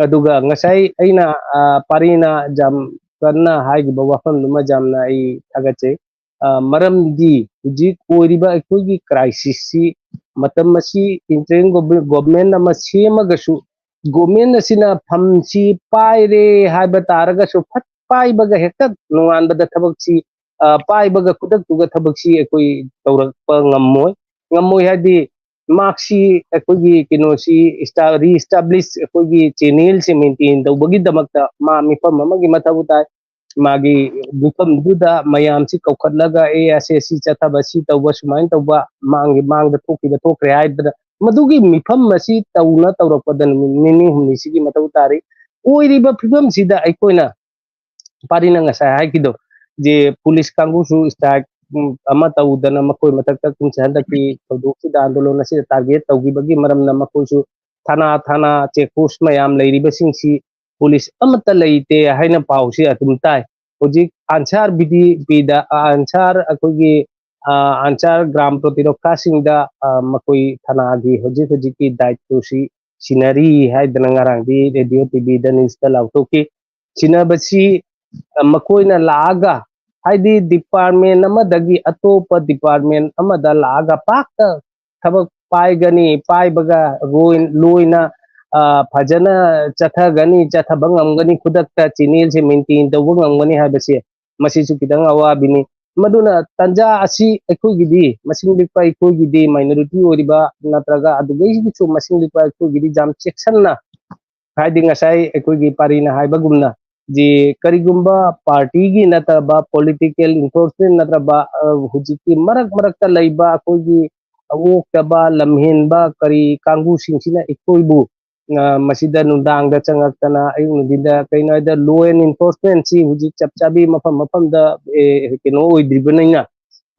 ꯑꯗꯨꯒ ꯉꯁꯥꯏ ꯑꯩꯅ, ꯑꯥ, ꯄꯥꯔꯤꯅ ꯌꯥꯝ ꯀꯟꯅ ꯍꯥꯏꯈꯤꯕ ꯋꯥꯐꯝꯗꯨꯃ ꯌꯥꯝꯅ ꯑꯩ ꯊꯥꯒꯠꯆꯩ꯫ ꯑꯥ, ꯃꯔꯝꯗꯤ ꯍꯧꯖꯤꯛ ꯑꯣꯏꯔꯤꯕ ꯑꯩꯈꯣꯏꯒꯤ crisisꯁꯤ, ꯃꯇꯝ ꯑꯁꯤ interim government ꯑꯃ ꯁꯦꯝꯃꯒꯁꯨ, government ꯑꯁꯤꯅ ꯐꯝꯁꯤ ꯄꯥꯏꯔꯦ ꯍꯥꯏꯕ ꯇꯥꯔꯒꯁꯨ, ꯐꯠ ꯄꯥꯏꯕꯒ ꯍꯦꯛꯇ ꯅꯣꯡꯉꯥꯟꯕꯗ ꯊꯕꯛꯁꯤ, ꯑ, ꯄꯥꯏꯕꯒ ꯈꯨꯗꯛꯇꯨꯒ ꯊꯕꯛꯁꯤ ꯑꯩꯈꯣꯏ ꯇꯧꯔꯛꯄ ꯉꯝꯃꯣꯏ꯫ ꯉꯝꯃꯣꯏ ꯍꯥꯏꯗꯤ, ꯃꯍꯥꯛꯁꯤ ꯑꯩꯈꯣꯏꯒꯤ ꯀꯩꯅꯣꯁꯤ ꯏꯁꯇꯥ-, re-establish, ꯑꯩꯈꯣꯏꯒꯤ channelꯁꯦ maintain ꯇꯧꯕꯒꯤꯗꯃꯛꯇ ꯃꯥ ꯃꯤꯐꯝ ꯑꯃꯒꯤ ꯃꯊꯧ ꯇꯥꯏ꯫ ꯃꯥꯒꯤ ꯃꯤꯐꯝꯗꯨꯗ ꯃꯌꯥꯝꯁꯤ ꯀꯧꯈꯠꯂꯒ, "ꯑꯦ, ꯑꯁꯦ ꯁꯤ ꯆꯠꯊꯕ, ꯁꯤ ꯇꯧꯕ, ꯁꯨꯃꯥꯏꯅ ꯇꯧꯕ, ꯃꯥꯡꯒꯤ ꯃꯥꯡꯗ ꯊꯣꯛꯈꯤꯕ ꯊꯣꯛꯈ꯭ꯔꯦ" ꯍꯥꯏꯕꯗ ꯃꯗꯨꯒꯤ ꯃꯤꯐꯝ ꯑꯁꯤ ꯇꯧꯅ ꯇꯧꯔꯛꯄꯗ ꯅꯨꯃꯤꯠ ꯅꯤꯅꯤ ꯍꯨꯝꯅꯤꯁꯤꯒꯤ ꯃꯊꯧ ꯇꯥꯔꯤ꯫ ꯑꯣꯏꯔꯤꯕ ꯐꯤꯕꯝꯁꯤꯗ ꯑꯩꯈꯣꯏꯅ ꯄꯥꯔꯤꯅ ꯉꯁꯥꯏ ꯍꯥꯏꯈꯤꯗꯣ, ꯖꯦ ꯄꯨꯂꯤꯁ ꯀꯥꯡꯕꯨꯁꯨ ꯁ꯭ꯇ꯭ꯔꯥꯏꯛ, ꯎꯝ, ꯑꯃ ꯇꯧꯗꯅ ꯃꯈꯣꯏ ꯃꯊꯛꯇ ꯀꯨꯝꯁꯤ ꯍꯟꯗꯛꯀꯤ ꯊꯧꯗꯣꯛꯁꯤꯗ ꯑꯥꯟꯗꯣꯂꯟ ꯑꯁꯤꯗ ꯇꯥꯔꯒꯦꯠ ꯇꯧꯈꯤꯕꯒꯤ ꯃꯔꯝꯅ ꯃꯈꯣꯏꯁꯨ ꯊꯥꯅꯥ ꯊꯥꯅꯥ ꯆꯦꯛ ꯄꯣꯁ ꯃꯌꯥꯝ ꯂꯩꯔꯤꯕꯁꯤꯡꯁꯤ ꯄꯨꯂꯤꯁ ꯑꯃꯠꯇ ꯂꯩꯇꯦ ꯍꯥꯏꯅ ꯄꯥꯎꯁꯤ ꯑꯗꯨꯝ ꯇꯥꯏ꯫ ꯍꯧꯖꯤꯛ ꯑꯟꯁꯥꯔ ꯕꯤꯗꯤ ꯄꯤꯗ, ꯑ, ꯑꯟꯁꯥꯔ ꯑꯩꯈꯣꯏꯒꯤ, ꯑ, ꯑꯟꯁꯥꯔ ꯒ꯭ꯔꯥꯝ ꯄ꯭ꯔꯣꯇꯤꯔꯣꯛꯈꯥꯁꯤꯡꯗ, ꯑ, ꯃꯈꯣꯏ ꯊꯥꯅꯥꯒꯤ ꯍꯧꯖꯤꯛ ꯍꯧꯖꯤꯛꯀꯤ ꯗꯥꯏꯠꯇꯨꯁꯤ ꯁꯤꯟꯅꯔꯤ ꯍꯥꯏꯗꯅ ꯉꯔꯥꯡꯗꯤ ꯔꯦꯗꯤꯑꯣ ꯇꯤꯚꯤꯗ ꯅ꯭ꯌꯨꯁꯇ ꯂꯥꯎꯊꯣꯛꯈꯤ꯫ ꯁꯤꯟꯅꯕꯁꯤ, ꯑ, ꯃꯈꯣꯏꯅ ꯂꯥꯛꯑꯒ, ꯍꯥꯏꯗꯤ ꯗꯤꯄꯥꯔꯠꯃꯦꯟ ꯑꯃꯗꯒꯤ ꯑꯇꯣꯞꯄ ꯗꯤꯄꯥꯔꯠꯃꯦꯟ ꯑꯃꯗ ꯂꯥꯛꯑꯒ ꯄꯥꯛꯇ ꯊꯕꯛ ꯄꯥꯏꯒꯅꯤ, ꯄꯥꯏꯕꯒ ꯂꯣꯏ-, ꯂꯣꯏꯅ, ꯑ, ꯐꯖꯅ ꯆꯠꯊꯒꯅꯤ, ꯆꯠꯊꯕ ꯉꯝꯒꯅꯤ, ꯈꯨꯗꯛꯇ ꯆꯦꯅꯦꯜꯁꯦ ꯃꯦꯟꯇꯦꯟ ꯇꯧꯕ ꯉꯝꯒꯅꯤ ꯍꯥꯏꯕꯁꯦ, ꯃꯁꯤꯁꯨ ꯈꯤꯇꯪ ꯑꯋꯥꯕꯤꯅꯤ꯫ ꯃꯗꯨꯅ ꯇꯥꯟꯖꯥ ꯑꯁꯤ ꯑꯩꯈꯣꯏꯒꯤꯗꯤ, ꯃꯁꯤꯡ ꯂꯤꯛꯄ ꯑꯩꯈꯣꯏꯒꯤꯗꯤ, ꯃꯥꯏꯅꯣꯔꯤꯇꯤ ꯑꯣꯏꯔꯤꯕ ꯅꯠꯇ꯭ꯔꯒ ꯑꯗꯨꯗꯩꯁꯤꯁꯨ ꯃꯁꯤꯡ ꯂꯤꯛꯄ ꯑꯩꯈꯣꯏꯒꯤꯗꯤ ꯌꯥꯝ ꯆꯦꯛꯁꯤꯟꯅ, ꯍꯥꯏꯗꯤ ꯉꯁꯥꯏ ꯑꯩꯈꯣꯏꯒꯤ ꯄꯥꯔꯤꯅ ꯍꯥꯏꯕꯒꯨꯝꯅ, ꯖꯤ ꯀꯔꯤꯒꯨꯝꯕ ꯄꯥꯔꯇꯤꯒꯤ ꯅꯠꯇꯕ, ꯄꯣꯂꯤꯇꯤꯀꯦꯜ ꯏꯟꯐꯣꯔꯁꯃꯦꯟ ꯅꯠꯇ꯭ꯔꯕ, ꯑ, ꯍꯧꯖꯤꯛꯀꯤ ꯃꯔꯛ ꯃꯔꯛꯇ ꯂꯩꯕ ꯑꯩꯈꯣꯏꯒꯤ ꯑꯣꯛꯇꯕ, ꯂꯝꯍꯦꯟꯕ ꯀꯔꯤ ꯀꯥꯡꯕꯨꯁꯤꯡꯁꯤꯅ ꯑꯩꯈꯣꯏꯕꯨ, ꯑ, ꯃꯁꯤꯗ ꯅꯨꯡꯗꯥꯡꯗ ꯆꯪꯉꯛꯇꯅ, ꯑꯌꯨꯛ ꯅꯨꯡꯊꯤꯟꯗ, ꯀꯩꯅꯣ ꯍꯥꯏꯗ, ꯂꯣ ꯑꯦꯟ ꯏꯟꯐꯣꯔꯁꯃꯦꯟꯁꯤ ꯍꯧꯖꯤꯛ ꯆꯞ ꯆꯥꯕꯤ ꯃꯐꯝ ꯃꯐꯝꯗ, ꯑꯦ, ꯀꯩꯅꯣ ꯑꯣꯏꯗ꯭ꯔꯤꯕꯅꯤꯅ,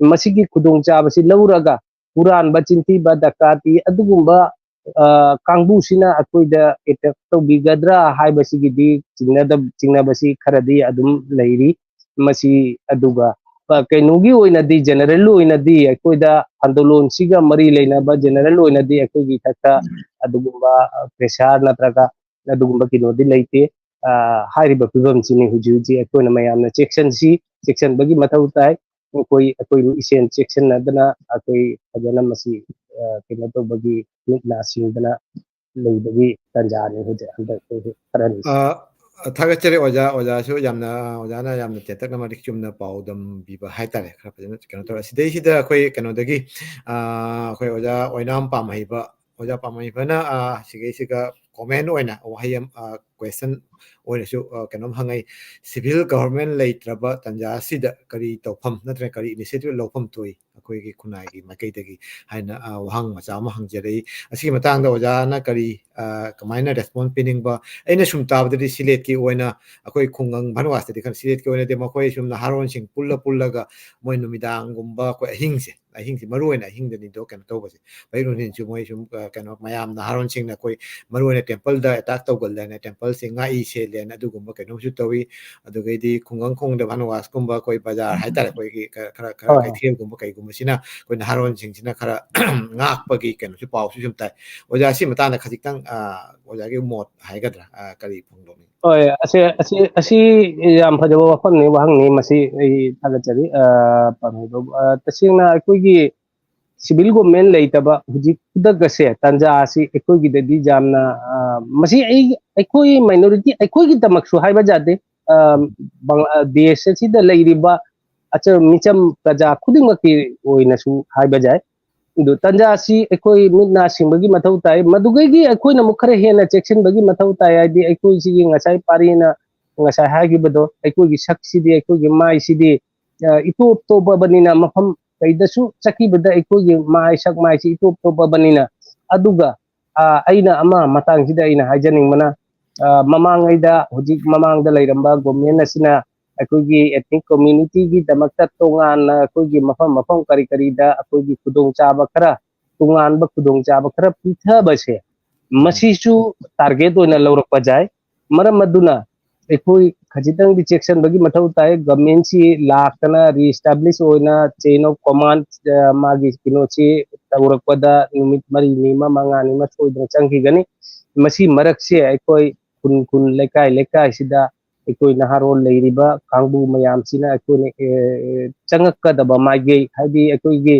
ꯃꯁꯤꯒꯤ ꯈꯨꯗꯣꯡꯆꯥꯕꯁꯤ ꯂꯧꯔꯒ ꯍꯨꯔꯥꯟꯕ, ꯆꯤꯟꯊꯤꯕ, ꯗꯀꯥꯇꯤ ꯑꯗꯨꯒꯨꯝꯕ, ꯑ, ꯀꯥꯡꯕꯨꯁꯤꯅ ꯑꯩꯈꯣꯏꯗ ꯑꯦꯇꯦꯛ ꯇꯧꯕꯤꯒꯗ꯭ꯔꯥ ꯍꯥꯏꯕꯁꯤꯒꯤꯗꯤ ꯆꯤꯡꯅꯗꯕ-, ꯆꯤꯡꯅꯕꯁꯤ ꯈꯔꯗꯤ ꯑꯗꯨꯝ ꯂꯩꯔꯤ꯫ ꯃꯁꯤ ꯑꯗꯨꯒ, ꯑ, ꯀꯩꯅꯣꯒꯤ ꯑꯣꯏꯅꯗꯤ, ꯖꯦꯅꯔꯦꯜ ꯑꯣꯏꯅꯗꯤ ꯑꯩꯈꯣꯏꯗ ꯑꯟꯗꯣꯂꯣꯟꯁꯤꯒ ꯃꯔꯤ ꯂꯩꯅꯕ ꯖꯦꯅꯔꯦꯜ ꯑꯣꯏꯅꯗꯤ ꯑꯩꯈꯣꯏꯒꯤ ꯏꯊꯛꯇ ꯑꯗꯨꯒꯨꯝꯕ, ꯑ, ꯄ꯭ꯔꯦꯁꯥꯔ ꯅꯠꯇ꯭ꯔꯒ ꯑꯗꯨꯒꯨꯝꯕ ꯀꯩꯅꯣꯗꯤ ꯂꯩꯇꯦ꯫ ꯑ, ꯍꯥꯏꯔꯤꯕ ꯐꯤꯕꯝꯁꯤꯅꯤ ꯍꯧꯖꯤꯛ ꯍꯧꯖꯤꯛ ꯑꯩꯈꯣꯏꯅ ꯃꯌꯥꯝꯅ ꯆꯦꯛꯁꯤꯟꯁꯤ, ꯆꯦꯛꯁꯤꯟꯕꯒꯤ ꯃꯊꯧ ꯇꯥꯏ꯫ ꯑꯩꯈꯣꯏ, ꯑꯩꯈꯣꯏ ꯏꯁꯦꯟ ꯆꯦꯛꯁꯤꯟꯅꯗꯅ ꯑꯩꯈꯣꯏ ꯐꯖꯅ ꯃꯁꯤ, ꯑ, ꯀꯩꯅꯣ ꯇꯧꯕꯒꯤ ꯃꯤꯠ ꯅꯥ ꯁꯤꯡꯗꯅ ꯂꯩꯕꯒꯤ ꯇꯥꯟꯖꯥꯅꯤ ꯍꯧꯖꯤꯛ ꯍꯟꯗꯛ ꯑꯩꯈꯣꯏ ꯈꯔꯅꯤ꯫ ꯑ, ꯊꯥꯒꯠꯆꯔꯤ ꯑꯣꯖꯥ꯫ ꯑꯣꯖꯥꯁꯨ ꯌꯥꯝꯅ, ꯑꯣꯖꯥꯅ ꯌꯥꯝꯅ ꯇꯦꯟꯇꯛꯅ ꯃꯔꯤꯛ ꯆꯨꯝꯅ ꯄꯥꯎꯗꯝ ꯄꯤꯕ ꯍꯥꯏꯇꯥꯔꯦ꯫ ꯈꯔ ꯐꯖꯅ ꯀꯩꯅꯣ ꯇꯧꯔꯦ꯫ ꯁꯤꯗꯩꯁꯤꯗ ꯑꯩꯈꯣꯏ ꯀꯩꯅꯣꯗꯒꯤ, ꯑ, ꯑꯩꯈꯣꯏ ꯑꯣꯖꯥ ꯑꯣꯏꯅꯥꯝ ꯄꯥꯝꯍꯩꯕ, ꯑꯣꯖꯥ ꯄꯥꯝꯍꯩꯕꯅ, ꯑ, ꯁꯤꯒꯩꯁꯤꯒ ꯀꯣꯃꯦꯟ ꯑꯣꯏꯅ ꯋꯥꯍꯩ ꯑꯃ, ꯑ, question ꯑꯣꯏꯅꯁꯨ ꯑ, ꯀꯩꯅꯣꯝ ꯍꯪꯉꯛꯏ꯫ Civil government ꯂꯩꯇ꯭ꯔꯕ ꯇꯥꯟꯖꯥ ꯑꯁꯤꯗ ꯀꯔꯤ ꯇꯧꯐꯝ ꯅꯠꯇ꯭ꯔꯒ ꯀꯔꯤ initiative ꯂꯧꯐꯝ ꯊꯣꯛꯏ ꯑꯩꯈꯣꯏꯒꯤ ꯈꯨꯟꯅꯥꯏꯒꯤ ꯃꯥꯏꯀꯩꯗꯒꯤ ꯍꯥꯏꯅ ꯑ, ꯋꯥꯍꯪ ꯃꯆꯥ ꯑꯃ ꯍꯪꯖꯔꯛꯏ꯫ ꯑꯁꯤꯒꯤ ꯃꯇꯥꯡꯗ ꯑꯣꯖꯥꯅ ꯀꯔꯤ ꯑ, ꯀꯃꯥꯏꯅ response ꯄꯤꯅꯤꯡꯕ? ꯑꯩꯅ ꯁꯨꯝ ꯇꯥꯕꯗꯗꯤ ꯁꯤꯂꯦꯠꯀꯤ ꯑꯣꯏꯅ ꯑꯩꯈꯣꯏ ꯈꯨꯡꯒꯪ ꯚꯥꯅꯨꯋꯥꯁꯇꯗꯤ ꯈꯔ ꯁꯤꯂꯦꯠꯀꯤ ꯑꯣꯏꯅꯗꯤ ꯃꯈꯣꯏ ꯁꯨꯝ ꯅꯍꯥꯔꯣꯟꯁꯤꯡ ꯄꯨꯜꯂ ꯄꯨꯜꯂꯒ ꯃꯣꯏ ꯅꯨꯃꯤꯗꯥꯡꯒꯨꯝꯕ ꯑꯩꯈꯣꯏ ꯑꯍꯤꯡꯁꯦ ꯑꯍꯤꯡꯁꯦ ꯃꯔꯨ ꯑꯣꯏꯅ ꯑꯍꯤꯡꯗꯅꯤꯗꯣ ꯀꯩꯅꯣ ꯇꯧꯕꯁꯦ꯫ ꯑꯌꯨꯛ ꯅꯨꯡꯊꯤꯟꯁꯨ ꯃꯣꯏ ꯁꯨꯝ ꯑ, ꯀꯩꯅꯣ ꯃꯌꯥꯝ ꯅꯍꯥꯔꯣꯟꯁꯤꯡꯅ ꯑꯩꯈꯣꯏ ꯃꯔꯨ ꯑꯣꯏꯅ ꯇꯦꯝꯄꯜꯗ ꯑꯦꯇꯥꯛ ꯇꯧꯒꯜꯂꯦꯅ ꯇꯦꯝꯄꯜꯁꯦ ꯉꯥꯛꯏ ꯁꯦꯜꯂꯦꯅ ꯑꯗꯨꯒꯨꯝꯕ ꯀꯩꯅꯣꯝꯁꯨ ꯇꯧꯏ꯫ ꯑꯗꯨꯗꯒꯤꯗꯤ ꯈꯨꯡꯒꯪ ꯈꯣꯡꯗ ꯚꯥꯅꯨꯋꯥꯁꯀꯨꯝꯕ ꯑꯩꯈꯣꯏ ꯕꯖꯥꯔ ꯍꯥꯏꯇꯥꯔꯦ ꯑꯩꯈꯣꯏꯒꯤ ꯈꯔ ꯈꯔ ꯈꯔ ꯍꯣꯏ꯫ ꯀꯩꯊꯦꯜꯒꯨꯝꯕ ꯀꯩꯒꯨꯝꯕꯁꯤꯅ ꯑꯩꯈꯣꯏ ꯅꯍꯥꯔꯣꯟꯁꯤꯡꯁꯤꯅ ꯈꯔ ꯉꯥꯛꯄꯒꯤ ꯀꯩꯅꯣꯁꯨ ꯄꯥꯎꯁꯨ ꯁꯨꯝ ꯇꯥꯏ꯫ ꯑꯣꯖꯥ ꯁꯤ ꯃꯇꯥꯡꯗ ꯈꯖꯤꯛꯇꯪ ꯑ, ꯑꯣꯖꯥꯒꯤ ꯃꯣꯠ ꯍꯥꯏꯒꯗ꯭ꯔꯥ ꯑ, ꯀꯔꯤ ꯐꯣꯡꯗꯣꯛꯅꯤꯡ? ꯍꯣꯏ, ꯑꯁꯤ ꯑꯁꯤ ꯑꯁꯤ ꯌꯥꯝ ꯐꯖꯕ ꯋꯥꯐꯝꯅꯤ, ꯋꯥꯍꯪꯅꯤ꯫ ꯃꯁꯤ ꯑꯩ ꯊꯥꯒꯠꯆꯔꯤ꯫ ꯑ, ꯄꯥꯝꯖꯕ, ꯑ, ꯇꯁꯦꯡꯅ ꯑꯩꯈꯣꯏꯒꯤ civil government ꯂꯩꯇꯕ ꯍꯧꯖꯤꯛ ꯈꯨꯗꯛ ꯑꯁꯦ, ꯇꯥꯟꯖꯥ ꯑꯁꯤ ꯑꯩꯈꯣꯏꯒꯤꯗꯗꯤ ꯌꯥꯝꯅ, ꯑ, ꯃꯁꯤ ꯑꯩ ꯑꯩꯈꯣꯏ minority ꯑꯩꯈꯣꯏꯒꯤꯗꯃꯛꯁꯨ ꯍꯥꯏꯕ ꯌꯥꯗꯦ꯫ ꯑ, ꯕꯪ-, ꯑ, ꯗꯦꯁ ꯑꯁꯤꯗ ꯂꯩꯔꯤꯕ ꯑꯆꯧ ꯃꯤꯆꯝ ꯄ꯭ꯔꯖꯥ ꯈꯨꯗꯤꯡꯃꯛꯀꯤ ꯑꯣꯏꯅꯁꯨ ꯍꯥꯏꯕ ꯌꯥꯏ꯫ ꯑꯗꯨ ꯇꯥꯟꯖꯥ ꯑꯁꯤ ꯑꯩꯈꯣꯏ ꯃꯤꯠ ꯅꯥ ꯁꯤꯡꯕꯒꯤ ꯃꯊꯧ ꯇꯥꯏ꯫ ꯃꯗꯨꯗꯒꯤ ꯑꯩꯈꯣꯏꯅ ꯑꯃꯨꯛ ꯈꯔ ꯍꯦꯟꯅ ꯆꯦꯛꯁꯤꯟꯕꯒꯤ ꯃꯊꯧ ꯇꯥꯏ꯫ ꯍꯥꯏꯗꯤ ꯑꯩꯈꯣꯏꯁꯤꯒꯤ ꯉꯁꯥꯏ ꯄꯥꯔꯤꯅ ꯉꯁꯥꯏ ꯍꯥꯏꯈꯤꯕꯗꯣ, ꯑꯩꯈꯣꯏꯒꯤ ꯁꯛꯁꯤꯗꯤ, ꯑꯩꯈꯣꯏꯒꯤ ꯃꯥꯏꯁꯤꯗꯤ, ꯑ, ꯏꯇꯣꯞ ꯇꯣꯞꯄꯕꯅꯤꯅ, ꯃꯐꯝ ꯀꯩꯗꯁꯨ ꯆꯠꯈꯤꯕꯗ ꯑꯩꯈꯣꯏꯒꯤ ꯃꯥꯏ, ꯁꯛ ꯃꯥꯏꯁꯤ ꯏꯇꯣꯞ ꯇꯣꯞꯄꯕꯅꯤꯅ꯫ ꯑꯗꯨꯒ, ꯑ, ꯑꯩꯅ ꯑꯃ ꯃꯇꯥꯡꯁꯤꯗ ꯑꯩꯅ ꯍꯥꯏꯖꯅꯤꯡꯕꯅ, ꯑ, ꯃꯃꯥꯡꯉꯩꯗ, ꯍꯧꯖꯤꯛ ꯃꯃꯥꯡꯗ ꯂꯩꯔꯝꯕ government ꯑꯁꯤꯅ ꯑꯩꯈꯣꯏꯒꯤ ethnic communityꯒꯤꯗꯃꯛꯇ ꯇꯣꯉꯥꯟꯅ ꯑꯩꯈꯣꯏꯒꯤ ꯃꯐꯝ ꯃꯐꯝ ꯀꯔꯤ ꯀꯔꯤꯗ ꯑꯩꯈꯣꯏꯒꯤ ꯈꯨꯗꯣꯡꯆꯥꯕ ꯈꯔ, ꯇꯣꯉꯥꯟꯕ ꯈꯨꯗꯣꯡꯆꯥꯕ ꯈꯔ ꯄꯤꯊꯕꯁꯦ, ꯃꯁꯤꯁꯨ target ꯑꯣꯏꯅ ꯂꯧꯔꯛꯄ ꯌꯥꯏ꯫ ꯃꯔꯝ ꯑꯗꯨꯅ ꯑꯩꯈꯣꯏ ꯈꯖꯤꯛꯇꯪꯗꯤ ꯆꯦꯛꯁꯤꯟꯕꯒꯤ ꯃꯊꯧ ꯇꯥꯏ꯫ Governmentꯁꯤ ꯂꯥꯛꯇꯅ re-establish ꯑꯣꯏꯅ chain of command, ꯑ, ꯃꯥꯒꯤ ꯀꯩꯅꯣꯁꯤ ꯇꯧꯔꯛꯄꯗ ꯅꯨꯃꯤꯠ ꯃꯔꯤꯅꯤ ꯑꯃ, ꯃꯉꯥꯅꯤ ꯑꯃ ꯁꯣꯏꯗꯅ ꯆꯪꯈꯤꯒꯅꯤ꯫ ꯃꯁꯤ ꯃꯔꯛꯁꯦ ꯑꯩꯈꯣꯏ ꯈꯨꯟ ꯈꯨꯟ, ꯂꯩꯀꯥꯏ ꯂꯩꯀꯥꯏꯁꯤꯗ ꯑꯩꯈꯣꯏ ꯅꯍꯥꯔꯣꯜ ꯂꯩꯔꯤꯕ ꯀꯥꯡꯕꯨ ꯃꯌꯥꯝꯁꯤꯅ ꯑꯩꯈꯣꯏꯅ, ꯑꯦ, ꯆꯪꯉꯛꯀꯗꯕ ꯃꯥꯏꯀꯩ, ꯍꯥꯏꯗꯤ ꯑꯩꯈꯣꯏꯒꯤ,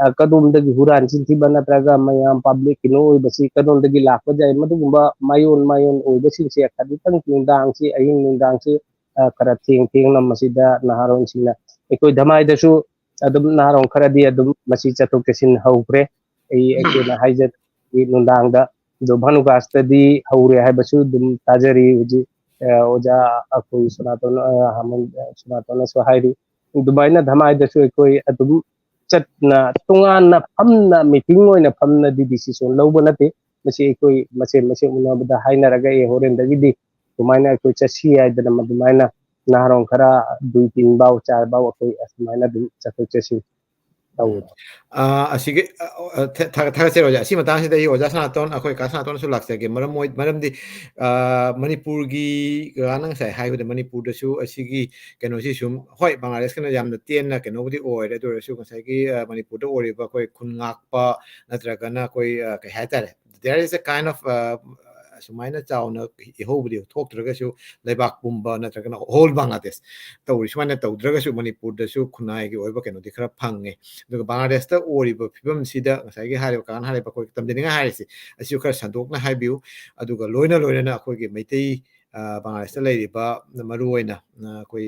ꯑ, ꯀꯗꯣꯝꯗꯒꯤ ꯍꯨꯔꯥꯟ ꯆꯤꯟꯊꯤꯕ ꯅꯠꯇ꯭ꯔꯒ ꯃꯌꯥꯝ public ꯀꯩꯅꯣ ꯑꯣꯏꯕꯁꯤ ꯀꯗꯣꯝꯗꯒꯤ ꯂꯥꯛꯄ ꯌꯥꯏ, ꯃꯗꯨꯒꯨꯝꯕ ꯃꯥꯏꯑꯣꯟ ꯃꯥꯏꯑꯣꯟ ꯑꯣꯏꯕꯁꯤꯡꯁꯦ ꯈꯖꯤꯛꯇꯪ ꯅꯨꯡꯗꯥꯡꯁꯤ, ꯑꯍꯤꯡ ꯅꯨꯡꯗꯥꯡꯁꯤ, ꯑ, ꯈꯔ ꯊꯦꯡ ꯊꯦꯡꯅ ꯃꯁꯤꯗ ꯅꯍꯥꯔꯣꯜꯁꯤꯡꯅ, ꯑꯩꯈꯣꯏ ꯙꯃꯥꯏꯗꯁꯨ ꯑꯗꯨꯝ ꯅꯍꯥꯔꯣꯜ ꯈꯔꯗꯤ ꯑꯗꯨꯝ ꯃꯁꯤ ꯆꯠꯊꯣꯛ ꯆꯠꯁꯤꯟ ꯍꯧꯈ꯭ꯔꯦ꯫ ꯑꯩ ꯑꯩꯈꯣꯏꯅ ꯍꯥꯏꯖ-, ꯅꯨꯡꯗꯥꯡꯗ ꯑꯗꯣ ꯚꯥꯅꯨꯀꯥꯁꯇꯗꯤ ꯍꯧꯔꯦ ꯍꯥꯏꯕꯁꯨ ꯑꯗꯨꯝ ꯇꯥꯖꯔꯤ꯫ ꯍꯧꯖꯤꯛ ꯑ, ꯑꯣꯖꯥ ꯑꯩꯈꯣꯏ ꯁꯣꯅꯥꯇꯣꯟ, ꯑ, ꯍꯥꯃꯟ, ꯑ, ꯁꯣꯅꯥꯇꯣꯟꯅꯁꯨ ꯍꯥꯏꯔꯤ꯫ ꯑꯗꯨꯃꯥꯏꯅ ꯙꯃꯥꯏꯗꯁꯨ ꯑꯩꯈꯣꯏ ꯑꯗꯨꯝ ꯆꯠꯅ, ꯇꯣꯉꯥꯟꯅ ꯐꯝꯅ, ꯃꯤꯇꯤꯡ ꯑꯣꯏꯅ ꯐꯝꯅꯗꯤ ꯗꯤꯁꯤꯖꯟ ꯂꯧꯕ ꯅꯠꯇꯦ꯫ ꯃꯁꯤ ꯑꯩꯈꯣꯏ ꯃꯁꯦꯟ ꯃꯁꯦꯟ ꯎꯅꯕꯗ ꯍꯥꯏꯅꯔꯒ, "ꯑꯦ, ꯍꯣꯔꯦꯟꯗꯒꯤꯗꯤ ꯁꯨꯃꯥꯏꯅ ꯑꯩꯈꯣꯏ ꯆꯠꯁꯤ" ꯍꯥꯏꯗꯅ ꯑꯗꯨꯃꯥꯏꯅ ꯅꯍꯥꯔꯣꯜ ꯈꯔ ꯗꯨꯏ ꯇꯤꯟ ꯕꯥꯎ, ꯆꯥꯔ ꯕꯥꯎ ꯑꯩꯈꯣꯏ ꯑꯁꯨꯃꯥꯏꯅ ꯑꯗꯨꯝ ꯆꯠꯊꯣꯛ ꯆꯠꯁꯤꯟ ꯇꯧꯋꯦ꯫ ꯑ, ꯑꯁꯤꯒꯤ, ꯑ, ꯑ, ꯊ-, ꯊ-, ꯊꯥꯒꯠꯆꯔꯤ ꯑꯣꯖꯥ꯫ ꯑꯁꯤ ꯃꯇꯥꯡꯁꯤꯗ ꯑꯩ ꯑꯣꯖꯥ ꯁꯅꯥꯇꯣꯟ, ꯑꯩꯈꯣꯏ ꯀꯥ ꯁꯅꯥꯇꯣꯟꯁꯨ ꯂꯥꯛꯆꯒꯦ꯫ ꯃꯔꯝ ꯑꯣꯏ-, ꯃꯔꯝꯗꯤ, ꯑ, ꯃꯅꯤꯄꯨꯔꯒꯤ, ꯀꯀꯥꯅ ꯉꯁꯥꯏ ꯍꯥꯏꯕꯗ ꯃꯅꯤꯄꯨꯔꯗꯁꯨ ꯑꯁꯤꯒꯤ ꯀꯩꯅꯣꯁꯤ ꯁꯨꯝ, ꯍꯣꯏ, ꯕꯪꯒ꯭ꯂꯥꯗꯦꯁꯀꯅ ꯌꯥꯝꯅ ꯇꯦꯟꯅ ꯀꯩꯅꯣꯕꯨꯗꯤ ꯑꯣꯏꯔꯦ, ꯑꯗꯨ ꯑꯣꯏꯔꯁꯨ ꯉꯁꯥꯏꯒꯤ, ꯑ, ꯃꯅꯤꯄꯨꯔꯗ ꯑꯣꯏꯔꯤꯕ ꯑꯩꯈꯣꯏ ꯈꯨꯟ ꯉꯥꯛꯄ ꯅꯠꯇ꯭ꯔꯒꯅ ꯑꯩꯈꯣꯏ, ꯑ, ꯀꯩ ꯍꯥꯏꯇꯥꯔꯦ, there is a kind of, ꯑ, ꯑꯁꯨꯃꯥꯏꯅ ꯆꯥꯎꯅ ꯏꯍꯧꯕꯗꯤ ꯊꯣꯛꯇ꯭ꯔꯒꯁꯨ, ꯂꯩꯕꯥꯛ ꯄꯨꯝꯕ ꯅꯠꯇ꯭ꯔꯒꯅ whole ꯕꯪꯒ꯭ꯂꯥꯗꯦꯁ ꯇꯧꯔꯤ ꯁꯨꯃꯥꯏꯅ ꯇꯧꯗ꯭ꯔꯒꯁꯨ ꯃꯅꯤꯄꯨꯔꯗꯁꯨ ꯈꯨꯟꯅꯥꯏꯒꯤ ꯑꯣꯏꯕ ꯀꯩꯅꯣꯗꯤ ꯈꯔ ꯐꯪꯉꯦ꯫ ꯑꯗꯨꯒ ꯕꯪꯒ꯭ꯂꯥꯗꯦꯁꯇ ꯑꯣꯏꯔꯤꯕ ꯐꯤꯕꯝꯁꯤꯗ ꯉꯁꯥꯏꯒꯤ ꯍꯥꯏꯔꯤꯕ, ꯀꯀꯥꯅ ꯍꯥꯏꯔꯤꯕ ꯑꯩꯈꯣꯏ ꯇꯝꯖꯅꯤꯡꯉꯥꯏ ꯍꯥꯏꯔꯤꯁꯤ, ꯑꯁꯤꯁꯨ ꯈꯔ ꯁꯟꯗꯣꯛꯅ ꯍꯥꯏꯕꯤꯌꯨ꯫ ꯑꯗꯨꯒ ꯂꯣꯏꯅ ꯂꯣꯏꯅꯅ ꯑꯩꯈꯣꯏꯒꯤ ꯃꯩꯇꯩ, ꯑ, ꯕꯪꯒ꯭ꯂꯥꯗꯦꯁꯇ ꯂꯩꯔꯤꯕ, ꯃꯔꯨꯑꯣꯏꯅ, ꯑ, ꯑꯩꯈꯣꯏ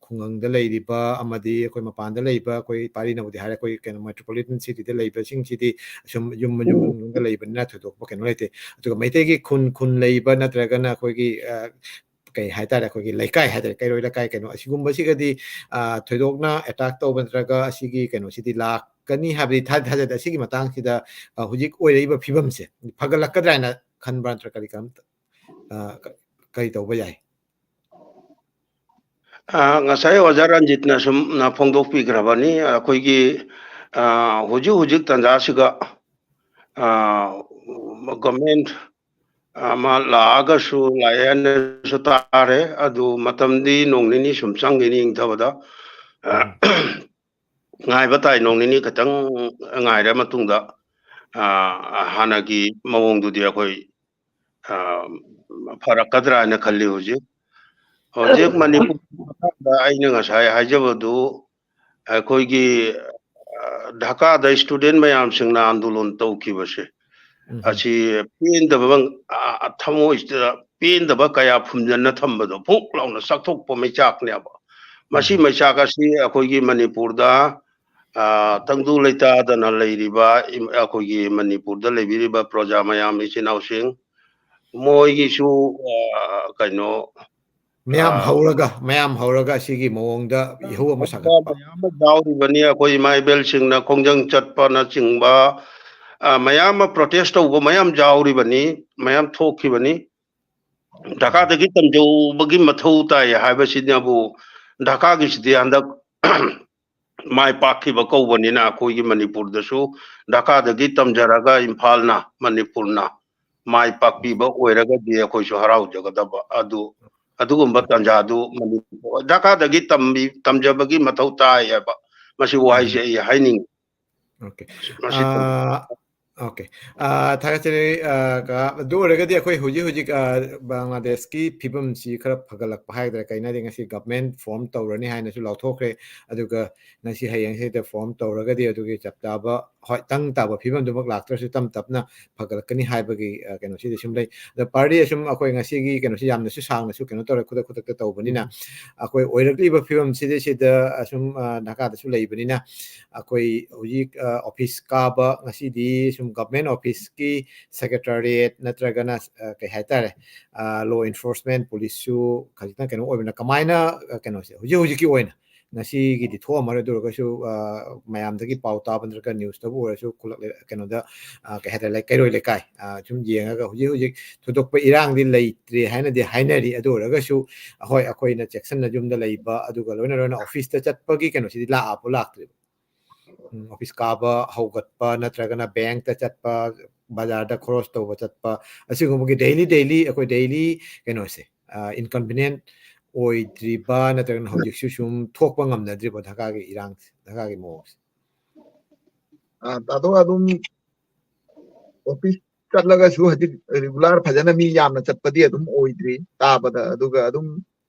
ꯈꯨꯡꯒꯪꯗ ꯂꯩꯔꯤꯕ ꯑꯃꯗꯤ ꯑꯩꯈꯣꯏ ꯃꯄꯥꯟꯗ ꯂꯩꯕ, ꯑꯩꯈꯣꯏ ꯄꯥꯔꯤꯅꯕꯨꯗꯤ ꯍꯥꯏꯔꯦ, ꯑꯩꯈꯣꯏ ꯀꯩꯅꯣ metropolitan cityꯗ ꯂꯩꯕꯁꯤꯡꯁꯤꯗꯤ ꯁꯨꯝ ꯌꯨꯝ ꯃꯌꯨꯝ ꯎꯝ꯫ ꯃꯅꯨꯡꯗ ꯂꯩꯕꯅꯤꯅ ꯊꯣꯏꯗꯣꯛꯄ ꯀꯩꯅꯣ ꯂꯩꯇꯦ꯫ ꯑꯗꯨꯒ ꯃꯩꯇꯩꯒꯤ ꯈꯨꯟ, ꯈꯨꯟ ꯂꯩꯕ ꯅꯠꯇ꯭ꯔꯒꯅ ꯑꯩꯈꯣꯏꯒꯤ, ꯑ, ꯀꯩ ꯍꯥꯏꯇꯥꯔꯦ, ꯑꯩꯈꯣꯏꯒꯤ ꯂꯩꯀꯥꯏ ꯍꯥꯏꯇꯥꯔꯦ, ꯀꯩꯔꯣꯏ ꯂꯩꯀꯥꯏ ꯀꯩꯅꯣ ꯑꯁꯤꯒꯨꯝꯕꯁꯤꯒꯗꯤ, ꯑ, ꯊꯣꯏꯗꯣꯛꯅ attack ꯇꯧꯕ ꯅꯠꯇ꯭ꯔꯒ ꯑꯁꯤꯒꯤ ꯀꯩꯅꯣꯁꯤꯗꯤ ꯂꯥꯛꯀꯅꯤ ꯍꯥꯏꯕꯗꯤ ꯊꯥꯖ-, ꯊꯥꯖꯗꯦ꯫ ꯑꯁꯤꯒꯤ ꯃꯇꯥꯡꯁꯤꯗ, ꯑ, ꯍꯧꯖꯤꯛ ꯑꯣꯏꯔꯛꯏꯕ ꯐꯤꯕꯝꯁꯦ ꯐꯒꯠꯂꯛꯀꯗ꯭ꯔꯥ ꯍꯥꯏꯅ ꯈꯟꯕ꯭ꯔꯥ ꯅꯠꯇ꯭ꯔꯒ ꯀꯔꯤ ꯀꯔꯝ-, ꯑ, ꯀ-, ꯀꯔꯤ ꯇꯧꯕ ꯌꯥꯏ? ꯑ, ꯉꯁꯥꯏ ꯑꯣꯖꯥ ꯔꯟꯖꯤꯠꯅ ꯁꯨꯝ, ꯑ, ꯐꯣꯡꯗꯣꯛꯄꯤꯈ꯭ꯔꯕꯅꯤ꯫ ꯑꯩꯈꯣꯏꯒꯤ, ꯑ, ꯍꯧꯖꯤꯛ ꯍꯧꯖꯤꯛ ꯇꯥꯟꯖꯥꯁꯤꯒ, ꯑ, government ꯑꯃ ꯂꯥꯛꯑꯒꯁꯨ ꯂꯥꯛꯑꯦ ꯍꯥꯏꯅꯁꯨ ꯇꯥꯔꯦ꯫ ꯑꯗꯨ ꯃꯇꯝꯗꯤ ꯅꯣꯡ ꯅꯤꯅꯤ ꯁꯨꯝ ꯆꯪꯒꯅꯤ ꯏꯪꯊꯕꯗ꯫ ꯑ, ꯎꯝ꯫ ꯉꯥꯏꯕ ꯇꯥꯏ, ꯅꯣꯡ ꯅꯤꯅꯤ ꯈꯛꯇꯪ ꯉꯥꯏꯔ ꯃꯇꯨꯡꯗ, ꯑ, ꯍꯥꯟꯅꯒꯤ ꯃꯑꯣꯡꯗꯨꯗꯤ ꯑꯩꯈꯣꯏ, ꯑ, ꯐꯔꯛꯀꯗ꯭ꯔꯥ ꯍꯥꯏꯅ ꯈꯜꯂꯤ ꯍꯧꯖꯤꯛ꯫ ꯍꯧꯖꯤꯛ ꯃꯅꯤꯄꯨꯔꯒꯤ ꯃꯇꯥꯡꯗ ꯑꯩꯅ ꯉꯁꯥꯏ ꯍꯥꯏꯖꯕꯗꯨ, ꯑꯩꯈꯣꯏꯒꯤ, ꯑ, ꯙꯥꯀꯥꯗ student ꯃꯌꯥꯝꯁꯤꯡꯅ ꯑꯟꯗꯣꯂꯟ ꯇꯧꯈꯤꯕꯁꯦ, ꯎꯝ꯫ ꯑꯁꯤ ꯄꯦꯟꯗꯕ, ꯑ, ꯊꯃꯣꯏꯁꯤꯗ ꯄꯦꯟꯗꯕ ꯀꯌꯥ ꯐꯨꯝꯖꯟꯅ ꯊꯝꯕꯗꯣ ꯐꯨꯛ ꯂꯥꯎꯅ ꯆꯥꯛꯊꯣꯛꯄ ꯃꯩꯆꯥꯛꯅꯦꯕ꯫ ꯃꯁꯤ ꯎꯝ꯫ ꯃꯩꯆꯥꯛ ꯑꯁꯤ ꯑꯩꯈꯣꯏꯒꯤ ꯃꯅꯤꯄꯨꯔꯗ, ꯑ, ꯇꯪꯗꯨ ꯂꯩꯇꯥꯗꯅ ꯂꯩꯔꯤꯕ ꯏꯝ-, ꯑꯩꯈꯣꯏꯒꯤ ꯃꯅꯤꯄꯨꯔꯗ ꯂꯩꯕꯤꯔꯤꯕ ꯄ꯭ꯔꯖꯥ ꯃꯌꯥꯝ, ꯏꯆꯤꯟ ꯏꯅꯥꯎꯁꯤꯡ, ꯃꯣꯏꯒꯤꯁꯨ, ꯑ, ꯀꯩꯅꯣ, ꯃꯌꯥꯝ ꯑ, ꯍꯧꯔꯒ, ꯃꯌꯥꯝ ꯍꯧꯔꯒ ꯑꯁꯤꯒꯤ ꯃꯑꯣꯡꯗ ꯏꯍꯧ ꯑꯃ ꯁꯥꯒꯠꯄ꯫ ꯃꯌꯥꯝ ꯑꯃ ꯌꯥꯎꯔꯤꯕꯅꯤ꯫ ꯑꯩꯈꯣꯏ ꯏꯃꯥ ꯏꯕꯦꯜꯁꯤꯡꯅ ꯈꯣꯡꯖꯪ ꯆꯠꯄꯅꯆꯤꯡꯕ, ꯑ, ꯃꯌꯥꯝ ꯑꯃ protest ꯇꯧꯕ ꯃꯌꯥꯝ ꯌꯥꯎꯔꯤꯕꯅꯤ, ꯃꯌꯥꯝ ꯊꯣꯛꯈꯤꯕꯅꯤ꯫ ꯙꯔꯅꯥꯗꯒꯤ ꯇꯝꯖꯧꯕꯒꯤ ꯃꯊꯧ ꯇꯥꯏ ꯍꯥꯏꯕꯁꯤꯅꯕꯨ, ꯙꯔꯅꯥꯒꯤꯁꯤꯗꯤ ꯍꯟꯗꯛ ꯃꯥꯏ ꯄꯥꯛꯈꯤꯕ ꯀꯧꯕꯅꯤꯅ, ꯑꯩꯈꯣꯏꯒꯤ ꯃꯅꯤꯄꯨꯔꯗꯁꯨ ꯙꯔꯅꯥꯗꯒꯤ ꯇꯝꯖꯔꯒ ꯏꯝꯐꯥꯜꯅ, ꯃꯅꯤꯄꯨꯔꯅ ꯃꯥꯏ ꯄꯥꯛꯄꯤꯕ ꯑꯣꯏꯔꯒꯗꯤ ꯑꯩꯈꯣꯏꯁꯨ ꯍꯔꯥꯎꯖꯒꯗꯕ꯫ ꯑꯗꯨ, ꯑꯗꯨꯒꯨꯝꯕ ꯇꯥꯟꯖꯥꯗꯨ ꯃꯅꯤꯄꯨꯔ ꯙꯔꯅꯥꯗꯒꯤ ꯇꯝꯕꯤ-, ꯇꯝꯖꯕꯒꯤ ꯃꯊꯧ ꯇꯥꯏ ꯍꯥꯏꯕ, ꯃꯁꯤ ꯋꯥꯍꯩꯁꯦ ꯑꯩ ꯍꯥꯏꯅꯤꯡꯉꯤ꯫ Okay꯫ ꯃꯁꯤ ꯇꯝ- ꯑꯥ, okay꯫ ꯑꯥ, ꯊꯥꯒꯠꯆꯔꯤ, ꯑꯥ, ꯀꯀꯥ꯫ ꯑꯗꯨ ꯑꯣꯏꯔꯒꯗꯤ ꯑꯩꯈꯣꯏ ꯍꯧꯖꯤꯛ ꯍꯧꯖꯤꯛ, ꯑꯥ, ꯕꯪꯒ꯭ꯂꯥꯗꯦꯁꯀꯤ ꯐꯤꯕꯝꯁꯤ ꯈꯔ ꯐꯒꯠꯂꯛꯄ ꯍꯥꯏꯒꯗ꯭ꯔꯥ, ꯀꯩꯅꯣ ꯍꯥꯏꯗꯤ ꯉꯁꯤ government form ꯇꯧꯔꯅꯤ ꯍꯥꯏꯅꯁꯨ ꯂꯥꯎꯊꯣꯛꯈ꯭ꯔꯦ꯫ ꯑꯗꯨꯒ ꯉꯁꯤ ꯍꯌꯦꯡ ꯍꯦꯛꯇ form ꯇꯧꯔꯒꯗꯤ ꯑꯗꯨꯒꯤ ꯆꯞ ꯆꯥꯕ, ꯍꯣꯏ, ꯇꯪ ꯇꯥꯕ ꯐꯤꯕꯝꯗꯨꯃꯛ ꯂꯥꯛꯇ꯭ꯔꯁꯨ ꯇꯞ ꯇꯞꯅ ꯐꯒꯠꯂꯛꯀꯅꯤ ꯍꯥꯏꯕꯒꯤ, ꯑ, ꯀꯩꯅꯣꯁꯤꯗꯤ ꯁꯨꯝ ꯂꯩ꯫ ꯑꯗ ꯄꯥꯔꯇꯤ ꯑꯁꯨꯝ ꯑꯩꯈꯣꯏ ꯉꯁꯤꯒꯤ ꯀꯩꯅꯣꯁꯤ ꯌꯥꯝꯅꯁꯨ ꯁꯥꯡꯅꯁꯨ ꯀꯩꯅꯣ ꯇꯧꯔꯦ, ꯈꯨꯗꯛ ꯈꯨꯗꯛꯇ ꯇꯧꯕꯅꯤꯅ꯫ ꯑꯩꯈꯣꯏ ꯑꯣꯏꯔꯛꯂꯤꯕ ꯐꯤꯕꯝꯁꯤꯗꯩꯁꯤꯗ ꯑꯁꯨꯝ, ꯑ, ꯙꯔꯅꯥꯗꯁꯨ ꯂꯩꯕꯅꯤꯅ ꯑꯩꯈꯣꯏ ꯍꯧꯖꯤꯛ, ꯑ, office ꯀꯥꯕ ꯉꯁꯤꯗꯤ ꯁꯨꯝ government office ꯀꯤ secretariat ꯅꯠꯇ꯭ꯔꯒꯅ, ꯑ, ꯀꯩ ꯍꯥꯏꯇꯥꯔꯦ, ꯑ, law enforcement police ꯁꯨ ꯈꯖꯤꯛꯇꯪ ꯀꯩꯅꯣ ꯑꯣꯏꯕꯅ ꯀꯃꯥꯏꯅ, ꯑ, ꯀꯩꯅꯣꯁꯦ ꯍꯧꯖꯤꯛ ꯍꯧꯖꯤꯛꯀꯤ ꯑꯣꯏꯅ ꯉꯁꯤꯒꯤꯗꯤ ꯊꯣꯛꯑꯝꯃꯔꯣꯏ, ꯑꯗꯨ ꯑꯣꯏꯔꯒꯁꯨ, ꯑ, ꯃꯌꯥꯝꯗꯒꯤ ꯄꯥꯎ ꯇꯥꯕ ꯅꯠꯇ꯭ꯔꯒ news ꯇꯕꯨ ꯑꯣꯏꯔꯁꯨ ꯈꯨꯜꯂꯛ-, ꯀꯩꯅꯣꯗ, ꯑ, ꯀꯩ ꯍꯥꯏꯇꯥꯔꯦ, ꯂꯩ-, ꯀꯩꯔꯣꯏ ꯂꯩꯀꯥꯏ, ꯑ, ꯁꯨꯝ ꯌꯦꯡꯉꯒ ꯍꯧꯖꯤꯛ ꯍꯧꯖꯤꯛ ꯊꯣꯏꯗꯣꯛꯄ ꯏꯔꯥꯡꯗꯤ ꯂꯩꯇ꯭ꯔꯦ ꯍꯥꯏꯅꯗꯤ ꯍꯥꯏꯅꯔꯤ꯫ ꯑꯗꯨ ꯑꯣꯏꯔꯒꯁꯨ ꯍꯣꯏ, ꯑꯩꯈꯣꯏꯅ ꯆꯦꯛꯁꯤꯟꯅ ꯌꯨꯝꯗ ꯂꯩꯕ, ꯑꯗꯨꯒ ꯂꯣꯏꯅ ꯂꯣꯏꯅ office ꯇ ꯆꯠꯄꯒꯤ ꯀꯩꯅꯣꯁꯤꯗꯤ ꯂꯥꯛꯑꯕꯣ ꯂꯥꯛꯇ꯭ꯔꯤꯕꯣ? ꯎꯝ, office ꯀꯥꯕ ꯍꯧꯒꯠꯄ ꯅꯠꯇ꯭ꯔꯒꯅ bank ꯇ ꯆꯠꯄ, ꯕꯖꯥꯔꯗ ꯈꯣꯔꯣꯁ ꯇꯧꯕ ꯆꯠꯄ, ꯑꯁꯤꯒꯨꯝꯕꯒꯤ daily daily ꯑꯩꯈꯣꯏ daily ꯀꯩꯅꯣꯁꯦ, ꯑ, inconvenient ꯑꯣꯏꯗ꯭ꯔꯤꯕ ꯅꯠꯇ꯭ꯔꯒꯅ ꯍꯧꯖꯤꯛꯁꯨ ꯁꯨꯝ ꯊꯣꯛꯄ ꯉꯝꯅꯗ꯭ꯔꯤꯕꯣ ꯙꯔꯅꯥꯒꯤ ꯏꯔꯥꯡꯁꯦ, ꯙꯔꯅꯥꯒꯤ ꯃꯑꯣꯡꯁꯦ? ꯑ, ꯇꯥꯗꯣ ꯑꯗꯨꯝ office ꯆꯠꯂꯒꯁꯨ ꯍꯧꯖꯤꯛ regular ꯐꯖꯅ ꯃꯤ ꯌꯥꯝꯅ ꯆꯠꯄꯗꯤ ꯑꯗꯨꯝ ꯑꯣꯏꯗ꯭ꯔꯤ ꯇꯥꯕꯗ, ꯑꯗꯨꯒ ꯑꯗꯨꯝ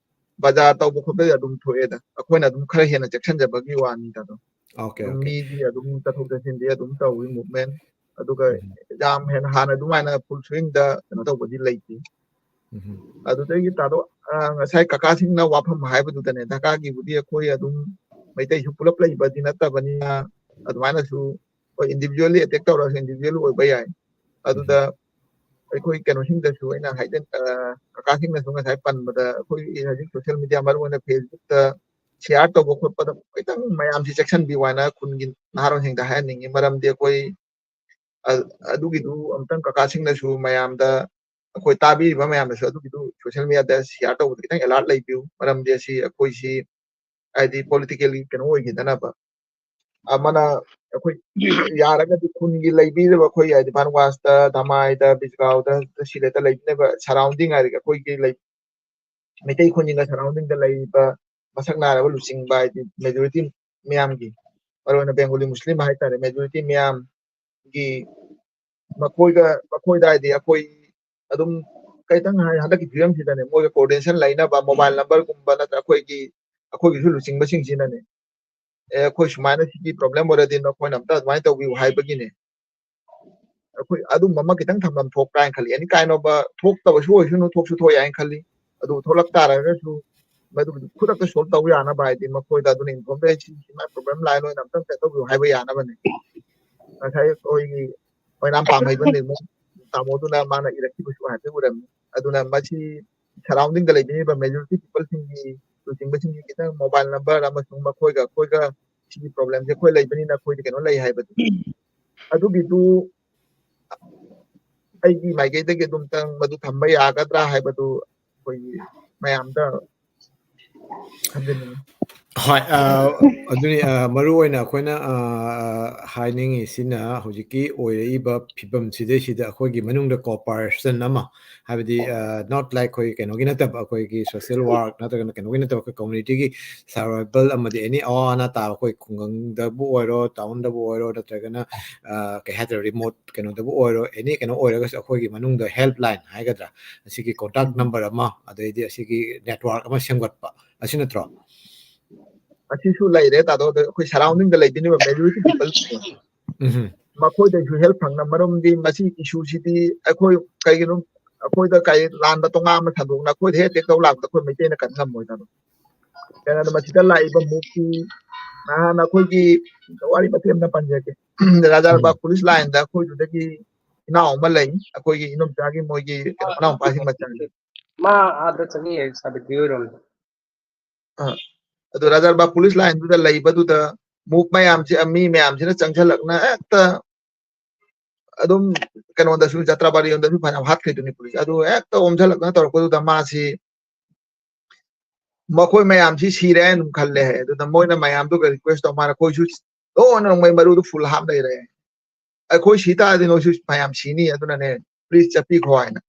ꯕꯖꯥꯔ ꯇꯧꯕ ꯈꯣꯠꯄꯗꯤ ꯑꯗꯨꯝ ꯊꯣꯛꯑꯦꯗ, ꯑꯩꯈꯣꯏꯅ ꯑꯗꯨꯝ ꯈꯔ ꯍꯦꯟꯅ ꯆꯦꯛꯁꯤꯟꯖꯕꯒꯤ ꯋꯥꯅꯤꯗ꯫ ꯑꯗꯣ Okay, ꯑꯗꯨꯝ okay. ꯃꯤꯗꯤ ꯑꯗꯨꯝ ꯆꯠꯊꯣꯛ ꯆꯠꯁꯤꯟꯗꯤ ꯑꯗꯨꯝ ꯇꯧꯏ, movement, ꯑꯗꯨꯒ ꯎꯝ. ꯌꯥꯝ ꯍꯦꯟꯅ ꯍꯥꯟꯅ ꯑꯗꯨꯃꯥꯏꯅ full swing ꯗ ꯀꯩꯅꯣ ꯇꯧꯕꯗꯤ ꯂꯩꯇꯦ꯫ ꯎꯝ. ꯑꯗꯨꯗꯒꯤ ꯇꯥꯗꯣ, ꯑ, ꯉꯁꯥꯏ ꯀꯀꯥꯁꯤꯡꯅ ꯋꯥꯐꯝ ꯍꯥꯏꯕꯗꯨꯗꯅꯦ, ꯙꯔꯅꯥꯒꯤꯕꯨꯗꯤ ꯑꯩꯈꯣꯏ ꯑꯗꯨꯝ ꯃꯩꯇꯩꯁꯨ ꯄꯨꯂꯞ ꯂꯩꯕꯗꯤ ꯅꯠꯇꯕꯅꯤꯅ, ꯑꯗꯨꯃꯥꯏꯅꯁꯨ ꯍꯣꯏ, individually attack ꯇꯧꯔꯁꯨ individual ꯑꯣꯏꯕ ꯌꯥꯏ꯫ ꯑꯗꯨꯗ ꯑꯩꯈꯣꯏ ꯀꯩꯅꯣꯁꯤꯡꯗꯁꯨ ꯑꯩꯅ ꯍꯥꯏꯖ-, ꯑ, ꯀꯀꯥꯁꯤꯡꯅꯁꯨ ꯉꯁꯥꯏ ꯄꯟꯕꯗ, ꯑꯩꯈꯣꯏ ꯍꯧꯖꯤꯛ social media, ꯃꯔꯨꯑꯣꯏꯅ Facebook ꯇ share ꯇꯧꯕ ꯈꯣꯠꯄꯗ ꯈꯤꯇꯪ ꯃꯌꯥꯝꯁꯤ ꯆꯦꯛꯁꯤꯟꯕꯤꯌꯨ ꯍꯥꯏꯅ ꯈꯨꯟꯒꯤ ꯅꯍꯥꯔꯣꯜꯁꯤꯡꯗ ꯍꯥꯏꯍꯟꯅꯤꯡꯉꯤ꯫ ꯃꯔꯝꯗꯤ ꯑꯩꯈꯣꯏ ꯑ-, ꯑꯗꯨꯒꯤꯗꯨ ꯑꯝꯇꯪ ꯀꯀꯥꯁꯤꯡꯅꯁꯨ ꯃꯌꯥꯝꯗ, ꯑꯩꯈꯣꯏ ꯇꯥꯕꯤꯔꯤꯕ ꯃꯌꯥꯝꯗꯁꯨ ꯑꯗꯨꯒꯤꯗꯨ social media ꯗ share ꯇꯧꯕꯗ ꯈꯤꯇꯪ alert ꯂꯩꯕꯤꯌꯨ꯫ ꯃꯔꯝꯗꯤ ꯑꯁꯤ ꯑꯩꯈꯣꯏꯁꯤ ꯍꯥꯏꯗꯤ politically ꯀꯩꯅꯣ ꯑꯣꯏꯈꯤꯗꯅꯕ꯫ ꯑꯃꯅ ꯑꯩꯈꯣꯏ ꯌꯥꯔꯒꯗꯤ ꯈꯨꯟꯒꯤ ꯂꯩꯕꯤꯔꯤꯕ ꯑꯩꯈꯣꯏ ꯍꯥꯏꯗꯤ ꯚꯥꯅꯨꯋꯥꯁꯇ, ꯙꯃꯥꯏꯗ, ꯕꯤꯖꯒꯥꯎꯗ, ꯁꯤꯂꯦꯠꯇ ꯂꯩꯕꯤꯔꯤꯕ surrounding ꯍꯥꯏꯔꯒ ꯑꯩꯈꯣꯏꯒꯤ ꯂꯩ-, ꯃꯩꯇꯩ ꯈꯨꯟꯁꯤꯡꯒ surrounding ꯗ ꯂꯩꯔꯤꯕ ꯃꯁꯛ ꯅꯥꯏꯔꯕ ꯂꯨꯆꯤꯡꯕ ꯍꯥꯏꯗꯤ majority ꯃꯤꯌꯥꯝꯒꯤ, ꯃꯔꯨꯑꯣꯏꯅ Bengali Muslim ꯍꯥꯏꯇꯥꯔꯦ, majority ꯃꯤꯌꯥꯝꯒꯤ ꯃꯈꯣꯏꯒ, ꯃꯈꯣꯏꯗ ꯍꯥꯏꯗꯤ ꯑꯩꯈꯣꯏ ꯑꯗꯨꯝ ꯀꯩꯇꯪ ꯍꯥꯏ, ꯍꯟꯗꯛꯀꯤ ꯐꯤꯕꯝꯁꯤꯗꯅꯦ ꯃꯣꯏꯒ coordination ꯂꯩꯅꯕ mobile number ꯒꯨꯝꯕ ꯅꯠꯇ꯭ꯔꯒ ꯑꯩꯈꯣꯏꯒꯤ, ꯑꯩꯈꯣꯏꯒꯤꯁꯨ ꯂꯨꯆꯤꯡꯕꯁꯤꯡꯁꯤꯅꯅꯦ, "ꯑꯦ, ꯑꯩꯈꯣꯏ ꯁꯨꯃꯥꯏꯅ ꯁꯤꯒꯤ problem ꯑꯣꯏꯔꯗꯤ ꯅꯈꯣꯏꯅ ꯑꯝꯇ ꯑꯗꯨꯃꯥꯏꯅ ꯇꯧꯕꯤꯌꯨ" ꯍꯥꯏꯕꯒꯤꯅꯦ꯫ ꯑꯩꯈꯣꯏ ꯑꯗꯨꯝꯕ ꯑꯃ ꯈꯤꯇꯪ ꯊꯝꯐꯝ ꯊꯣꯛꯄ꯭ꯔꯥ ꯍꯥꯏꯅ ꯈꯜꯂꯤ꯫ Any kind of ꯑ, ꯊꯣꯛꯇꯕꯁꯨ ꯑꯣꯏꯁꯅꯨ, ꯊꯣꯛꯁꯨ ꯊꯣꯛꯑꯦ ꯍꯥꯏꯅ ꯈꯜꯂꯤ꯫ ꯑꯗꯨ ꯊꯣꯛꯂꯛ ꯇꯥꯔꯒꯁꯨ ꯃꯗꯨꯒꯤꯗꯤ ꯈꯨꯗꯛꯇ solve ꯇꯧꯕ ꯌꯥꯅꯕ, ꯍꯥꯏꯗꯤ ꯃꯈꯣꯏꯗ ꯑꯗꯨꯅ inform ꯇꯧꯔꯦ, "ꯁꯤ ꯁꯨꯃꯥꯏꯅ problem ꯂꯥꯛꯑꯦ, ꯅꯣꯏꯅ ꯑꯝꯇꯪ ꯀꯩꯅꯣ ꯇꯧꯕꯤꯌꯨ" ꯍꯥꯏꯕ ꯌꯥꯅꯕꯅꯦ꯫ ꯉꯁꯥꯏ ꯑꯩꯈꯣꯏꯒꯤ ꯑꯣꯏꯅꯥꯝ ꯄꯥꯝꯍꯩꯕ ꯅꯤꯔꯃꯜ ꯇꯥꯃꯣꯗꯨꯅ ꯃꯥꯅ ꯏꯔꯛꯈꯤꯕꯁꯨ ꯍꯥꯏꯐꯦꯠ ꯎꯔꯝꯃꯤ꯫ ꯑꯗꯨꯅ ꯃꯁꯤ surrounding ꯗ ꯂꯩꯕꯤꯔꯤꯕ majority people ꯁꯤꯡꯒꯤ, ꯂꯨꯆꯤꯡꯕꯁꯤꯡꯒꯤ ꯈꯤꯇꯪ mobile number ꯑꯃꯁꯨꯡ ꯃꯈꯣꯏꯒ ꯑꯩꯈꯣꯏꯒ ꯁꯤꯒꯤ problem ꯁꯦ ꯑꯩꯈꯣꯏ ꯂꯩꯕꯅꯤꯅ ꯑꯩꯈꯣꯏꯗ ꯀꯩꯅꯣ ꯂꯩ ꯍꯥꯏꯕꯗꯨ, ꯑꯗꯨꯒꯤꯗꯨ ꯑꯩꯒꯤ ꯃꯥꯏꯀꯩꯗꯒꯤ ꯑꯗꯨꯝꯇꯪ ꯃꯗꯨ ꯊꯝꯕ ꯌꯥꯒꯗ꯭ꯔꯥ ꯍꯥꯏꯕꯗꯨ ꯑꯩꯈꯣꯏꯒꯤ ꯃꯌꯥꯝꯗ ꯊꯝꯖꯅꯤꯡꯉꯤ꯫ ꯍꯣꯏ, ꯑ, ꯑꯗꯨꯅꯤ, ꯑ, ꯃꯔꯨ ꯑꯣꯏꯅ ꯑꯩꯈꯣꯏꯅ, ꯑ, ꯍꯥꯏꯅꯤꯡꯉꯤꯁꯤꯅ ꯍꯧꯖꯤꯛꯀꯤ ꯑꯣꯏꯔꯛꯏꯕ ꯐꯤꯕꯝꯁꯤꯗꯩꯁꯤꯗ ꯑꯩꯈꯣꯏꯒꯤ ꯃꯅꯨꯡꯗ cooperation ꯑꯃ, ꯍꯥꯏꯕꯗꯤ, ꯑ, not like ꯑꯩꯈꯣꯏ ꯀꯩꯅꯣꯒꯤ ꯅꯠꯇꯕ, ꯑꯩꯈꯣꯏꯒꯤ social work ꯅꯠꯇ꯭ꯔꯒꯅ ꯀꯩꯅꯣꯒꯤ ꯅꯠꯇꯕ, ꯑꯩꯈꯣꯏ community ꯒꯤ survival ꯑꯃꯗꯤ any ꯑꯋꯥ ꯑꯅꯥ ꯇꯥꯕ ꯑꯩꯈꯣꯏ ꯈꯨꯡꯒꯪꯗꯕꯨ ꯑꯣꯏꯔꯣ, town ꯗꯕꯨ ꯑꯣꯏꯔꯣ, ꯅꯠꯇ꯭ꯔꯒꯅ, ꯑ, ꯀꯩ ꯍꯥꯏꯇꯥꯔꯦ, remote ꯀꯩꯅꯣꯗꯕꯨ ꯑꯣꯏꯔꯣ, any ꯀꯩꯅꯣ ꯑꯣꯏꯔꯒꯁꯨ ꯑꯩꯈꯣꯏꯒꯤ ꯃꯅꯨꯡꯗ helpline ꯍꯥꯏꯒꯗ꯭ꯔꯥ, ꯑꯁꯤꯒꯤ contact number ꯑꯃ, ꯑꯗꯩꯗꯤ ꯑꯁꯤꯒꯤ network ꯑꯃ ꯁꯦꯝꯒꯠꯄ, ꯑꯁꯤ ꯅꯠꯇ꯭ꯔꯣ? ꯑꯁꯤꯁꯨ ꯂꯩꯔꯦ, ꯇꯥꯗꯣ꯫ ꯑꯗ ꯑꯩꯈꯣꯏ surrounding ꯗ ꯂꯩꯕꯤꯔꯤꯕ majority people ꯎꯝ꯫ ꯃꯈꯣꯏꯗꯁꯨ help ꯐꯪꯅ, ꯃꯔꯝꯗꯤ ꯃꯁꯤ issue ꯁꯤꯗꯤ ꯑꯩꯈꯣꯏ ꯀꯩꯒꯤꯅꯣ, ꯑꯩꯈꯣꯏꯗ ꯀꯩ ꯂꯥꯟꯗ ꯇꯣꯉꯥꯟꯕ ꯁꯟꯗꯣꯛꯅ ꯑꯩꯈꯣꯏꯗ ꯍꯦꯛ attack ꯇꯧ ꯂꯥꯛꯄꯗ ꯑꯩꯈꯣꯏ ꯃꯩꯇꯩꯅ ꯀꯟ ꯉꯝꯃꯣꯏꯗꯕ꯫ ꯀꯩꯅꯣꯗ ꯃꯁꯤꯗ ꯂꯥꯛꯏꯕ ꯃꯨꯛꯇꯤ ꯅꯍꯥꯟ ꯑꯩꯈꯣꯏꯒꯤ ꯋꯥꯔꯤ ꯃꯇꯦꯛ ꯑꯃ ꯄꯟꯖꯒꯦ꯫ ꯔꯥꯖꯥꯔꯕꯥꯒ ꯎꯝ꯫ ꯄꯨꯂꯤꯁ ꯂꯥꯏꯟꯗ ꯑꯩꯈꯣꯏꯗꯨꯗꯒꯤ ꯏꯅꯥꯎ ꯑꯃ ꯂꯩ, ꯑꯩꯈꯣꯏꯒꯤ ꯏꯅꯣꯝꯆꯥꯒꯤ ꯃꯣꯏꯒꯤ ꯀꯩꯅꯣ, ꯃꯅꯥꯎꯄꯥꯁꯤꯡ ꯃꯆꯥꯅꯤ꯫ ꯃꯥ ꯑꯥꯗ ꯆꯪꯉꯛꯑꯦ, ꯁꯥꯕꯤꯇ꯭ꯔꯤ ꯍꯣꯏꯔꯣꯝꯗ꯫ ꯑ, ꯑꯗꯨ ꯔꯥꯖꯥꯔꯕꯥꯒ ꯄꯨꯂꯤꯁ ꯂꯥꯏꯟꯗꯨꯗ ꯂꯩꯕꯗꯨꯗ ꯃꯨꯛ ꯃꯌꯥꯝꯁꯤ, ꯃꯤ ꯃꯌꯥꯝꯁꯤꯅ ꯆꯪꯁꯜꯂꯛꯅ ꯍꯦꯛꯇ ꯑꯗꯨꯝ ꯀꯩꯅꯣꯗꯁꯨ, ꯖꯇ꯭ꯔꯥꯕꯥꯔꯤꯔꯣꯝꯗꯁꯨ ꯐꯅꯌꯥꯝ ꯍꯥꯠꯈ꯭ꯔꯤꯗꯨꯅꯤ ꯄꯨꯂꯤꯁ꯫ ꯑꯗꯨ ꯍꯦꯛꯇ ꯑꯣꯝꯁꯤꯜꯂꯛꯅ ꯇꯧꯔꯛꯄꯗꯨꯗ ꯃꯥꯁꯤ ꯃꯈꯣꯏ ꯃꯌꯥꯝꯁꯤ ꯁꯤꯔꯦ ꯍꯥꯏꯅ ꯑꯗꯨꯝ ꯈꯜꯂꯦ ꯍꯥꯏ꯫ ꯑꯗꯨꯗ ꯃꯣꯏꯅ ꯃꯌꯥꯝꯗꯨꯒ ꯔꯤꯀ꯭ꯋꯦꯁ ꯇꯧ ꯃꯥꯅ, ꯑꯩꯈꯣꯏꯁꯨ ꯂꯣꯏꯅ ꯅꯣꯡꯃꯩ ꯃꯔꯨꯗꯨ ꯐꯨꯜ ꯍꯥꯞ ꯂꯩꯔꯦ, ꯑꯩꯈꯣꯏ ꯁꯤ ꯇꯥꯔꯗꯤ ꯅꯣꯏꯁꯨ ꯃꯌꯥꯝ ꯁꯤꯅꯤ, ꯑꯗꯨꯅꯅꯦ ꯄ꯭ꯂꯤꯁ ꯆꯠꯄꯤꯈꯣ ꯍꯥꯏꯅ꯫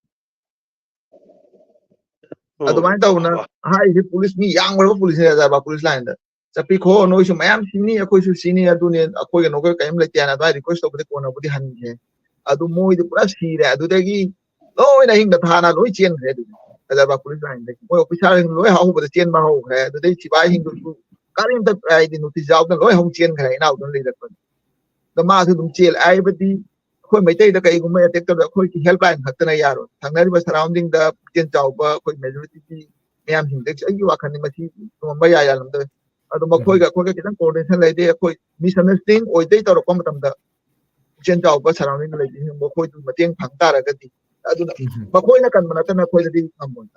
ꯎꯝ꯫ ꯑꯗꯨꯃꯥꯏꯅ ꯇꯧꯗꯅ ꯍꯥꯏꯔꯤꯁꯦ ꯄꯨꯂꯤꯁ ꯃꯤ ꯌꯥꯝꯈ꯭ꯔꯕ ꯄꯨꯂꯤꯁꯅꯦ, ꯔꯥꯖꯥꯔꯕꯥꯒ ꯄꯨꯂꯤꯁ ꯂꯥꯏꯟꯗ꯫ ꯆꯠꯄꯤꯈꯣ, ꯅꯣꯏꯁꯨ ꯃꯌꯥꯝ ꯁꯤꯅꯤ, ꯑꯩꯈꯣꯏꯁꯨ ꯁꯤꯅꯤ, ꯑꯗꯨꯅꯦ ꯑꯩꯈꯣꯏꯒ ꯅꯣꯏꯒ ꯀꯔꯤꯝ ꯂꯩꯇꯦ ꯍꯥꯏꯅ ꯑꯗꯨꯃꯥꯏꯅ ꯔꯤꯀ꯭ꯋꯦꯁ ꯇꯧꯕꯗꯤ ꯀꯣꯟꯅꯕꯨꯗꯤ ꯍꯟꯈ꯭ꯔꯦ꯫ ꯑꯗꯨ ꯃꯣꯏꯗꯤ ꯄꯨꯔꯥ ꯁꯤꯔꯦ꯫ ꯑꯗꯨꯗꯒꯤ ꯂꯣꯏꯅ ꯑꯍꯤꯡꯗ ꯊꯥꯅ ꯂꯣꯏ ꯆꯦꯟꯈ꯭ꯔꯦ꯫ ꯑꯗꯨꯗꯤ ꯔꯥꯖꯥꯔꯕꯥꯒ ꯄꯨꯂꯤꯁ ꯂꯥꯏꯟꯗꯒꯤ ꯃꯣꯏ ꯑꯣꯐꯤꯁꯥꯔꯁꯤꯡ ꯂꯣꯏ ꯍꯧꯕꯗ ꯆꯦꯟꯕ ꯍꯧꯈ꯭ꯔꯦ꯫ ꯑꯗꯨꯗꯩ ꯁꯤꯐꯥꯏꯁꯤꯡꯗꯨꯁꯨ ꯀꯔꯤꯝꯇ ꯍꯥꯏꯗꯤ ꯅꯣꯇꯤꯁ ꯌꯥꯎꯗꯅ ꯂꯣꯏ ꯍꯧ ꯆꯦꯟꯈ꯭ꯔꯦ, ꯏꯅꯥꯎꯗꯨꯅ ꯂꯩꯔꯛꯄꯗ꯫ ꯑꯗꯣ ꯃꯥꯁꯨ ꯑꯗꯨꯝ ꯆꯦꯜꯂꯦ꯫ ꯍꯥꯏꯕꯗꯤ ꯑꯩꯈꯣꯏ ꯃꯩꯇꯩꯗ ꯀꯩꯒꯨꯝꯕ ꯑꯦꯇꯦꯛ ꯇꯧꯔꯦ, ꯑꯩꯈꯣꯏꯒꯤ ꯍꯦꯜꯞ ꯂꯥꯏꯟ ꯈꯛꯇꯅ ꯌꯥꯔꯣꯏ꯫ ꯊꯪꯅꯔꯤꯕ ꯁꯔꯥꯎꯟꯗꯤꯡꯗ ꯄꯨꯛꯆꯦꯜ ꯆꯥꯎꯕ ꯑꯩꯈꯣꯏ ꯃꯦꯖꯣꯔꯤꯇꯤꯒꯤ ꯃꯌꯥꯝꯁꯤꯡꯗꯒꯤ ꯑꯩꯒꯤ ꯋꯥꯈꯜꯅꯤ, ꯃꯁꯤ ꯆꯨꯝꯃꯝꯕ ꯌꯥꯏ, ꯌꯥꯔꯝꯗꯕ ꯌꯥꯏ꯫ ꯑꯗꯣ ꯃꯈꯣꯏꯒ ꯎꯝ꯫ ꯑꯩꯈꯣꯏꯒ ꯈꯤꯇꯪ ꯀꯣꯑꯣꯔꯗꯤꯅꯦꯁꯟ ꯂꯩꯔꯗꯤ ꯑꯩꯈꯣꯏ ꯃꯤꯁꯑꯟꯗꯔꯁꯇꯦꯟꯗꯤꯡ ꯑꯣꯏꯗꯩ ꯇꯧꯔꯛꯄ ꯃꯇꯝꯗ ꯄꯨꯛꯆꯦꯜ ꯆꯥꯎꯕ ꯁꯔꯥꯎꯟꯗꯤꯡ ꯂꯩꯕꯁꯤꯡ ꯃꯈꯣꯏꯗꯨ ꯃꯇꯦꯡ ꯐꯪ ꯇꯥꯔꯒꯗꯤ, ꯑꯗꯨꯅ ꯎꯝ꯫ ꯃꯈꯣꯏꯅ ꯀꯟꯕ ꯅꯠꯇꯅ ꯑꯩꯈꯣꯏꯗꯗꯤ ꯉꯝꯃꯣꯏ꯫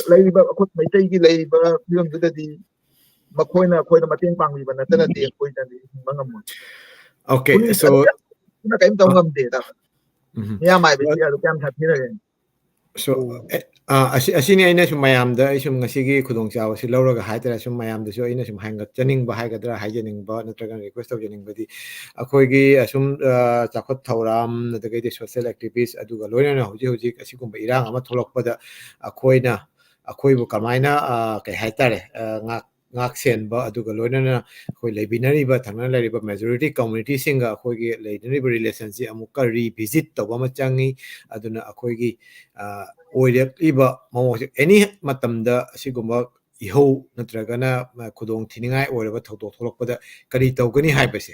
ꯂꯩꯔꯤꯕ ꯑꯩꯈꯣꯏ ꯃꯩꯇꯩꯒꯤ ꯂꯩꯔꯤꯕ ꯐꯤꯕꯝꯗꯨꯗꯗꯤ ꯃꯈꯣꯏꯅ ꯑꯩꯈꯣꯏꯗ ꯃꯇꯦꯡ ꯄꯥꯡꯕꯤꯕ ꯅꯠꯇꯅꯗꯤ ꯑꯩꯈꯣꯏꯅꯗꯤ ꯍꯤꯡꯕ ꯉꯝꯃꯣꯏ꯫ Okay, ꯄꯨꯂꯤꯁ so, ꯑꯗꯨ ꯌꯥꯝ ꯊꯤꯅ ꯀꯩꯝ ꯇꯧ ꯑ, ꯉꯝꯗꯦꯗ꯫ ꯎꯝ꯫ ꯃꯤꯌꯥꯝ ꯍꯥꯏꯕꯁꯤ ꯑꯗꯨ ꯀꯌꯥꯝ ꯁꯥꯊꯤꯔꯒꯦ? So, ꯎꯝ꯫ ꯑꯦ, ꯑ, ꯑꯁꯤ, ꯑꯁꯤꯅꯤ ꯑꯩꯅ ꯁꯨꯝ ꯃꯌꯥꯝꯗ ꯑꯩ ꯁꯨꯝ ꯉꯁꯤꯒꯤ ꯈꯨꯗꯣꯡꯆꯥꯕꯁꯤ ꯂꯧꯔꯒ ꯍꯥꯏꯇꯥꯔꯦ, ꯁꯨꯝ ꯃꯌꯥꯝꯗꯁꯨ ꯑꯩꯅ ꯁꯨꯝ ꯍꯦꯟꯒꯠꯆꯅꯤꯡꯕ ꯍꯥꯏꯒꯗ꯭ꯔꯥ, ꯍꯥꯏꯖꯅꯤꯡꯕ ꯅꯠꯇ꯭ꯔꯒ ꯔꯤꯀ꯭ꯋꯦꯁ ꯇꯧꯖꯅꯤꯡꯕꯗꯤ, ꯑꯩꯈꯣꯏꯒꯤ ꯑꯁꯨꯝ, ꯑ, ꯆꯥꯎꯈꯠ ꯊꯧꯔꯥꯡ ꯑꯗꯒꯤꯗꯤ social activist ꯑꯗꯨꯒ ꯂꯣꯏꯅꯅ ꯍꯧꯖꯤꯛ ꯍꯧꯖꯤꯛ ꯑꯁꯤꯒꯨꯝꯕ ꯏꯔꯥꯡ ꯑꯃ ꯊꯣꯛꯂꯛꯄꯗ ꯑꯩꯈꯣꯏꯅ, ꯑꯩꯈꯣꯏꯕꯨ ꯀꯃꯥꯏꯅ, ꯑ, ꯀꯩ ꯍꯥꯏꯇꯥꯔꯦ, ꯑ, ꯉꯥꯛ-, ꯉꯥꯛ ꯁꯦꯟꯕ ꯑꯗꯨꯒ ꯂꯣꯏꯅꯅ ꯑꯩꯈꯣꯏ ꯂꯩꯕꯤꯅꯔꯤꯕ, ꯊꯪꯅꯅ ꯂꯩꯔꯤꯕ ꯃꯦꯖꯣꯔꯤꯇꯤ ꯀꯝꯃꯨꯅꯤꯇꯤꯁꯤꯡꯒ ꯑꯩꯈꯣꯏꯒꯤ ꯂꯩꯅꯔꯤꯕ ꯔꯤꯂꯦꯁꯟꯁꯤ ꯑꯃꯨꯛꯀ ꯔꯤꯚꯤꯖꯤꯠ ꯇꯧꯕ ꯑꯃ ꯆꯪꯉꯤ꯫ ꯑꯗꯨꯅ ꯑꯩꯈꯣꯏꯒꯤ, ꯑ, ꯑꯣꯏꯔꯛꯂꯤꯕ ꯃꯑꯣꯡꯁꯦ ꯑꯦꯅꯤ ꯃꯇꯝꯗ ꯑꯁꯤꯒꯨꯝꯕ ꯏꯍꯧ ꯅꯠꯇ꯭ꯔꯒꯅ ꯈꯨꯗꯣꯡ ꯊꯤꯅꯤꯡꯉꯥꯏ ꯑꯣꯏꯔꯕ ꯊꯧꯗꯣꯛ ꯊꯣꯛꯂꯛꯄꯗ ꯀꯔꯤ ꯇꯧꯒꯅꯤ ꯍꯥꯏꯕꯁꯦ,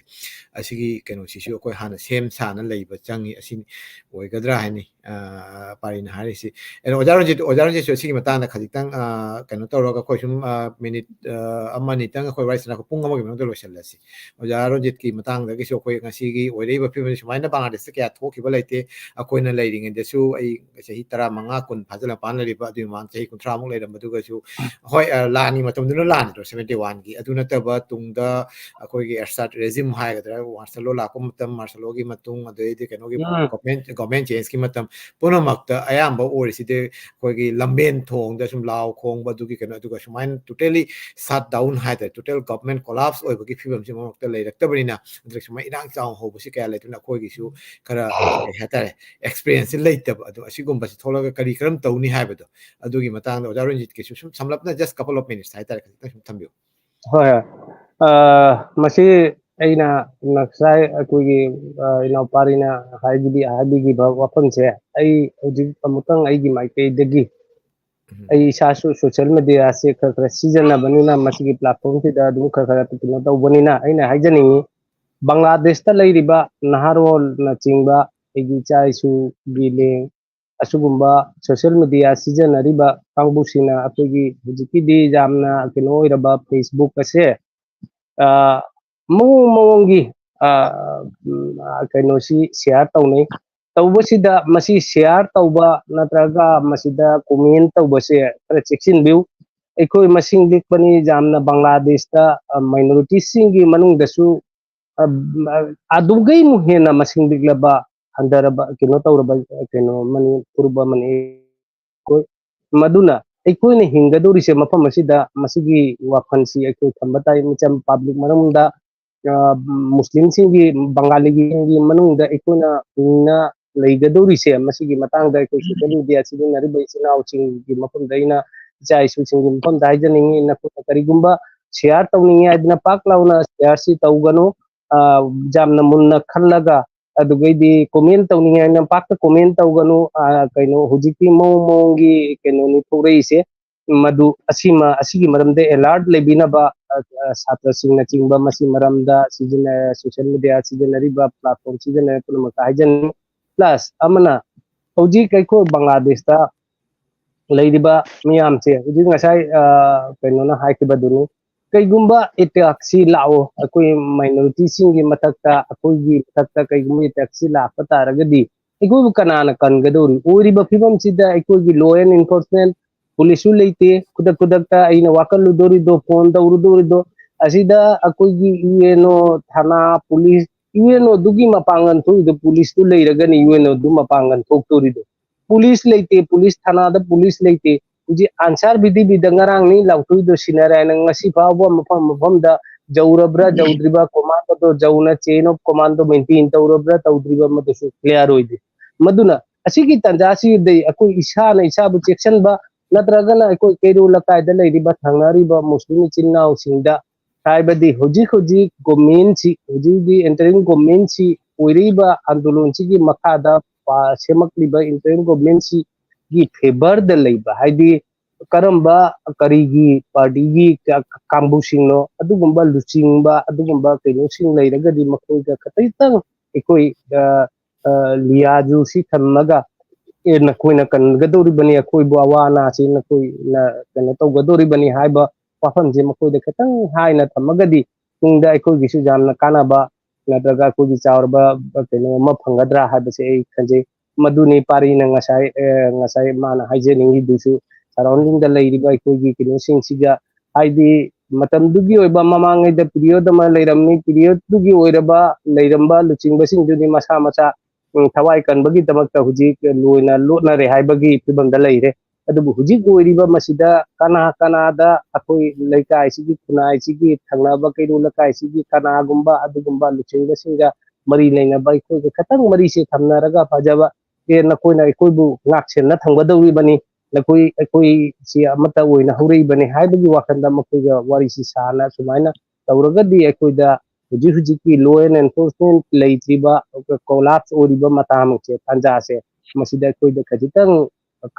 ꯑꯁꯤꯒꯤ ꯀꯩꯅꯣꯁꯤꯁꯨ ꯑꯩꯈꯣꯏ ꯍꯥꯟꯅ ꯁꯦꯝ ꯁꯥꯅ ꯂꯩꯕ ꯆꯪꯉꯤ꯫ ꯑꯁꯤ ꯑꯣꯏꯒꯗ꯭ꯔꯥ ꯍꯥꯏꯅꯤ ꯄꯥꯔꯤꯅ ꯍꯥꯏꯔꯤꯁꯤ꯫ ꯑꯣꯖꯥ ꯔꯟꯖꯤꯠ, ꯑꯣꯖꯥ ꯔꯟꯖꯤꯠꯁꯨ ꯑꯁꯤꯒꯤ ꯃꯇꯥꯡꯗ ꯈꯖꯤꯛꯇꯪ ꯀꯩꯅꯣ ꯇꯧꯔꯒ ꯑꯩꯈꯣꯏ ꯁꯨꯝ ꯃꯤꯅꯤꯠ ꯑꯃ ꯑꯅꯤꯇꯪ ꯑꯩꯈꯣꯏ ꯋꯥꯔꯤ ꯁꯥꯟꯅꯔꯒ ꯄꯨꯡ ꯑꯃꯒꯤ ꯃꯅꯨꯡꯗ ꯂꯣꯏꯁꯤꯜꯂꯁꯤ꯫ ꯑꯣꯖꯥ ꯔꯣꯖꯤꯠꯀꯤ ꯃꯇꯥꯡꯗꯒꯤꯁꯨ ꯑꯩꯈꯣꯏ ꯉꯁꯤꯒꯤ ꯑꯣꯏꯔꯛꯏꯕ ꯐꯤꯕꯝꯁꯤ ꯁꯨꯃꯥꯏꯅ ꯕꯪꯒ꯭ꯂꯥꯗꯦꯁꯇ ꯀꯌꯥ ꯊꯣꯛꯈꯤꯕ ꯂꯩꯇꯦ꯫ ꯑꯩꯈꯣꯏꯅ ꯂꯩꯔꯤꯉꯩꯗꯁꯨ ꯑꯩ ꯆꯍꯤ ꯇꯔꯥꯃꯉꯥ ꯀꯨꯟ ꯐꯥꯖꯤꯜꯂꯛꯄꯅ ꯂꯩꯔꯤꯕ, ꯑꯗꯨꯒꯤ ꯃꯃꯥꯡ ꯆꯍꯤ ꯀꯨꯟꯊ꯭ꯔꯥꯃꯨꯛ ꯂꯩꯔꯝꯕꯗꯨꯒꯁꯨ, ꯍꯣꯏ, ꯂꯥꯟꯒꯤ ꯃꯇꯝꯗꯨꯅ ꯂꯥꯟꯗ꯭ꯔꯣ, ꯁꯚꯦꯟꯇꯤ ꯋꯥꯟꯒꯤ, ꯑꯗꯨ ꯅꯠꯇꯕ ꯇꯨꯡꯗ ꯑꯩꯈꯣꯏꯒꯤ ꯑꯦꯁꯥꯗ ꯔꯦꯖꯤꯝ ꯍꯥꯏꯒꯗ꯭ꯔꯥ, ꯃꯥꯔꯁꯦꯂꯣ ꯂꯥꯛꯄ ꯃꯇꯝ, ꯃꯥꯔꯁꯦꯂꯣꯒꯤ ꯃꯇꯨꯡ, ꯑꯗꯩꯗꯤ ꯀꯩꯅꯣꯒꯤ ꯒꯣꯚꯔꯟꯃꯦꯟ ꯆꯦꯟꯖꯀꯤ ꯃꯇꯝ, ꯄꯨꯝꯅꯃꯛꯇ ꯑꯌꯥꯝꯕ ꯑꯣꯏꯔꯤꯁꯤꯗꯤ ꯑꯩꯈꯣꯏꯒꯤ ꯂꯝꯕꯦꯟ ꯊꯣꯡꯗ ꯁꯨꯝ ꯂꯥꯎ ꯈꯣꯡꯕ, ꯑꯗꯨꯒꯤ ꯀꯩꯅꯣ, ꯑꯗꯨꯒ ꯁꯨꯃꯥꯏꯅ ꯇꯣꯇꯦꯂꯤ ꯁꯠ ꯗꯥꯎꯟ ꯍꯥꯏꯇꯥꯔꯦ, ꯇꯣꯇꯦꯜ ꯒꯣꯚꯔꯟꯃꯦꯟ ꯀꯣꯂꯥꯞꯁ ꯑꯣꯏꯕꯒꯤ ꯐꯤꯕꯝꯁꯤ ꯃꯔꯛꯇ ꯂꯩꯔꯛꯇꯕꯅꯤꯅ, ꯅꯠꯇ꯭ꯔꯒ ꯁꯨꯃꯥꯏꯅ ꯏꯔꯥꯡ ꯆꯥꯎꯅ ꯍꯧꯕꯁꯤ ꯀꯌꯥ ꯂꯩꯇꯕꯅꯤꯅ ꯑꯩꯈꯣꯏꯒꯤꯁꯨ ꯈꯔ, ꯀꯩ ꯍꯥꯏꯇꯥꯔꯦ, ꯑꯦꯛꯁꯄꯤꯔꯤꯌꯦꯟꯁꯁꯤ ꯂꯩꯇꯕ꯫ ꯑꯗꯣ ꯑꯁꯤꯒꯨꯝꯕꯁꯤ ꯊꯣꯛꯂꯒ ꯀꯔꯤ ꯀꯔꯝ ꯇꯧꯅꯤ ꯍꯥꯏꯕꯗꯣ, ꯑꯗꯨꯒꯤ ꯃꯇꯥꯡꯗ ꯑꯣꯖꯥ ꯔꯟꯖꯤꯠꯀꯤꯁꯨ ꯁꯨꯝ ꯁꯝꯂꯞꯅ just couple of minutes ꯍꯥꯏꯇꯥꯔꯦ, ꯈꯖꯤꯛꯇꯪ ꯁꯨꯝ ꯊꯝꯕꯤꯌꯨ꯫ ꯍꯣꯏ, ꯍꯣꯏ꯫ ꯃꯁꯤ ꯑꯩꯅ ꯉꯁꯥꯏ ꯑꯩꯈꯣꯏꯒꯤ ꯏꯅꯥꯎꯄꯥꯔꯤꯅ ꯍꯥꯏꯕꯤꯈꯤꯕ ꯋꯥꯐꯝꯁꯦ ꯑꯩ ꯍꯧꯖꯤꯛ ꯑꯃꯨꯛꯇꯪ ꯑꯩꯒꯤ ꯃꯥꯏꯀꯩꯗꯒꯤ ꯑꯩ ꯏꯁꯥꯁꯨ ꯁꯣꯁꯤꯌꯦꯜ ꯃꯦꯗꯤꯌꯥꯁꯦ ꯈꯔ ꯈꯔ ꯁꯤꯖꯤꯟꯅꯕꯅꯤꯅ, ꯃꯁꯤꯒꯤ ꯄ꯭ꯂꯦꯠꯐꯣꯝꯁꯤꯗ ꯑꯗꯨꯝ ꯈꯔ ꯈꯔ ꯀꯩꯅꯣ ꯇꯧꯕꯅꯤꯅ, ꯑꯩꯅ ꯍꯥꯏꯖꯅꯤꯡꯉꯤ, ꯕꯪꯒ꯭ꯂꯥꯗꯦꯁꯇ ꯂꯩꯔꯤꯕ ꯅꯍꯥꯔꯣꯜꯅꯆꯤꯡꯕ, ꯑꯩꯒꯤ ꯏꯆꯥ ꯏꯁꯨꯒꯤ ꯂꯦꯡ, ꯑꯁꯤꯒꯨꯝꯕ ꯁꯣꯁꯤꯌꯦꯜ ꯃꯦꯗꯤꯌꯥ ꯁꯤꯖꯤꯟꯅꯔꯤꯕ ꯀꯥꯡꯕꯨꯁꯤꯅ ꯑꯩꯈꯣꯏꯒꯤ ꯍꯧꯖꯤꯛꯀꯤꯗꯤ ꯌꯥꯝꯅ ꯀꯩꯅꯣ ꯑꯣꯏꯔꯕ ꯐꯦꯁꯕꯨꯛ ꯑꯁꯦ ꯃꯑꯣꯡ ꯃꯑꯣꯡꯒꯤ ꯀꯩꯅꯣꯁꯤ ꯁꯤꯌꯥꯔ ꯇꯧꯅꯩ꯫ ꯇꯧꯕꯁꯤꯗ ꯃꯁꯤ ꯁꯤꯌꯥꯔ ꯇꯧꯕ ꯅꯠꯇ꯭ꯔꯒ ꯃꯁꯤꯗ ꯀꯣꯃꯦꯟ ꯇꯧꯕꯁꯦ ꯈꯔ ꯆꯦꯛꯁꯤꯟꯕꯤꯌꯨ꯫ ꯑꯩꯈꯣꯏ ꯃꯁꯤꯡ ꯂꯤꯛꯄꯅꯤ, ꯌꯥꯝꯅ ꯕꯪꯒ꯭ꯂꯥꯗꯦꯁꯇ ꯃꯥꯏꯅꯣꯔꯤꯇꯤꯁꯤꯡꯒꯤ ꯃꯅꯨꯡꯗꯁꯨ ꯑꯗꯨꯒꯩꯃꯨꯛ ꯍꯦꯟꯅ ꯃꯁꯤꯡ ꯂꯤꯛꯂꯕ, ꯍꯟꯊꯔꯕ, ꯀꯩꯅꯣ ꯇꯧꯔꯕ, ꯀꯩꯅꯣ ꯑꯃꯅꯤ, ꯐꯨꯔꯨꯞ ꯑꯃꯅꯤ꯫ ꯃꯗꯨꯅ ꯑꯩꯈꯣꯏꯅ ꯍꯤꯡꯒꯗꯧꯔꯤꯁꯦ ꯃꯐꯝ ꯑꯁꯤꯗ, ꯃꯁꯤꯒꯤ ꯋꯥꯈꯜꯁꯤ ꯑꯩꯈꯣꯏ ꯊꯝꯕ ꯇꯥꯏ꯫ ꯃꯤꯆꯝ ꯄꯥꯕ꯭ꯂꯤꯛ ꯃꯅꯨꯡꯗ, ꯃꯨꯁꯂꯤꯝꯁꯤꯡꯒꯤ, ꯕꯪꯒꯥꯂꯤꯒꯤ ꯃꯅꯨꯡꯗ ꯑꯩꯈꯣꯏꯅ ꯍꯤꯡꯅ ꯂꯩꯒꯗꯧꯔꯤꯁꯦ ꯃꯁꯤꯒꯤ ꯃꯇꯥꯡꯗ ꯑꯩꯈꯣꯏ ꯁꯣꯁꯤꯌꯦꯜ ꯃꯦꯗꯤꯌꯥ ꯁꯤꯖꯤꯟꯅꯔꯤꯕ ꯏꯆꯤꯜ ꯏꯅꯥꯎꯁꯤꯡꯒꯤ ꯃꯐꯝꯗ ꯑꯩꯅ, ꯏꯆꯥ ꯏꯁꯨꯁꯤꯡꯒꯤ ꯃꯐꯝꯗ ꯍꯥꯏꯖꯅꯤꯡꯉꯤ, ꯅꯈꯣꯏꯅ ꯀꯔꯤꯒꯨꯝꯕ ꯁꯤꯌꯥꯔ ꯇꯧꯅꯤꯡꯉꯦ ꯍꯥꯏꯗꯅ ꯄꯥꯛ ꯂꯥꯎꯅ ꯁꯤꯌꯥꯔꯁꯤ ꯇꯧꯒꯅꯨ꯫ ꯌꯥꯝꯅ ꯃꯨꯟꯅ ꯈꯜꯂꯒ, ꯑꯗꯨꯒꯩꯗꯤ ꯀꯣꯃꯦꯟ ꯇꯧꯅꯤꯡꯉꯦ ꯍꯥꯏꯅ ꯄꯥꯛꯇ ꯀꯣꯃꯦꯟ ꯇꯧꯒꯅꯨ꯫ ꯀꯩꯅꯣ, ꯍꯧꯖꯤꯛꯇꯤ ꯃꯑꯣꯡ ꯃꯑꯣꯡꯒꯤ ꯀꯩꯅꯣꯅꯤ ꯊꯣꯛꯂꯛꯏꯁꯦ꯫ ꯃꯗꯨ ꯑꯁꯤꯃ ꯑꯁꯤꯒꯤ ꯃꯔꯝꯗ alert ꯂꯩꯕꯤꯅꯕ, ꯑ, ꯑ, ꯁꯥꯇ꯭ꯔꯁꯤꯡꯅꯆꯤꯡꯕ ꯃꯁꯤ ꯃꯔꯝꯗ ꯁꯤꯖꯤꯟꯅ social media ꯁꯤꯖꯤꯟꯅꯔꯤꯕ platform ꯁꯤꯖꯤꯟꯅꯔꯤꯕ ꯄꯨꯝꯅꯃꯛꯇ ꯍꯥꯏꯖꯅꯤꯡꯏ꯫ Plus ꯑꯃꯅ, ꯍꯧꯖꯤꯛ ꯑꯩꯈꯣꯏ ꯕꯪꯒ꯭ꯂꯥꯗꯦꯁꯇ ꯂꯩꯔꯤꯕ ꯃꯤꯌꯥꯝꯁꯦ ꯍꯧꯖꯤꯛ ꯉꯁꯥꯏ, ꯑ, ꯀꯩꯅꯣꯅ ꯍꯥꯏꯈꯤꯕꯗꯨꯅꯤ, ꯀꯩꯒꯨꯝꯕ attack ꯁꯤ ꯂꯥꯛꯑꯣ, ꯑꯩꯈꯣꯏ minority ꯁꯤꯡꯒꯤ ꯃꯊꯛꯇ, ꯑꯩꯈꯣꯏꯒꯤ ꯃꯊꯛꯇ ꯀꯩꯒꯨꯝꯕ attack ꯁꯤ ꯂꯥꯛꯄ ꯇꯥꯔꯒꯗꯤ ꯑꯩꯈꯣꯏꯕꯨ ꯀꯅꯥꯅ ꯀꯟꯒꯗꯧꯔꯤ? ꯑꯣꯏꯔꯤꯕ ꯐꯤꯕꯝꯁꯤꯗ ꯑꯩꯈꯣꯏꯒꯤ law and enforcement, police ꯁꯨ ꯂꯩꯇꯦ꯫ ꯈꯨꯗꯛ ꯈꯨꯗꯛꯇ ꯑꯩꯅ ꯋꯥꯀꯠꯂꯨꯗꯣꯔꯤꯗꯣ, phone ꯇꯧꯔꯨꯗꯣꯔꯤꯗꯣ, ꯑꯁꯤꯗ ꯑꯩꯈꯣꯏꯒꯤ U N O, ꯊꯥꯅꯥ, police, U N O ꯗꯨꯒꯤ ꯃꯄꯥꯡꯒꯜ ꯊꯣꯛꯏꯗꯣ police ꯇꯨ ꯂꯩꯔꯒꯅꯤ U N O ꯗꯨ ꯃꯄꯥꯡꯒꯜ ꯊꯣꯛꯇꯣꯔꯤꯗꯣ꯫ Police ꯂꯩꯇꯦ, police ꯊꯥꯅꯥꯗ police ꯂꯩꯇꯦ꯫ ꯍꯧꯖꯤꯛ ꯑꯟꯁꯥꯔ ꯚꯤꯗꯤ ꯕꯤꯗ ꯉꯔꯥꯡꯅꯤ ꯂꯥꯎꯊꯣꯛꯏꯗꯣ ꯁꯤꯅꯔꯥ ꯍꯥꯏꯅ, ꯉꯁꯤ ꯐꯥꯎꯕ ꯃꯐꯝ ꯃꯐꯝꯗ ꯌꯧꯔꯕ꯭ꯔꯥ ꯌꯧꯗ꯭ꯔꯤꯕ, commando ꯗꯣ ꯌꯧꯅ chain of command ꯗꯣ maintain ꯇꯧꯔꯕ꯭ꯔꯥ ꯇꯧꯗ꯭ꯔꯤꯕ, ꯃꯗꯨꯁꯨ clear ꯑꯣꯏꯗꯦ꯫ ꯃꯗꯨꯅ ꯑꯁꯤꯒꯤ ꯇꯥꯟꯖꯥꯁꯤꯗꯩ ꯑꯩꯈꯣꯏ ꯏꯁꯥꯅ ꯏꯁꯥꯕꯨ ꯆꯦꯛꯁꯤꯟꯕ, ꯅꯠꯇ꯭ꯔꯒꯅ ꯑꯩꯈꯣꯏ ꯀꯩꯔꯣꯜ ꯂꯩꯀꯥꯏꯗ ꯂꯩꯔꯤꯕ ꯊꯪꯅꯔꯤꯕ ꯃꯨꯁꯂꯤꯝ ꯏꯆꯤꯟ ꯏꯅꯥꯎꯁꯤꯡꯗ, ꯍꯥꯏꯕꯗꯤ ꯍꯧꯖꯤꯛ ꯍꯧꯖꯤꯛ government ꯁꯤ, ꯍꯧꯖꯤꯛ ꯍꯧꯖꯤꯛ interim government ꯁꯤ ꯑꯣꯏꯔꯛꯏꯕ ꯑꯟꯗꯣꯂꯟꯁꯤꯒꯤ ꯃꯈꯥꯗ ꯄꯥ-, ꯁꯦꯝꯃꯛꯂꯤꯕ interim government ꯁꯤꯒꯤ favour ꯗ ꯂꯩꯕ, ꯍꯥꯏꯗꯤ ꯀꯔꯝꯕ, ꯀꯔꯤꯒꯤ party ꯒꯤ ꯀ-, ꯀꯥꯡꯕꯨꯁꯤꯡꯅꯣ, ꯑꯗꯨꯒꯨꯝꯕ ꯂꯨꯆꯤꯡꯕ, ꯑꯗꯨꯒꯨꯝꯕ ꯀꯩꯅꯣꯁꯤꯡ ꯂꯩꯔꯒꯗꯤ ꯃꯈꯣꯏꯒ ꯈꯤꯇꯪ ꯑꯩꯈꯣꯏ, ꯑ, ꯑ, ꯂꯤꯌꯥꯖꯨꯁꯤ ꯊꯝꯃꯒ, "ꯑꯦ, ꯅꯈꯣꯏꯅ ꯀꯟꯒꯗꯧꯔꯤꯕꯅꯤ, ꯑꯩꯈꯣꯏꯕꯨ ꯑꯋꯥ ꯑꯅꯥꯁꯤ ꯅꯈꯣꯏꯅ ꯀꯩꯅꯣ ꯇꯧꯒꯗꯧꯔꯤꯕꯅꯤ" ꯍꯥꯏꯕ ꯋꯥꯐꯝꯁꯦ ꯃꯈꯣꯏꯗ ꯈꯤꯇꯪ ꯍꯥꯏꯅ ꯊꯝꯃꯒꯗꯤ ꯇꯨꯡꯗ ꯑꯩꯈꯣꯏꯒꯤꯁꯨ ꯌꯥꯝꯅ ꯀꯥꯟꯅꯕ ꯅꯠꯇ꯭ꯔꯒ ꯑꯩꯈꯣꯏꯒꯤ ꯆꯥꯎꯔꯕ ꯀꯩꯅꯣ ꯑꯃ ꯐꯪꯒꯗ꯭ꯔꯥ ꯍꯥꯏꯕꯁꯦ ꯑꯩ ꯈꯟꯖꯩ꯫ ꯃꯗꯨꯅꯤ ꯄꯥꯔꯤꯅ ꯉꯁꯥꯏ, ꯑ, ꯉꯁꯥꯏ ꯃꯥꯅ ꯍꯥꯏꯖꯅꯤꯡꯉꯤꯗꯨꯁꯨ, surrounding ꯗ ꯂꯩꯔꯤꯕ ꯑꯩꯈꯣꯏꯒꯤ ꯀꯩꯅꯣꯁꯤꯡꯁꯤꯒ, ꯍꯥꯏꯗꯤ ꯃꯇꯝꯗꯨꯒꯤ ꯑꯣꯏꯕ ꯃꯃꯥꯡꯉꯩꯗ period ꯑꯃ ꯂꯩꯔꯝꯃꯤ, period ꯇꯨꯒꯤ ꯑꯣꯏꯔꯕ ꯂꯩꯔꯝꯕ ꯂꯨꯆꯤꯡꯕꯁꯤꯡꯗꯨꯗꯤ ꯃꯁꯥ ꯃꯁꯥ, ꯎꯝ, ꯊꯋꯥꯏ ꯀꯟꯕꯒꯤꯗꯃꯛꯇ ꯍꯧꯖꯤꯛ ꯂꯣꯏꯅ ꯂꯣꯠꯅꯔꯦ ꯍꯥꯏꯕꯒꯤ ꯐꯤꯕꯝꯗ ꯂꯩꯔꯦ꯫ ꯑꯗꯨꯕꯨ ꯍꯧꯖꯤꯛ ꯑꯣꯏꯔꯤꯕ ꯃꯁꯤꯗ ꯀꯅꯥ ꯀꯅꯥꯗ ꯑꯩꯈꯣꯏ ꯂꯩꯀꯥꯏꯁꯤꯒꯤ, ꯈꯨꯟꯅꯥꯏꯁꯤꯒꯤ, ꯊꯪꯅꯕ ꯀꯩꯔꯣꯜ ꯂꯩꯀꯥꯏꯁꯤꯒꯤ ꯀꯅꯥꯒꯨꯝꯕ ꯑꯗꯨꯒꯨꯝꯕ ꯂꯨꯆꯤꯡꯕꯁꯤꯡꯒ ꯃꯔꯤ ꯂꯩꯅꯕ, ꯑꯩꯈꯣꯏꯒ ꯈꯤꯇꯪ ꯃꯔꯤꯁꯦ ꯊꯝꯅꯔꯒ ꯐꯖꯕ, "ꯑꯦ, ꯅꯈꯣꯏꯅ ꯑꯩꯈꯣꯏꯕꯨ ꯉꯥꯛꯁꯦꯟꯅ ꯊꯝꯒꯗꯧꯔꯤꯕꯅꯤ, ꯅꯈꯣꯏ ꯑꯩꯈꯣꯏꯁꯤ ꯑꯃꯠꯇ ꯑꯣꯏꯅ ꯍꯧꯔꯛꯏꯕꯅꯤ" ꯍꯥꯏꯕꯒꯤ ꯋꯥꯈꯜꯗ ꯃꯈꯣꯏꯒ ꯋꯥꯔꯤꯁꯤ ꯁꯥꯅ ꯁꯨꯃꯥꯏꯅ ꯇꯧꯔꯒꯗꯤ ꯑꯩꯈꯣꯏꯗ ꯍꯧꯖꯤꯛ ꯍꯧꯖꯤꯛꯀꯤ law and enforcement ꯂꯩꯇ꯭ꯔꯤꯕ, collapse ꯑꯣꯏꯔꯤꯕ ꯃꯇꯥꯡꯁꯦ, ꯇꯥꯟꯖꯥꯁꯦ, ꯃꯁꯤꯗ ꯑꯩꯈꯣꯏꯗ ꯈꯖꯤꯛꯇꯪ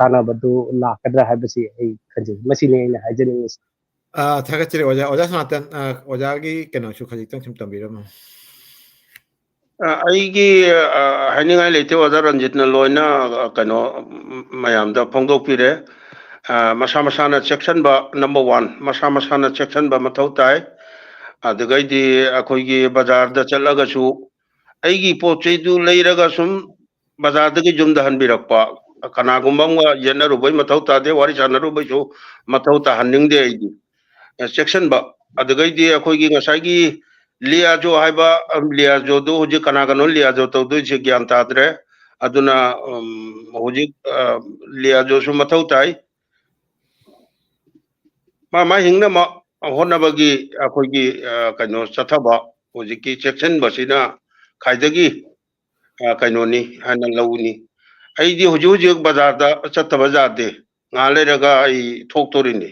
ꯀꯥꯟꯅꯕꯗꯨ ꯂꯥꯛꯀꯗ꯭ꯔꯥ ꯍꯥꯏꯕꯁꯤ ꯑꯩ ꯈꯟꯖꯩ꯫ ꯃꯁꯤꯅꯤ ꯑꯩꯅ ꯍꯥꯏꯖꯅꯤꯡꯉꯤꯁꯤ꯫ ꯑ, ꯊꯥꯒꯠꯆꯔꯤ ꯑꯣꯖꯥ꯫ ꯑꯣꯖꯥ ꯁꯅꯥꯇꯟ, ꯑ, ꯑꯣꯖꯥꯒꯤ ꯀꯩꯅꯣꯁꯨ ꯈꯖꯤꯛꯇꯪ ꯁꯨꯝ ꯇꯝꯕꯤꯔꯝꯃꯣ꯫ ꯑ, ꯑꯩꯒꯤ, ꯑ, ꯍꯥꯏꯅꯤꯡꯉꯥꯏ ꯂꯩꯇꯦ, ꯑꯣꯖꯥ ꯔꯟꯖꯤꯠꯅ ꯂꯣꯏꯅ, ꯑ, ꯀꯩꯅꯣ, ꯎꯝ, ꯃꯌꯥꯝꯗ ꯐꯣꯡꯗꯣꯛꯄꯤꯔꯦ꯫ ꯑ, ꯃꯁꯥ ꯃꯁꯥꯅ ꯆꯦꯛꯁꯤꯟꯕ, number one, ꯃꯁꯥ ꯃꯁꯥꯅ ꯆꯦꯛꯁꯤꯟꯕ ꯃꯊꯧ ꯇꯥꯏ꯫ ꯑꯗꯨꯒꯩꯗꯤ ꯑꯩꯈꯣꯏꯒꯤ ꯕꯖꯥꯔꯗ ꯆꯠꯂꯒꯁꯨ ꯑꯩꯒꯤ ꯄꯣꯠ ꯆꯩꯗꯨ ꯂꯩꯔꯒ ꯁꯨꯝ ꯕꯖꯥꯔꯗꯒꯤ ꯌꯨꯝꯗ ꯍꯟꯕꯤꯔꯛꯄ, ꯀꯅꯥꯒꯨꯝꯕ ꯑꯃꯒ ꯌꯦꯠꯅꯔꯨꯕꯩ ꯃꯊꯧ ꯇꯥꯗꯦ, ꯋꯥꯔꯤ ꯁꯥꯟꯅꯔꯨꯕꯩꯁꯨ ꯃꯊꯧ ꯇꯥꯍꯟꯅꯤꯡꯗꯦ ꯑꯩꯗꯤ꯫ ꯑ, ꯆꯦꯛꯁꯤꯟꯕ, ꯑꯗꯨꯒꯩꯗꯤ ꯑꯩꯈꯣꯏꯒꯤ ꯉꯁꯥꯏꯒꯤ ꯂꯤꯌꯥꯖꯣ ꯍꯥꯏꯕ, ꯑ, ꯂꯤꯌꯥꯖꯣꯗꯨ ꯍꯧꯖꯤꯛ ꯀꯅꯥ ꯀꯅꯣ ꯂꯤꯌꯥꯖꯣ ꯇꯧꯗꯣꯏꯁꯦ ꯒ꯭ꯌꯥꯟ ꯇꯥꯗ꯭ꯔꯦ꯫ ꯑꯗꯨꯅ, ꯎꯝ, ꯍꯧꯖꯤꯛ, ꯑ, ꯂꯤꯌꯥꯖꯣꯁꯨ ꯃꯊꯧ ꯇꯥꯏ꯫ ꯃꯥ ꯃꯥ ꯍꯤꯡꯅꯃꯛ ꯍꯣꯠꯅꯕꯒꯤ ꯑꯩꯈꯣꯏꯒꯤ, ꯑ, ꯀꯩꯅꯣ ꯆꯠꯊꯕ ꯍꯧꯖꯤꯛꯀꯤ ꯆꯦꯛꯁꯤꯟꯕꯁꯤꯅ ꯈ꯭ꯋꯥꯏꯗꯒꯤ, ꯑ, ꯀꯩꯅꯣꯅꯤ ꯍꯥꯏꯅ ꯂꯧꯅꯤ꯫ ꯑꯩꯗꯤ ꯍꯧꯖꯤꯛ ꯍꯧꯖꯤꯛ ꯕꯖꯥꯔꯗ ꯆꯠꯇꯕ ꯌꯥꯗꯦ꯫ ꯉꯥꯏꯍꯥꯛ ꯂꯩꯔꯒ ꯑꯩ ꯊꯣꯛꯇꯣꯔꯤꯅꯤ꯫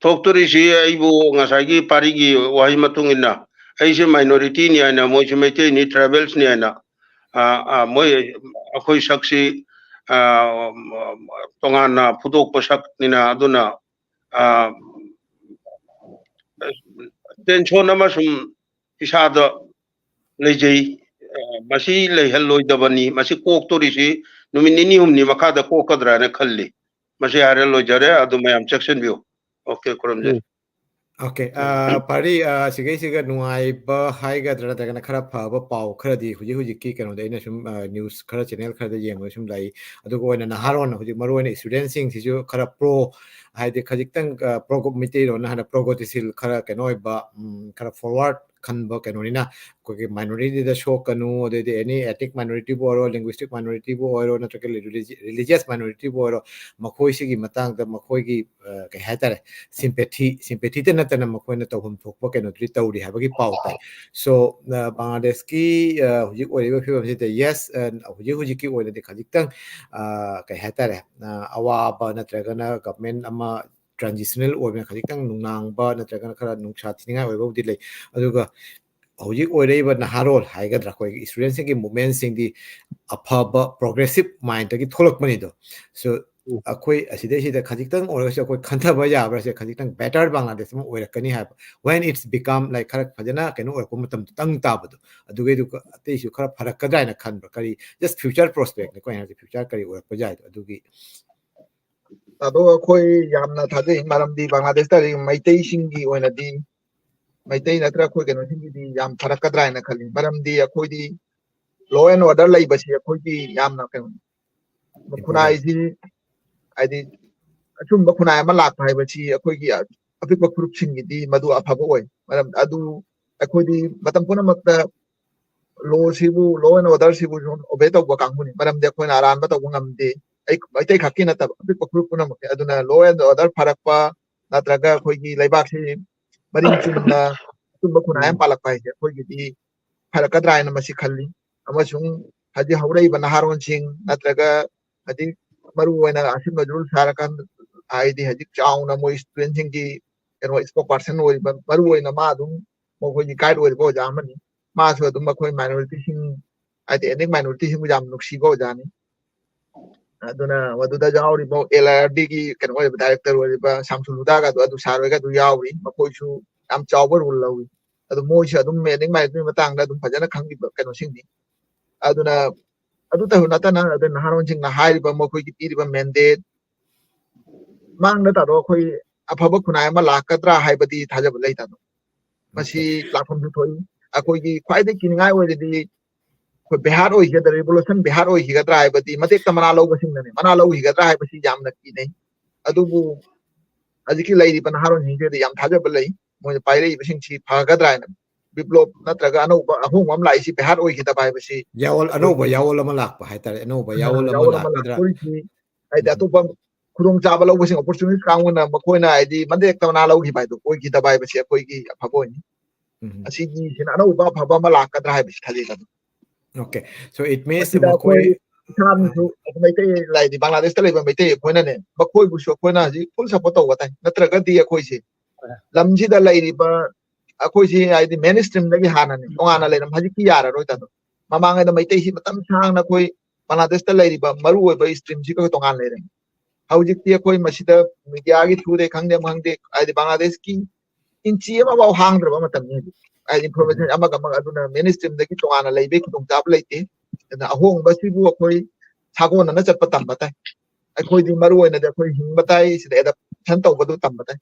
ꯊꯣꯛꯇꯣꯔꯤꯁꯤ ꯑꯩꯕꯨ ꯉꯁꯥꯏꯒꯤ ꯄꯥꯔꯤꯒꯤ ꯋꯥꯍꯩ ꯃꯇꯨꯡ ꯏꯟꯅ ꯑꯩꯁꯦ minority ꯅꯤ ꯍꯥꯏꯅ, ꯃꯣꯏꯁꯨ ꯃꯩꯇꯩꯅꯤ, tribals ꯅꯤ ꯍꯥꯏꯅ, ꯑ, ꯑ, ꯃꯣꯏ ꯑꯩꯈꯣꯏ ꯁꯛꯁꯤ, ꯑ, ꯇꯣꯉꯥꯟꯅ ꯐꯨꯗꯣꯛꯄ ꯁꯛꯅꯤꯅ, ꯑꯗꯨꯅ, ꯑ, tension ꯑꯃ ꯁꯨꯝ ꯏꯁꯥꯗ ꯂꯩꯖꯩ꯫ ꯑ, ꯃꯁꯤ ꯂꯩꯍꯜꯂꯣꯏꯗꯕꯅꯤ꯫ ꯃꯁꯤ ꯀꯣꯛꯇꯣꯔꯤꯁꯤ ꯅꯨꯃꯤꯠ ꯅꯤꯅꯤ ꯍꯨꯝꯅꯤ ꯃꯈꯥꯗ ꯀꯣꯛꯀꯗ꯭ꯔꯥ ꯍꯥꯏꯅ ꯈꯜꯂꯤ꯫ ꯃꯁꯤ ꯍꯥꯏꯔ ꯂꯣꯏꯖꯔꯦ꯫ ꯑꯗꯨ ꯃꯌꯥꯝ ꯆꯦꯛꯁꯤꯟꯕꯤꯌꯨ꯫ OK, ꯈꯨꯔꯨꯝꯖꯔꯤ꯫ ꯎꯝ꯫ OK, ꯑ, ꯄꯥꯔꯤ, ꯑ, ꯁꯤꯒꯩꯁꯤꯒ ꯅꯨꯡꯉꯥꯏꯕ ꯍꯥꯏꯒꯗ꯭ꯔꯥ, ꯅꯠꯇ꯭ꯔꯒꯅ ꯈꯔ ꯐꯕ ꯄꯥꯎ ꯈꯔꯗꯤ ꯍꯧꯖꯤꯛ ꯍꯧꯖꯤꯛꯀꯤ ꯀꯩꯅꯣꯗ ꯑꯩꯅ ꯁꯨꯝ, ꯑ, news ꯈꯔ, channel ꯈꯔꯗ ꯌꯦꯡꯕꯗ ꯁꯨꯝ ꯂꯥꯛꯏ꯫ ꯑꯗꯨꯒ ꯑꯣꯏꯅ ꯅꯍꯥꯔꯣꯟ, ꯍꯧꯖꯤꯛ ꯃꯔꯨ ꯑꯣꯏꯅ studentꯁꯤꯡꯁꯤꯁꯨ ꯈꯔ pro, ꯍꯥꯏꯗꯤ ꯈꯖꯤꯛꯇꯪ, ꯑ, ꯄ꯭ꯔꯣꯒꯣ-, ꯃꯩꯇꯩꯂꯣꯟꯅ ꯍꯥꯏꯅ pragyoticist ꯈꯔ ꯀꯩꯅꯣ ꯑꯣꯏꯕ, ꯎꯝ, ꯈꯔ forward ꯈꯟꯕ ꯀꯩꯅꯣꯅꯤꯅ, ꯑꯩꯈꯣꯏꯒꯤ minorityꯗ ꯁꯣꯛꯀꯅꯨ, ꯑꯗꯩꯗꯤ any ethnic minorityꯕꯨ ꯑꯣꯏꯔꯣ, linguistic minorityꯕꯨ ꯑꯣꯏꯔꯣ, ꯅꯠꯇ꯭ꯔꯒ religious, religious minorityꯕꯨ ꯑꯣꯏꯔꯣ, ꯃꯈꯣꯏꯁꯤꯒꯤ ꯃꯇꯥꯡꯗ ꯃꯈꯣꯏꯒꯤ, ꯑ, ꯀꯩ ꯍꯥꯏꯇꯥꯔꯦ, sympathy, sympathyꯇ ꯅꯠꯇꯅ ꯃꯈꯣꯏꯅ ꯇꯧꯐꯝ ꯊꯣꯛꯄ ꯀꯩꯅꯣꯗꯨꯗꯤ ꯇꯧꯔꯤ ꯍꯥꯏꯕꯒꯤ ꯄꯥꯎ ꯇꯥꯏ꯫ So, ꯑ, ꯕꯪꯒ꯭ꯂꯥꯗꯦꯁꯀꯤ, ꯑ, ꯍꯧꯖꯤꯛ ꯑꯣꯏꯔꯤꯕ ꯐꯤꯕꯝꯁꯤꯗ, yes, ꯑ, ꯍꯧꯖꯤꯛ ꯍꯧꯖꯤꯛꯀꯤ ꯑꯣꯏꯅꯗꯤ ꯈꯖꯤꯛꯇꯪ, ꯑ, ꯀꯩ ꯍꯥꯏꯇꯥꯔꯦ, ꯑ, ꯑꯋꯥꯕ ꯅꯠꯇ꯭ꯔꯒꯅ government ꯑꯃ transitional ꯑꯣꯏꯕꯅ ꯈꯖꯤꯛꯇꯪ ꯅꯨꯡꯅꯥꯡꯕ ꯅꯠꯇ꯭ꯔꯒꯅ ꯈꯔ ꯅꯨꯡꯁꯥ ꯊꯤꯅꯤꯡꯉꯥꯏ ꯑꯣꯏꯕꯕꯨꯗꯤ ꯂꯩ꯫ ꯑꯗꯨꯒ ꯍꯧꯖꯤꯛ ꯑꯣꯏꯔꯛꯏꯕ ꯅꯍꯥꯔꯣꯜ ꯍꯥꯏꯒꯗ꯭ꯔꯥ, ꯑꯩꯈꯣꯏꯒꯤ studentꯁꯤꯡꯒꯤ movementꯁꯤꯡꯗꯤ ꯑꯐꯕ progressive mindꯗꯒꯤ ꯊꯣꯛꯂꯛꯄꯅꯤꯗꯣ꯫ So, ꯑꯩꯈꯣꯏ ꯑꯁꯤꯗꯩꯁꯤꯗ ꯈꯖꯤꯛꯇꯪ ꯑꯣꯏꯔꯒꯁꯨ ꯑꯩꯈꯣꯏ ꯈꯟꯊꯕ ꯌꯥꯕ꯭ꯔꯥꯁꯦ, ꯈꯖꯤꯛꯇꯪ better Bangladesh ꯑꯃ ꯑꯣꯏꯔꯛꯀꯅꯤ ꯍꯥꯏꯕ, when it's become like ꯈꯔ ꯐꯖꯅ ꯀꯩꯅꯣ ꯑꯣꯏꯔꯛꯄ ꯃꯇꯝꯗ ꯇꯪ ꯇꯥꯕꯗꯣ, ꯑꯗꯨꯒꯩꯗꯨ ꯑꯇꯩꯁꯨ ꯈꯔ ꯐꯔꯛꯀꯗ꯭ꯔꯥ ꯍꯥꯏꯅ ꯈꯟꯕ꯭ꯔꯥ? ꯀꯔꯤ, just future prospecꯅꯤꯀꯣ ꯑꯩꯅ ꯍꯥꯏꯁꯦ, future ꯀꯔꯤ ꯑꯣꯏꯔꯛꯄ ꯌꯥꯏꯗꯣ ꯑꯗꯨꯒꯤ꯫ ꯑꯗꯣ ꯑꯩꯈꯣꯏ ꯌꯥꯝꯅ ꯊꯥꯖꯩ, ꯃꯔꯝꯗꯤ ꯕꯪꯒ꯭ꯂꯥꯗꯦꯁꯇ ꯂꯩꯔꯤꯕ ꯃꯩꯇꯩꯁꯤꯡꯒꯤ ꯑꯣꯏꯅꯗꯤ, ꯃꯩꯇꯩ ꯅꯠꯇ꯭ꯔꯒ ꯑꯩꯈꯣꯏ ꯀꯩꯅꯣꯁꯤꯡꯒꯤꯗꯤ ꯌꯥꯝ ꯐꯔꯛꯀꯗ꯭ꯔꯥ ꯍꯥꯏꯅ ꯈꯜꯂꯤ꯫ ꯃꯔꯝꯗꯤ ꯑꯩꯈꯣꯏꯗꯤ law and order ꯂꯩꯕꯁꯤ ꯑꯩꯈꯣꯏꯗꯤ ꯌꯥꯝꯅ ꯀꯩꯅꯣ, ꯈꯨꯟꯅꯥꯏꯁꯤ ꯍꯥꯏꯗꯤ ꯑꯆꯨꯝꯕ ꯈꯨꯟꯅꯥꯏ ꯑꯃ ꯂꯥꯛꯄ ꯍꯥꯏꯕꯁꯤ ꯑꯩꯈꯣꯏꯒꯤ ꯑꯄꯤꯛꯄ ꯐꯨꯔꯨꯞꯁꯤꯡꯒꯤꯗꯤ ꯃꯗꯨ ꯑꯐꯕ ꯑꯣꯏ꯫ ꯃꯔꯝ ꯑꯗꯨ ꯑꯩꯈꯣꯏꯗꯤ ꯃꯇꯝ ꯄꯨꯝꯅꯃꯛꯇ lawꯁꯤꯕꯨ, law and orderꯁꯤꯕꯨ obey ꯇꯧꯕ ꯀꯥꯡꯕꯨꯅꯤ꯫ ꯃꯔꯝꯗꯤ ꯑꯩꯈꯣꯏꯅ ꯑꯔꯥꯟꯕ ꯇꯧꯕ ꯉꯝꯗꯦ꯫ ꯑꯩ ꯃꯩꯇꯩ ꯈꯛꯀꯤ ꯅꯠꯇꯕ, ꯑꯄꯤꯛꯄ ꯐꯨꯔꯨꯞ ꯄꯨꯝꯅꯃꯛꯀꯤ꯫ ꯑꯗꯨꯅ law and order ꯐꯔꯛꯄ ꯅꯠꯇ꯭ꯔꯒ ꯑꯩꯈꯣꯏꯒꯤ ꯂꯩꯕꯥꯛꯁꯤ ꯃꯔꯤꯡ ꯆꯨꯝꯅ ꯑꯆꯨꯝꯕ ꯈꯨꯟꯅꯥꯏ ꯑꯃ ꯄꯥꯜꯂꯛꯄ ꯍꯥꯏꯁꯦ ꯑꯩꯈꯣꯏꯒꯤꯗꯤ ꯐꯔꯛꯀꯗ꯭ꯔꯥ ꯍꯥꯏꯅ ꯃꯁꯤ ꯈꯜꯂꯤ꯫ ꯑꯃꯁꯨꯡ ꯍꯧꯖꯤꯛ ꯍꯧꯔꯛꯏꯕ ꯅꯍꯥꯔꯣꯟꯁꯤꯡ ꯅꯠꯇ꯭ꯔꯒ ꯍꯧꯖꯤꯛ ꯃꯔꯨ ꯑꯣꯏꯅ ꯑꯁꯤꯝ ꯅꯖꯔꯨꯜ ꯁꯥꯔꯀꯥꯟ ꯍꯥꯏꯗꯤ ꯍꯧꯖꯤꯛ ꯆꯥꯎꯅ ꯃꯣꯏ ꯏꯁꯇꯨꯗꯦꯟꯁꯤꯡꯒꯤ ꯀꯩꯅꯣ spokesperson ꯑꯣꯏꯔꯤꯕ, ꯃꯔꯨ ꯑꯣꯏꯅ ꯃꯥ ꯑꯗꯨꯝ ꯃꯈꯣꯏꯒꯤ guide ꯑꯣꯏꯔꯤꯕ ꯑꯣꯖꯥ ꯑꯃꯅꯤ꯫ ꯃꯥꯁꯨ ꯑꯗꯨꯝ ꯑꯩꯈꯣꯏ minorityꯁꯤꯡ ꯍꯥꯏꯗꯤ ethnic minorityꯁꯤꯡꯕꯨ ꯌꯥꯝ ꯅꯨꯡꯁꯤꯕ ꯑꯣꯖꯥꯅꯤ꯫ ꯑꯗꯨꯅ ꯃꯗꯨꯗ ꯌꯥꯎꯔꯤꯕ ꯑꯦꯜ ꯑꯥꯔ ꯗꯤꯒꯤ ꯀꯩꯅꯣ ꯑꯣꯏꯔꯤꯕ director ꯑꯣꯏꯔꯤꯕ ꯁꯥꯝꯁꯨꯜ ꯍꯨꯗꯥꯒ ꯑꯗꯨ, ꯑꯗꯨ ꯁꯥꯔ ꯍꯣꯏꯒ ꯑꯗꯨ ꯌꯥꯎꯔꯤ꯫ ꯃꯈꯣꯏꯁꯨ ꯌꯥꯝ ꯆꯥꯎꯕ role ꯂꯧꯏ꯫ ꯑꯗꯨ ꯃꯣꯏꯁꯨ ꯑꯗꯨꯝ ethnic minority ꯃꯇꯥꯡꯗ ꯑꯗꯨꯝ ꯐꯖꯅ ꯈꯪꯕꯤꯕ ꯀꯩꯅꯣꯁꯤꯡꯅꯤ꯫ ꯑꯗꯨꯅ ꯑꯗꯨꯇꯁꯨ ꯅꯠꯇꯅ ꯑꯗꯨ ꯅꯍꯥꯔꯣꯟꯁꯤꯡꯅ ꯍꯥꯏꯔꯤꯕ ꯃꯈꯣꯏꯒꯤ ꯄꯤꯔꯤꯕ mandate ꯃꯥꯡꯗ ꯇꯥꯗꯣ ꯑꯩꯈꯣꯏ ꯑꯐꯕ ꯈꯨꯟꯅꯥꯏ ꯑꯃ ꯂꯥꯛꯀꯗ꯭ꯔꯥ ꯍꯥꯏꯕꯗꯤ ꯊꯥꯖꯕ ꯂꯩ ꯇꯥꯗꯣ꯫ ꯃꯁꯤ ꯂꯥꯛꯐꯝꯁꯨ ꯊꯣꯛꯏ꯫ ꯑꯩꯈꯣꯏꯒꯤ ꯈ꯭ꯋꯥꯏꯗꯒꯤ ꯀꯤꯅꯤꯡꯉꯥꯏ ꯑꯣꯏꯔꯤꯗꯤ ꯑꯩꯈꯣꯏ ꯚꯤꯍꯥꯔ ꯑꯣꯏꯒꯗ꯭ꯔꯥ, revolution ꯚꯤꯍꯥꯔ ꯑꯣꯏꯈꯤꯒꯗ꯭ꯔꯥ ꯍꯥꯏꯕꯗꯤ ꯃꯇꯦꯛꯇ ꯃꯅꯥ ꯂꯧꯕꯁꯤꯡꯅꯅꯦ꯫ ꯃꯅꯥ ꯂꯧꯈꯤꯒꯗ꯭ꯔꯥ ꯍꯥꯏꯕꯁꯤ ꯌꯥꯝꯅ ꯀꯤꯅꯩ꯫ ꯑꯗꯨꯕꯨ ꯍꯧꯖꯤꯛꯀꯤ ꯂꯩꯔꯤꯕ ꯅꯍꯥꯔꯣꯟꯁꯤꯡꯁꯤꯗꯤ ꯌꯥꯝ ꯊꯥꯖꯕ ꯂꯩ꯫ ꯃꯣꯏꯅ ꯄꯥꯏꯔꯛꯏꯕꯁꯤꯡꯁꯤ ꯐꯒꯗ꯭ꯔꯥ ꯍꯥꯏꯅ꯫ ꯕꯤꯄ꯭ꯂꯣꯞ ꯅꯠꯇ꯭ꯔꯒ ꯑꯅꯧꯕ ꯑꯍꯣꯡꯕ ꯑꯃ ꯂꯥꯛꯏꯁꯤ ꯚꯤꯍꯥꯔ ꯑꯣꯏꯈꯤꯗꯕ ꯍꯥꯏꯕꯁꯤ ꯌꯥꯑꯣꯜ, ꯑꯅꯧꯕ ꯑꯩꯈꯣꯏꯒꯤ ꯌꯥꯑꯣꯜ ꯑꯃ ꯂꯥꯛꯄ ꯍꯥꯏꯇꯥꯔꯦ, ꯑꯅꯧꯕ ꯌꯥꯑꯣꯜ ꯑꯃ ꯌꯥꯑꯣꯜ ꯑꯃ ꯂꯥꯛꯀꯗ꯭ꯔꯥ? ꯂꯥꯛꯇꯣꯔꯤꯁꯤ ꯍꯥꯏꯗꯤ ꯎꯝ. ꯑꯇꯣꯞꯄ ꯈꯨꯗꯣꯡꯆꯥꯕ ꯂꯧꯕꯁꯤꯡ, opportunist ꯀꯥꯡꯕꯨꯅ ꯃꯈꯣꯏꯅ ꯍꯥꯏꯗꯤ ꯃꯇꯦꯛꯇ ꯃꯅꯥ ꯂꯧꯈꯤꯕ ꯍꯥꯏꯗꯣ ꯑꯣꯏꯈꯤꯗꯕ ꯍꯥꯏꯕꯁꯤ ꯑꯩꯈꯣꯏꯒꯤ ꯑꯐꯕ ꯑꯣꯏꯅꯤ꯫ ꯎꯝ. ꯑꯁꯤꯒꯤꯁꯤꯅ ꯑꯅꯧꯕ ꯑꯐꯕ ꯑꯃ ꯂꯥꯛꯀꯗ꯭ꯔꯥ ꯍꯥꯏꯕꯁꯤ ꯈꯜꯂꯤ ꯑꯗꯨꯝ꯫ Okay, so it means ꯃꯁꯤꯗ ꯃꯈꯣꯏ ꯑꯩꯈꯣꯏ ꯏꯁꯥꯅꯁꯨ ꯑꯩꯈꯣꯏ ꯃꯩꯇꯩ ꯂꯥꯏꯗꯤ ꯕꯪꯒ꯭ꯂꯥꯗꯦꯁꯇ ꯂꯩꯕ ꯃꯩꯇꯩ ꯑꯩꯈꯣꯏꯅꯅꯦ, ꯃꯈꯣꯏꯕꯨꯁꯨ ꯑꯩꯈꯣꯏꯅ ꯍꯧꯖꯤꯛ full support ꯇꯧꯕ ꯇꯥꯏ꯫ ꯅꯠꯇ꯭ꯔꯒꯗꯤ ꯑꯩꯈꯣꯏꯁꯦ ꯂꯝꯁꯤꯗ ꯂꯩꯔꯤꯕ ꯑꯩꯈꯣꯏꯁꯤ ꯍꯥꯏꯗꯤ main streamꯗꯒꯤ ꯍꯥꯟꯅꯅꯦ ꯇꯣꯉꯥꯟꯅ ꯂꯩꯔꯝ, ꯍꯧꯖꯤꯛꯇꯤ ꯌꯥꯔꯔꯣꯏ ꯇꯥꯗꯣ꯫ ꯃꯃꯥꯡꯉꯩꯗ ꯃꯩꯇꯩꯁꯤ ꯃꯇꯝ ꯁꯥꯡꯅ ꯑꯩꯈꯣꯏ ꯕꯪꯒ꯭ꯂꯥꯗꯦꯁꯇ ꯂꯩꯔꯤꯕ ꯃꯔꯨ ꯑꯣꯏꯕ streamꯁꯤꯒ ꯇꯣꯉꯥꯟ ꯂꯩꯔꯦ꯫ ꯍꯧꯖꯤꯛꯇꯤ ꯑꯩꯈꯣꯏ ꯃꯁꯤꯗ ꯃꯤꯗꯤꯌꯥꯒꯤ ꯊ꯭ꯔꯨꯗꯩ ꯈꯪꯗꯦ ꯑꯃ ꯈꯪꯗꯦ, ꯍꯥꯏꯗꯤ ꯕꯪꯒ꯭ꯂꯥꯗꯦꯁꯀꯤ ꯏꯟꯆꯤ ꯑꯃꯐꯥꯎ ꯍꯥꯡꯗ꯭ꯔꯕ ꯃꯇꯝꯅꯤ ꯍꯧꯖꯤꯛ꯫ ꯍꯥꯏꯗꯤ ꯏꯟꯐꯣꯔꯃꯦꯁꯟ ꯑꯃꯒ ꯑꯃꯒ, ꯑꯗꯨꯅ ꯃꯦꯟ ꯁ꯭ꯇ꯭ꯔꯤꯝꯗꯒꯤ ꯇꯣꯉꯥꯟꯅ ꯂꯩꯕꯒꯤ ꯈꯨꯗꯣꯡꯆꯥꯕ ꯂꯩꯇꯦ꯫ ꯑꯗꯨꯅ ꯑꯍꯣꯡꯕꯁꯤꯕꯨ ꯑꯩꯈꯣꯏ ꯁꯥꯒꯣꯟꯅꯅ ꯆꯠꯄ ꯇꯝꯕ ꯇꯥꯏ꯫ ꯑꯩꯈꯣꯏꯗꯤ ꯃꯔꯨ ꯑꯣꯏꯅꯗꯤ ꯑꯩꯈꯣꯏ ꯍꯤꯡꯕ ꯇꯥꯏ, ꯁꯤꯗ ꯑꯦꯗꯥꯞꯇꯦꯁꯟ ꯇꯧꯕꯗꯨ ꯇꯝꯕ ꯇꯥꯏ꯫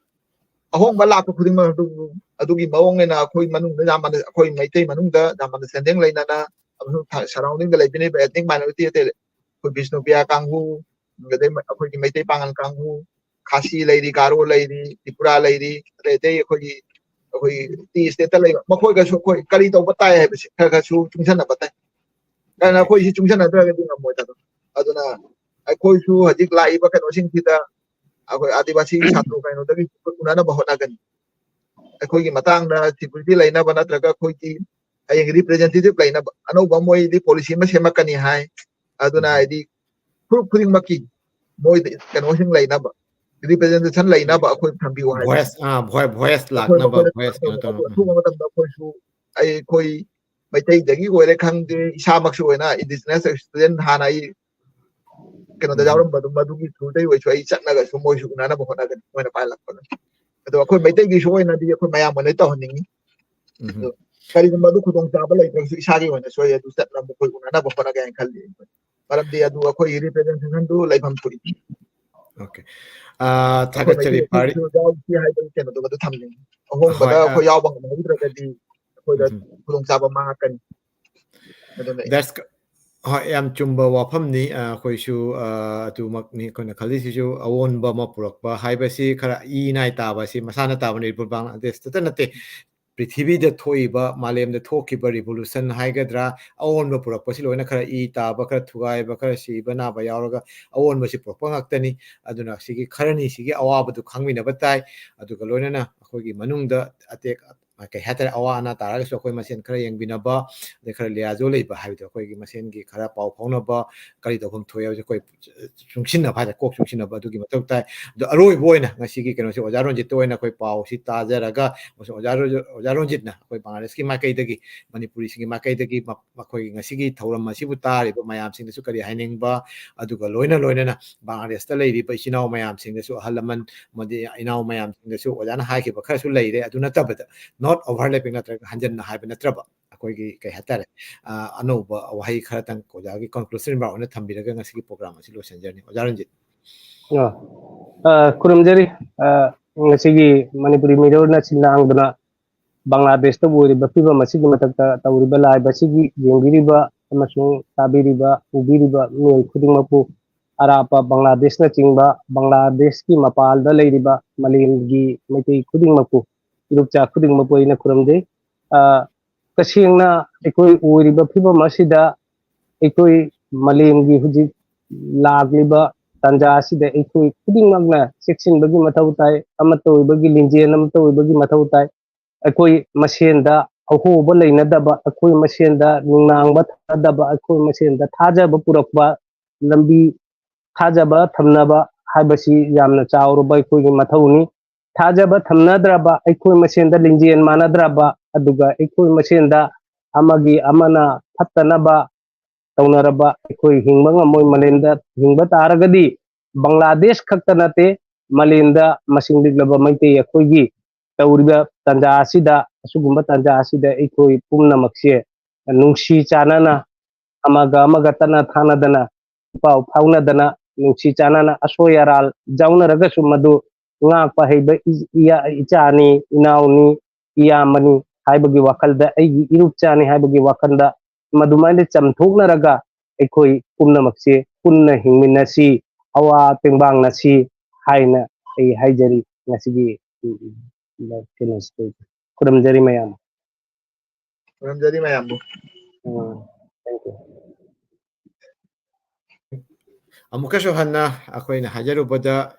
ꯑꯍꯣꯡꯕ ꯂꯥꯛꯄ ꯈꯨꯗꯤꯡꯃꯛ ꯑꯗꯨꯕꯨ ꯑꯗꯨꯒꯤ ꯃꯑꯣꯡ ꯑꯣꯏꯅ ꯑꯩꯈꯣꯏ ꯃꯅꯨꯡꯗ ꯌꯥꯝ ꯃꯥꯟꯅ, ꯑꯩꯈꯣꯏ ꯃꯩꯇꯩ ꯃꯅꯨꯡꯗ ꯌꯥꯝ ꯃꯥꯟꯅ ꯆꯦꯟꯊꯦꯡ ꯂꯩꯅꯅ ꯑꯃꯁꯨꯡ ꯁꯔꯥꯎꯟꯗꯤꯡꯗ ꯂꯩꯕꯤꯔꯤꯕ ethnic minority ꯑꯇꯩ ꯑꯩꯈꯣꯏ ꯕꯤꯁꯅꯨꯄ꯭ꯔꯤꯌꯥ ꯀꯥꯡꯕꯨ, ꯑꯗꯩ ꯑꯩꯈꯣꯏꯒꯤ ꯃꯩꯇꯩ ꯄꯥꯉꯜ ꯀꯥꯡꯕꯨ, ꯈꯥꯁꯤ ꯂꯩꯔꯤ, ꯒꯥꯔꯣ ꯂꯩꯔꯤ, ꯇ꯭ꯔꯤꯄꯨꯔꯥ ꯂꯩꯔꯤ, ꯑꯗꯩ ꯑꯇꯩ ꯑꯩꯈꯣꯏꯒꯤ, ꯑꯩꯈꯣꯏꯒꯤ ꯇꯤ ꯁ꯭ꯇꯦꯠꯇ ꯂꯩꯕ ꯃꯈꯣꯏꯒꯁꯨ ꯑꯩꯈꯣꯏ ꯀꯔꯤ ꯇꯧꯕ ꯇꯥꯏ ꯍꯥꯏꯕꯁꯤ ꯈꯔ ꯈꯔꯁꯨ ꯆꯨꯡꯁꯟꯅꯕ ꯇꯥꯏ꯫ ꯑꯗꯨꯅ ꯑꯩꯈꯣꯏ ꯁꯤ ꯆꯨꯡꯁꯟꯅꯗ꯭ꯔꯒꯗꯤ ꯉꯝꯃꯣꯏꯗꯕ꯫ ꯑꯗꯨꯅ ꯑꯩꯈꯣꯏꯁꯨ ꯍꯧꯖꯤꯛ ꯂꯥꯛꯏꯕ ꯀꯩꯅꯣꯁꯤꯡꯁꯤꯗ ꯑꯩꯈꯣꯏ ꯑꯥꯗꯤꯋꯥꯁꯤ ꯁꯥꯇ꯭ꯔ ꯀꯩꯅꯣꯗꯒꯤ ꯎꯅꯅꯕ ꯍꯣꯠꯅꯒꯅꯤ꯫ ꯑꯩꯈꯣꯏꯒꯤ ꯃꯇꯥꯡꯗ ꯁꯦꯀ꯭ꯌꯨꯔꯤꯇꯤ ꯂꯩꯅꯕ ꯅꯠꯇ꯭ꯔꯒ ꯑꯩꯈꯣꯏꯒꯤ ꯍꯌꯦꯡ ꯔꯤꯄ꯭ꯔꯦꯖꯦꯟꯇꯦꯇꯤꯚ ꯂꯩꯅꯕ ꯑꯅꯧꯕ ꯃꯣꯏꯗꯤ ꯄꯣꯂꯤꯁꯤ ꯑꯃ ꯁꯦꯝꯃꯛꯀꯅꯤ ꯍꯥꯏ꯫ ꯑꯗꯨꯅ ꯎꯝ꯫ ꯍꯥꯏꯗꯤ ꯐꯨꯔꯨꯞ ꯈꯨꯗꯤꯡꯃꯛꯀꯤ ꯃꯣꯏꯗ ꯀꯩꯅꯣꯁꯤꯡ ꯂꯩꯅꯕ, ꯔꯤꯄ꯭ꯔꯦꯖꯦꯟꯇꯦꯁꯟ ꯂꯩꯅꯕ ꯑꯩꯈꯣꯏ ꯊꯝꯕꯤꯌꯨ ꯍꯥꯏꯕ꯫ ꯚꯣꯏꯁ, ꯑꯥ, ꯚꯣꯏ-, ꯚꯣꯏꯁ ꯑꯩꯈꯣꯏ ꯂꯥꯛꯅꯕ, ꯃꯈꯣꯏꯗ ꯚꯣꯏꯁ ꯀꯩꯅꯣ ꯇꯧꯅꯕ꯫ ꯑꯗꯨ ꯇꯧꯅꯕ꯫ ꯑꯊꯨꯕ ꯃꯇꯝꯗ ꯑꯩꯈꯣꯏꯁꯨ, ꯑꯩ, ꯑꯩꯈꯣꯏ ꯃꯩꯇꯩꯗꯒꯤ ꯑꯣꯏꯔꯦ ꯈꯪꯗꯦ, ꯏꯁꯥꯃꯛꯁꯨ ꯑꯣꯏꯅ ꯏꯟꯗꯤꯖꯤꯅꯁ ꯁ꯭ꯇꯨꯗꯦꯟ ꯍꯥꯟꯅ ꯑꯩ ꯀꯩꯅꯣꯗ ꯎꯝ꯫ ꯌꯥꯎꯔꯝꯕꯗꯣ, ꯃꯗꯨꯒꯤ ꯊ꯭ꯔꯨꯗꯩ ꯑꯣꯏꯁꯨ ꯑꯩ ꯆꯠꯂꯒꯁꯨ ꯃꯣꯏꯁꯨ ꯎꯅꯅꯕ ꯍꯣꯠꯅꯒꯅꯤ, ꯃꯣꯏꯅ ꯄꯥꯏꯍꯜꯂꯛꯄꯗ꯫ ꯑꯗꯣ ꯑꯩꯈꯣꯏ ꯃꯩꯇꯩꯒꯤꯁꯨ ꯑꯣꯏꯅꯗꯤ ꯑꯩꯈꯣꯏ ꯃꯌꯥꯝ ꯑꯣꯏꯅ ꯇꯧꯍꯟꯅꯤꯡꯉꯤ꯫ ꯎꯝ꯫ ꯑꯗꯣ ꯀꯔꯤꯒꯨꯝꯕ ꯑꯗꯨ ꯈꯨꯗꯣꯡꯆꯥꯕ ꯂꯩꯇ꯭ꯔꯒꯁꯨ ꯏꯁꯥꯒꯤ ꯑꯣꯏꯅꯁꯨ ꯑꯩ ꯑꯗꯨ ꯆꯠꯅꯕ ꯑꯩꯈꯣꯏ ꯎꯅꯅꯕ ꯍꯣꯠꯅꯒꯦ ꯍꯥꯏꯅ ꯈꯜꯂꯤ ꯑꯩꯈꯣꯏ꯫ ꯃꯔꯝꯗꯤ ꯑꯗꯨ ꯑꯩꯈꯣꯏꯒꯤ ꯔꯤꯄ꯭ꯔꯦꯖꯦꯟꯇꯦꯁꯟꯗꯨ ꯂꯩꯐꯝ ꯊꯣꯛꯏ꯫ ꯑꯣꯀꯦ꯫ ꯑꯥ, ꯑꯩꯈꯣꯏ ꯊꯥꯒꯠꯆꯔꯤ, ꯃꯩꯇꯩ ꯄꯥꯔꯤ꯫ ꯑꯩꯈꯣꯏꯁꯨ ꯌꯥꯎꯁꯤ ꯍꯥꯏꯕꯒꯤ ꯀꯩꯅꯣꯗꯨꯃ ꯑꯗꯨ ꯊꯝꯖꯅꯤꯡꯉꯤ꯫ ꯑꯍꯣꯡꯕꯗ ꯍꯣꯏ, ꯑꯥ꯫ ꯑꯩꯈꯣꯏ ꯌꯥꯎꯕ ꯉꯝꯍꯧꯗ꯭ꯔꯒꯗꯤ ꯑꯩꯈꯣꯏꯗ ꯎꯝ꯫ ꯈꯨꯗꯣꯡꯆꯥꯕ ꯃꯥꯡꯉꯛꯀꯅꯤ꯫ ꯑꯗꯨꯅ ꯑꯩ That's ꯀ-, ꯍꯣꯏ, ꯌꯥꯝ ꯆꯨꯝꯕ ꯋꯥꯐꯝꯅꯤ꯫ ꯑ, ꯑꯩꯈꯣꯏꯁꯨ, ꯑ, ꯑꯗꯨꯃꯛꯅꯤ ꯑꯩꯈꯣꯏꯅ ꯈꯜꯂꯤꯁꯤꯁꯨ꯫ ꯑꯑꯣꯟꯕ ꯑꯃ ꯄꯨꯔꯛꯄ ꯍꯥꯏꯕꯁꯤ ꯈꯔ ꯏ ꯅꯥꯏ ꯇꯥꯕ ꯑꯁꯤ ꯃꯁꯥꯅ ꯇꯥꯕꯅꯤ, ꯔꯤꯄꯕ꯭ꯂꯤꯛ ꯕꯪꯒ꯭ꯂꯥꯗꯦꯁꯇꯇ ꯅꯠꯇꯦ, ꯄ꯭ꯔꯤꯊꯤꯕꯤꯗ ꯊꯣꯛꯏꯕ, ꯃꯥꯂꯦꯝꯗ ꯊꯣꯛꯈꯤꯕ ꯔꯤꯚꯣꯂꯨꯁꯟ ꯍꯥꯏꯒꯗ꯭ꯔꯥ, ꯑꯑꯣꯟꯕ ꯄꯨꯔꯛꯄꯁꯤ ꯂꯣꯏꯅ ꯈꯔ ꯏ ꯇꯥꯕ, ꯈꯔ ꯊꯨꯒꯥꯏꯕ, ꯈꯔ ꯁꯤꯕ ꯅꯥꯕ ꯌꯥꯎꯔꯒ ꯑꯑꯣꯟꯕꯁꯤ ꯄꯨꯔꯛꯄ ꯉꯥꯛꯇꯅꯤ꯫ ꯑꯗꯨꯅ ꯁꯤꯒꯤ ꯈꯔꯅꯤꯁꯤꯒꯤ ꯑꯋꯥꯕꯗꯨ ꯈꯪꯃꯤꯟꯅꯕ ꯇꯥꯏ꯫ ꯑꯗꯨꯒ ꯂꯣꯏꯅꯅ ꯑꯩꯈꯣꯏꯒꯤ ꯃꯅꯨꯡꯗ ꯑꯇꯦꯛ ꯀꯩ ꯍꯥꯏꯇꯥꯔꯦ, ꯑꯋꯥ ꯑꯅꯥ ꯇꯥꯔꯒꯁꯨ ꯑꯩꯈꯣꯏ ꯃꯁꯦꯟ ꯈꯔ ꯌꯦꯡꯕꯤꯅꯕ, ꯑꯗꯩ ꯈꯔ ꯂꯤꯌꯥꯖꯣ ꯂꯩꯕ ꯍꯥꯏꯕꯗꯣ, ꯑꯩꯈꯣꯏꯒꯤ ꯃꯁꯦꯟꯒꯤ ꯈꯔ ꯄꯥꯎ ꯐꯥꯎꯅꯕ, ꯀꯔꯤ ꯇꯧꯐꯝ ꯊꯣꯛꯑꯦ ꯍꯥꯏꯕꯁꯦ ꯑꯩꯈꯣꯏ ꯆꯨꯡꯁꯤꯟꯅꯕ ꯍꯥꯏꯇꯥꯔꯦ, ꯀꯣꯛ ꯆꯨꯡꯁꯤꯟꯅꯕ ꯑꯗꯨꯒꯤ ꯃꯊꯧ ꯇꯥꯏ꯫ ꯑꯗꯣ ꯑꯔꯣꯏꯕ ꯑꯣꯏꯅ ꯉꯁꯤꯒꯤ ꯀꯩꯅꯣꯁꯦ ꯑꯣꯖꯥ ꯔꯣꯟꯖꯤꯠꯇ ꯑꯣꯏꯅ ꯑꯩꯈꯣꯏ ꯄꯥꯎꯁꯤ ꯇꯥꯖꯔꯒ, ꯑꯣꯖꯥ ꯔꯣ-, ꯑꯣꯖꯥ ꯔꯣꯟꯖꯤꯠꯅ ꯑꯩꯈꯣꯏ ꯕꯪꯒ꯭ꯂꯥꯗꯦꯁꯀꯤ ꯃꯥꯏꯀꯩꯗꯒꯤ, ꯃꯅꯤꯄꯨꯔꯤꯁꯤꯡꯒꯤ ꯃꯥꯏꯀꯩꯗꯒꯤ ꯃ-, ꯃꯈꯣꯏꯒꯤ ꯉꯁꯤꯒꯤ ꯊꯧꯔꯝ ꯑꯁꯤꯕꯨ ꯇꯥꯔꯤꯕ ꯃꯌꯥꯝꯁꯤꯡꯗꯁꯨ ꯀꯔꯤ ꯍꯥꯏꯅꯤꯡꯕ, ꯑꯗꯨꯒ ꯂꯣꯏꯅ ꯂꯣꯏꯅꯅ ꯕꯪꯒ꯭ꯂꯥꯗꯦꯁꯇ ꯂꯩꯔꯤꯕ ꯏꯆꯤꯟ ꯏꯅꯥꯎ ꯃꯌꯥꯝꯁꯤꯡꯗꯁꯨ, ꯑꯍꯜ ꯂꯃꯟ ꯑꯃꯗꯤ ꯏꯅꯥꯎ ꯃꯌꯥꯝꯁꯤꯡꯗꯁꯨ ꯑꯣꯖꯥꯅ ꯍꯥꯏꯈꯤꯕ ꯈꯔꯁꯨ ꯂꯩꯔꯦ, ꯑꯗꯨ ꯅꯠꯇꯕꯗ not overlapping ꯅꯠꯇ꯭ꯔꯒ ꯍꯟꯖꯟꯅ ꯍꯥꯏꯕ ꯅꯠꯇ꯭ꯔꯕ ꯑꯩꯈꯣꯏꯒꯤ ꯀꯩ ꯍꯥꯏꯇꯥꯔꯦ, ꯑ, ꯑꯅꯧꯕ ꯋꯥꯍꯩ ꯈꯔꯇꯪ ꯑꯣꯖꯥꯒꯤ conclusion remark ꯑꯣꯏꯅ ꯊꯝꯕꯤꯔꯒ ꯉꯁꯤꯒꯤ program ꯑꯁꯤ ꯂꯣꯏꯁꯤꯟꯖꯔꯅꯤ꯫ ꯑꯣꯖꯥ ꯔꯟꯖꯤꯠ꯫ ꯑ, ꯑ, ꯈꯨꯔꯨꯝꯖꯔꯤ꯫ ꯑ, ꯉꯁꯤꯒꯤ ꯃꯅꯤꯄꯨꯔꯤ ꯃꯤꯔꯣꯜꯅ ꯁꯤꯜ ꯂꯥꯡꯗꯨꯅ ꯕꯪꯒ꯭ꯂꯥꯗꯦꯁꯇ ꯑꯣꯏꯔꯤꯕ ꯐꯤꯕꯝ ꯑꯁꯤꯒꯤ ꯃꯊꯛꯇ ꯇꯧꯔꯤꯕ live ꯑꯁꯤꯒꯤ ꯌꯦꯡꯕꯤꯔꯤꯕ ꯑꯃꯁꯨꯡ ꯇꯥꯕꯤꯔꯤꯕ, ꯎꯕꯤꯔꯤꯕ ꯃꯤꯑꯣꯏ ꯈꯨꯗꯤꯡꯃꯛꯄꯨ, ꯑꯔꯥꯞꯄ ꯕꯪꯒ꯭ꯂꯥꯗꯦꯁꯅꯆꯤꯡꯕ ꯕꯪꯒ꯭ꯂꯥꯗꯦꯁꯀꯤ ꯃꯄꯥꯟꯗ ꯂꯩꯔꯤꯕ ꯃꯥꯂꯦꯝꯒꯤ ꯃꯩꯇꯩ ꯈꯨꯗꯤꯡꯃꯛꯄꯨ, ꯏꯔꯨꯞꯆꯥ ꯈꯨꯗꯤꯡꯃꯛꯄꯨ ꯑꯩꯅ ꯈꯨꯔꯨꯝꯖꯩ꯫ ꯑ, ꯇꯁꯦꯡꯅ ꯑꯩꯈꯣꯏ ꯑꯣꯏꯔꯤꯕ ꯐꯤꯕꯝ ꯑꯁꯤꯗ ꯑꯩꯈꯣꯏ ꯃꯥꯂꯦꯝꯒꯤ ꯍꯧꯖꯤꯛ ꯂꯥꯛꯂꯤꯕ ꯇꯥꯟꯖꯥ ꯑꯁꯤꯗ ꯑꯩꯈꯣꯏ ꯈꯨꯗꯤꯡꯃꯛꯅ ꯆꯦꯛꯁꯤꯟꯕꯒꯤ ꯃꯊꯧ ꯇꯥꯏ, ꯑꯃꯠꯇ ꯑꯣꯏꯕꯒꯤ ꯂꯤꯡꯖꯦꯜ ꯑꯃꯠꯇ ꯑꯣꯏꯕꯒꯤ ꯃꯊꯧ ꯇꯥꯏ꯫ ꯑꯩꯈꯣꯏ ꯃꯁꯦꯟꯗ ꯑꯍꯣꯕ ꯂꯩꯅꯗꯕ, ꯑꯩꯈꯣꯏ ꯃꯁꯦꯟꯗ ꯅꯨꯡꯅꯥꯡꯕ ꯊꯥꯅꯗꯕ, ꯑꯩꯈꯣꯏ ꯃꯁꯦꯟꯗ ꯊꯥꯖꯕ ꯄꯨꯔꯛꯄ ꯂꯝꯕꯤ, ꯊꯥꯖꯕ ꯊꯝꯅꯕ ꯍꯥꯏꯕꯁꯤ ꯌꯥꯝꯅ ꯆꯥꯎꯔꯕ ꯑꯩꯈꯣꯏꯒꯤ ꯃꯊꯧꯅꯤ꯫ ꯊꯥꯖꯕ ꯊꯝꯅꯗ꯭ꯔꯕ, ꯑꯩꯈꯣꯏ ꯃꯁꯦꯟꯗ ꯂꯤꯡꯖꯦꯜ ꯃꯥꯟꯅꯗ꯭ꯔꯕ, ꯑꯗꯨꯒ ꯑꯩꯈꯣꯏ ꯃꯁꯦꯟꯗ ꯑꯃꯒꯤ ꯑꯃꯅ ꯐꯠꯇꯅꯕ ꯇꯧꯅꯔꯕ, ꯑꯩꯈꯣꯏ ꯍꯤꯡꯕ ꯉꯝꯃꯣꯏ꯫ ꯃꯥꯂꯦꯝꯗ ꯍꯤꯡꯕ ꯇꯥꯔꯒꯗꯤ ꯕꯪꯒ꯭ꯂꯥꯗꯦꯁ ꯈꯛꯇ ꯅꯠꯇꯦ, ꯃꯥꯂꯦꯝꯗ ꯃꯁꯤꯡ ꯂꯤꯛꯂꯕ ꯃꯩꯇꯩ ꯑꯩꯈꯣꯏꯒꯤ ꯇꯧꯔꯤꯕ ꯇꯥꯟꯖꯥ ꯑꯁꯤꯗ, ꯑꯁꯤꯒꯨꯝꯕ ꯇꯥꯟꯖꯥ ꯑꯁꯤꯗ ꯑꯩꯈꯣꯏ ꯄꯨꯝꯅꯃꯛꯁꯦ ꯅꯨꯡꯁꯤ ꯆꯥꯟꯅꯅ, ꯑꯃꯒ ꯑꯃꯒ ꯇꯠꯅ ꯊꯥꯅꯗꯅ, ꯏ ꯄꯥꯎ ꯐꯥꯎꯅꯗꯅ, ꯅꯨꯡꯁꯤ ꯆꯥꯟꯅꯅ, ꯑꯁꯣꯏ ꯑꯔꯥꯜ ꯌꯥꯎꯅꯔꯒꯁꯨ ꯃꯗꯨ ꯉꯥꯛꯄ ꯍꯩꯕ ꯏ-, ꯏꯌꯥ-, ꯏꯆꯥꯅꯤ, ꯏꯅꯥꯎꯅꯤ, ꯏꯌꯥꯝꯕꯅꯤ ꯍꯥꯏꯕꯒꯤ ꯋꯥꯈꯜꯗ, ꯑꯩꯒꯤ ꯏꯔꯨꯞꯆꯥꯅꯤ ꯍꯥꯏꯕꯒꯤ ꯋꯥꯈꯜꯗ, ꯃꯗꯨꯃꯥꯏꯅ ꯆꯝꯊꯣꯛꯅꯔꯒ ꯑꯩꯈꯣꯏ ꯄꯨꯝꯅꯃꯛꯁꯦ ꯄꯨꯟꯅ ꯍꯤꯡꯃꯤꯟꯅꯁꯤ, ꯑꯋꯥ ꯇꯦꯡꯕꯥꯡꯅꯁꯤ ꯍꯥꯏꯅ ꯑꯩ ꯍꯥꯏꯖꯔꯤ꯫ ꯉꯁꯤꯒꯤ, ꯎꯝ, ꯎꯝ, ꯀꯩꯅꯣꯁꯤꯗ ꯈꯨꯔꯨꯝꯖꯔꯤ ꯃꯌꯥꯝ꯫ ꯈꯨꯔꯨꯝꯖꯔꯤ ꯃꯌꯥꯝꯕꯨ꯫ ꯎꯝ, thank you꯫ ꯑꯃꯨꯛꯀꯁꯨ ꯍꯟꯅ ꯑꯩꯈꯣꯏꯅ ꯍꯥꯏꯖꯔꯨꯕꯗ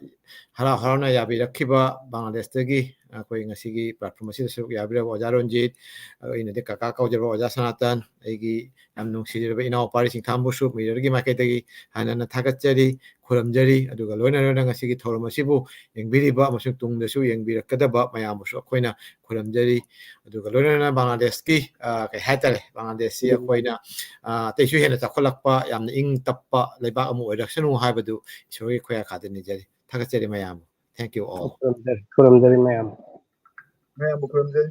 ꯍꯔꯥꯎ ꯍꯔꯥꯎꯅ ꯌꯥꯕꯤꯔꯛꯈꯤꯕ ꯕꯪꯒ꯭ꯂꯥꯗꯦꯁꯇꯒꯤ ꯑꯩꯈꯣꯏ ꯉꯁꯤꯒꯤ platform ꯑꯁꯤꯗ ꯁꯔꯨꯛ ꯌꯥꯕꯤꯔꯕ ꯑꯣꯖꯥ ꯔꯣꯟꯖꯤꯠ, ꯑꯩꯅꯗꯤ ꯀꯀꯥ ꯀꯧꯖꯕ ꯑꯣꯖꯥ ꯁꯅꯥꯇꯟ, ꯑꯩꯒꯤ ꯌꯥꯝ ꯅꯨꯡꯁꯤꯖꯔꯕ ꯏꯅꯥꯎꯄꯥꯔꯤ ꯁꯤꯡꯊꯥꯝꯕꯨꯁꯨ ꯃꯤꯔꯔꯒꯤ ꯃꯥꯏꯀꯩꯗꯒꯤ ꯍꯟꯅ ꯍꯟꯅ ꯊꯥꯒꯠꯆꯔꯤ, ꯈꯨꯔꯨꯝꯖꯔꯤ꯫ ꯑꯗꯨꯒ ꯂꯣꯏꯅ ꯂꯣꯏꯅꯅ ꯉꯁꯤꯒꯤ ꯊꯧꯔꯝ ꯑꯁꯤꯕꯨ ꯌꯦꯡꯕꯤꯔꯤꯕ ꯑꯃꯁꯨꯡ ꯇꯨꯡꯗꯁꯨ ꯌꯦꯡꯕꯤꯔꯛꯀꯗꯕ ꯃꯌꯥꯝꯕꯨꯁꯨ ꯑꯩꯈꯣꯏꯅ ꯈꯨꯔꯨꯝꯖꯔꯤ꯫ ꯑꯗꯨꯒ ꯂꯣꯏꯅꯅ ꯕꯪꯒ꯭ꯂꯥꯗꯦꯁꯁꯤ, ꯑ, ꯀꯩ ꯍꯥꯏꯇꯥꯔꯦ, ꯕꯪꯒ꯭ꯂꯥꯗꯦꯁꯁꯤ ꯎꯝ꯫ ꯑꯩꯈꯣꯏꯅ, ꯑ, ꯑꯇꯩꯁꯨ ꯍꯦꯟꯅ ꯆꯥꯎꯈꯠꯂꯛꯄ, ꯌꯥꯝꯅ ꯏꯪ ꯇꯞꯄ ꯂꯩꯕꯥꯛ ꯑꯃ ꯑꯣꯏꯔꯛꯁꯅꯨ ꯍꯥꯏꯕꯗꯨ ꯏꯁꯣꯔꯒꯤ ꯈꯨꯌꯥꯈꯥꯗ ꯅꯤꯖꯔꯤ꯫ ꯊꯥꯒꯠꯆꯔꯤ ꯃꯌꯥꯝꯕꯨ꯫ Thank you all. ꯈꯨꯔꯨꯝꯖꯔꯤ, ꯈꯨꯔꯨꯝꯖꯔꯤ ꯃꯌꯥꯝ꯫ ꯃꯌꯥꯝꯕꯨ ꯈꯨꯔꯨꯝꯖꯔꯤ꯫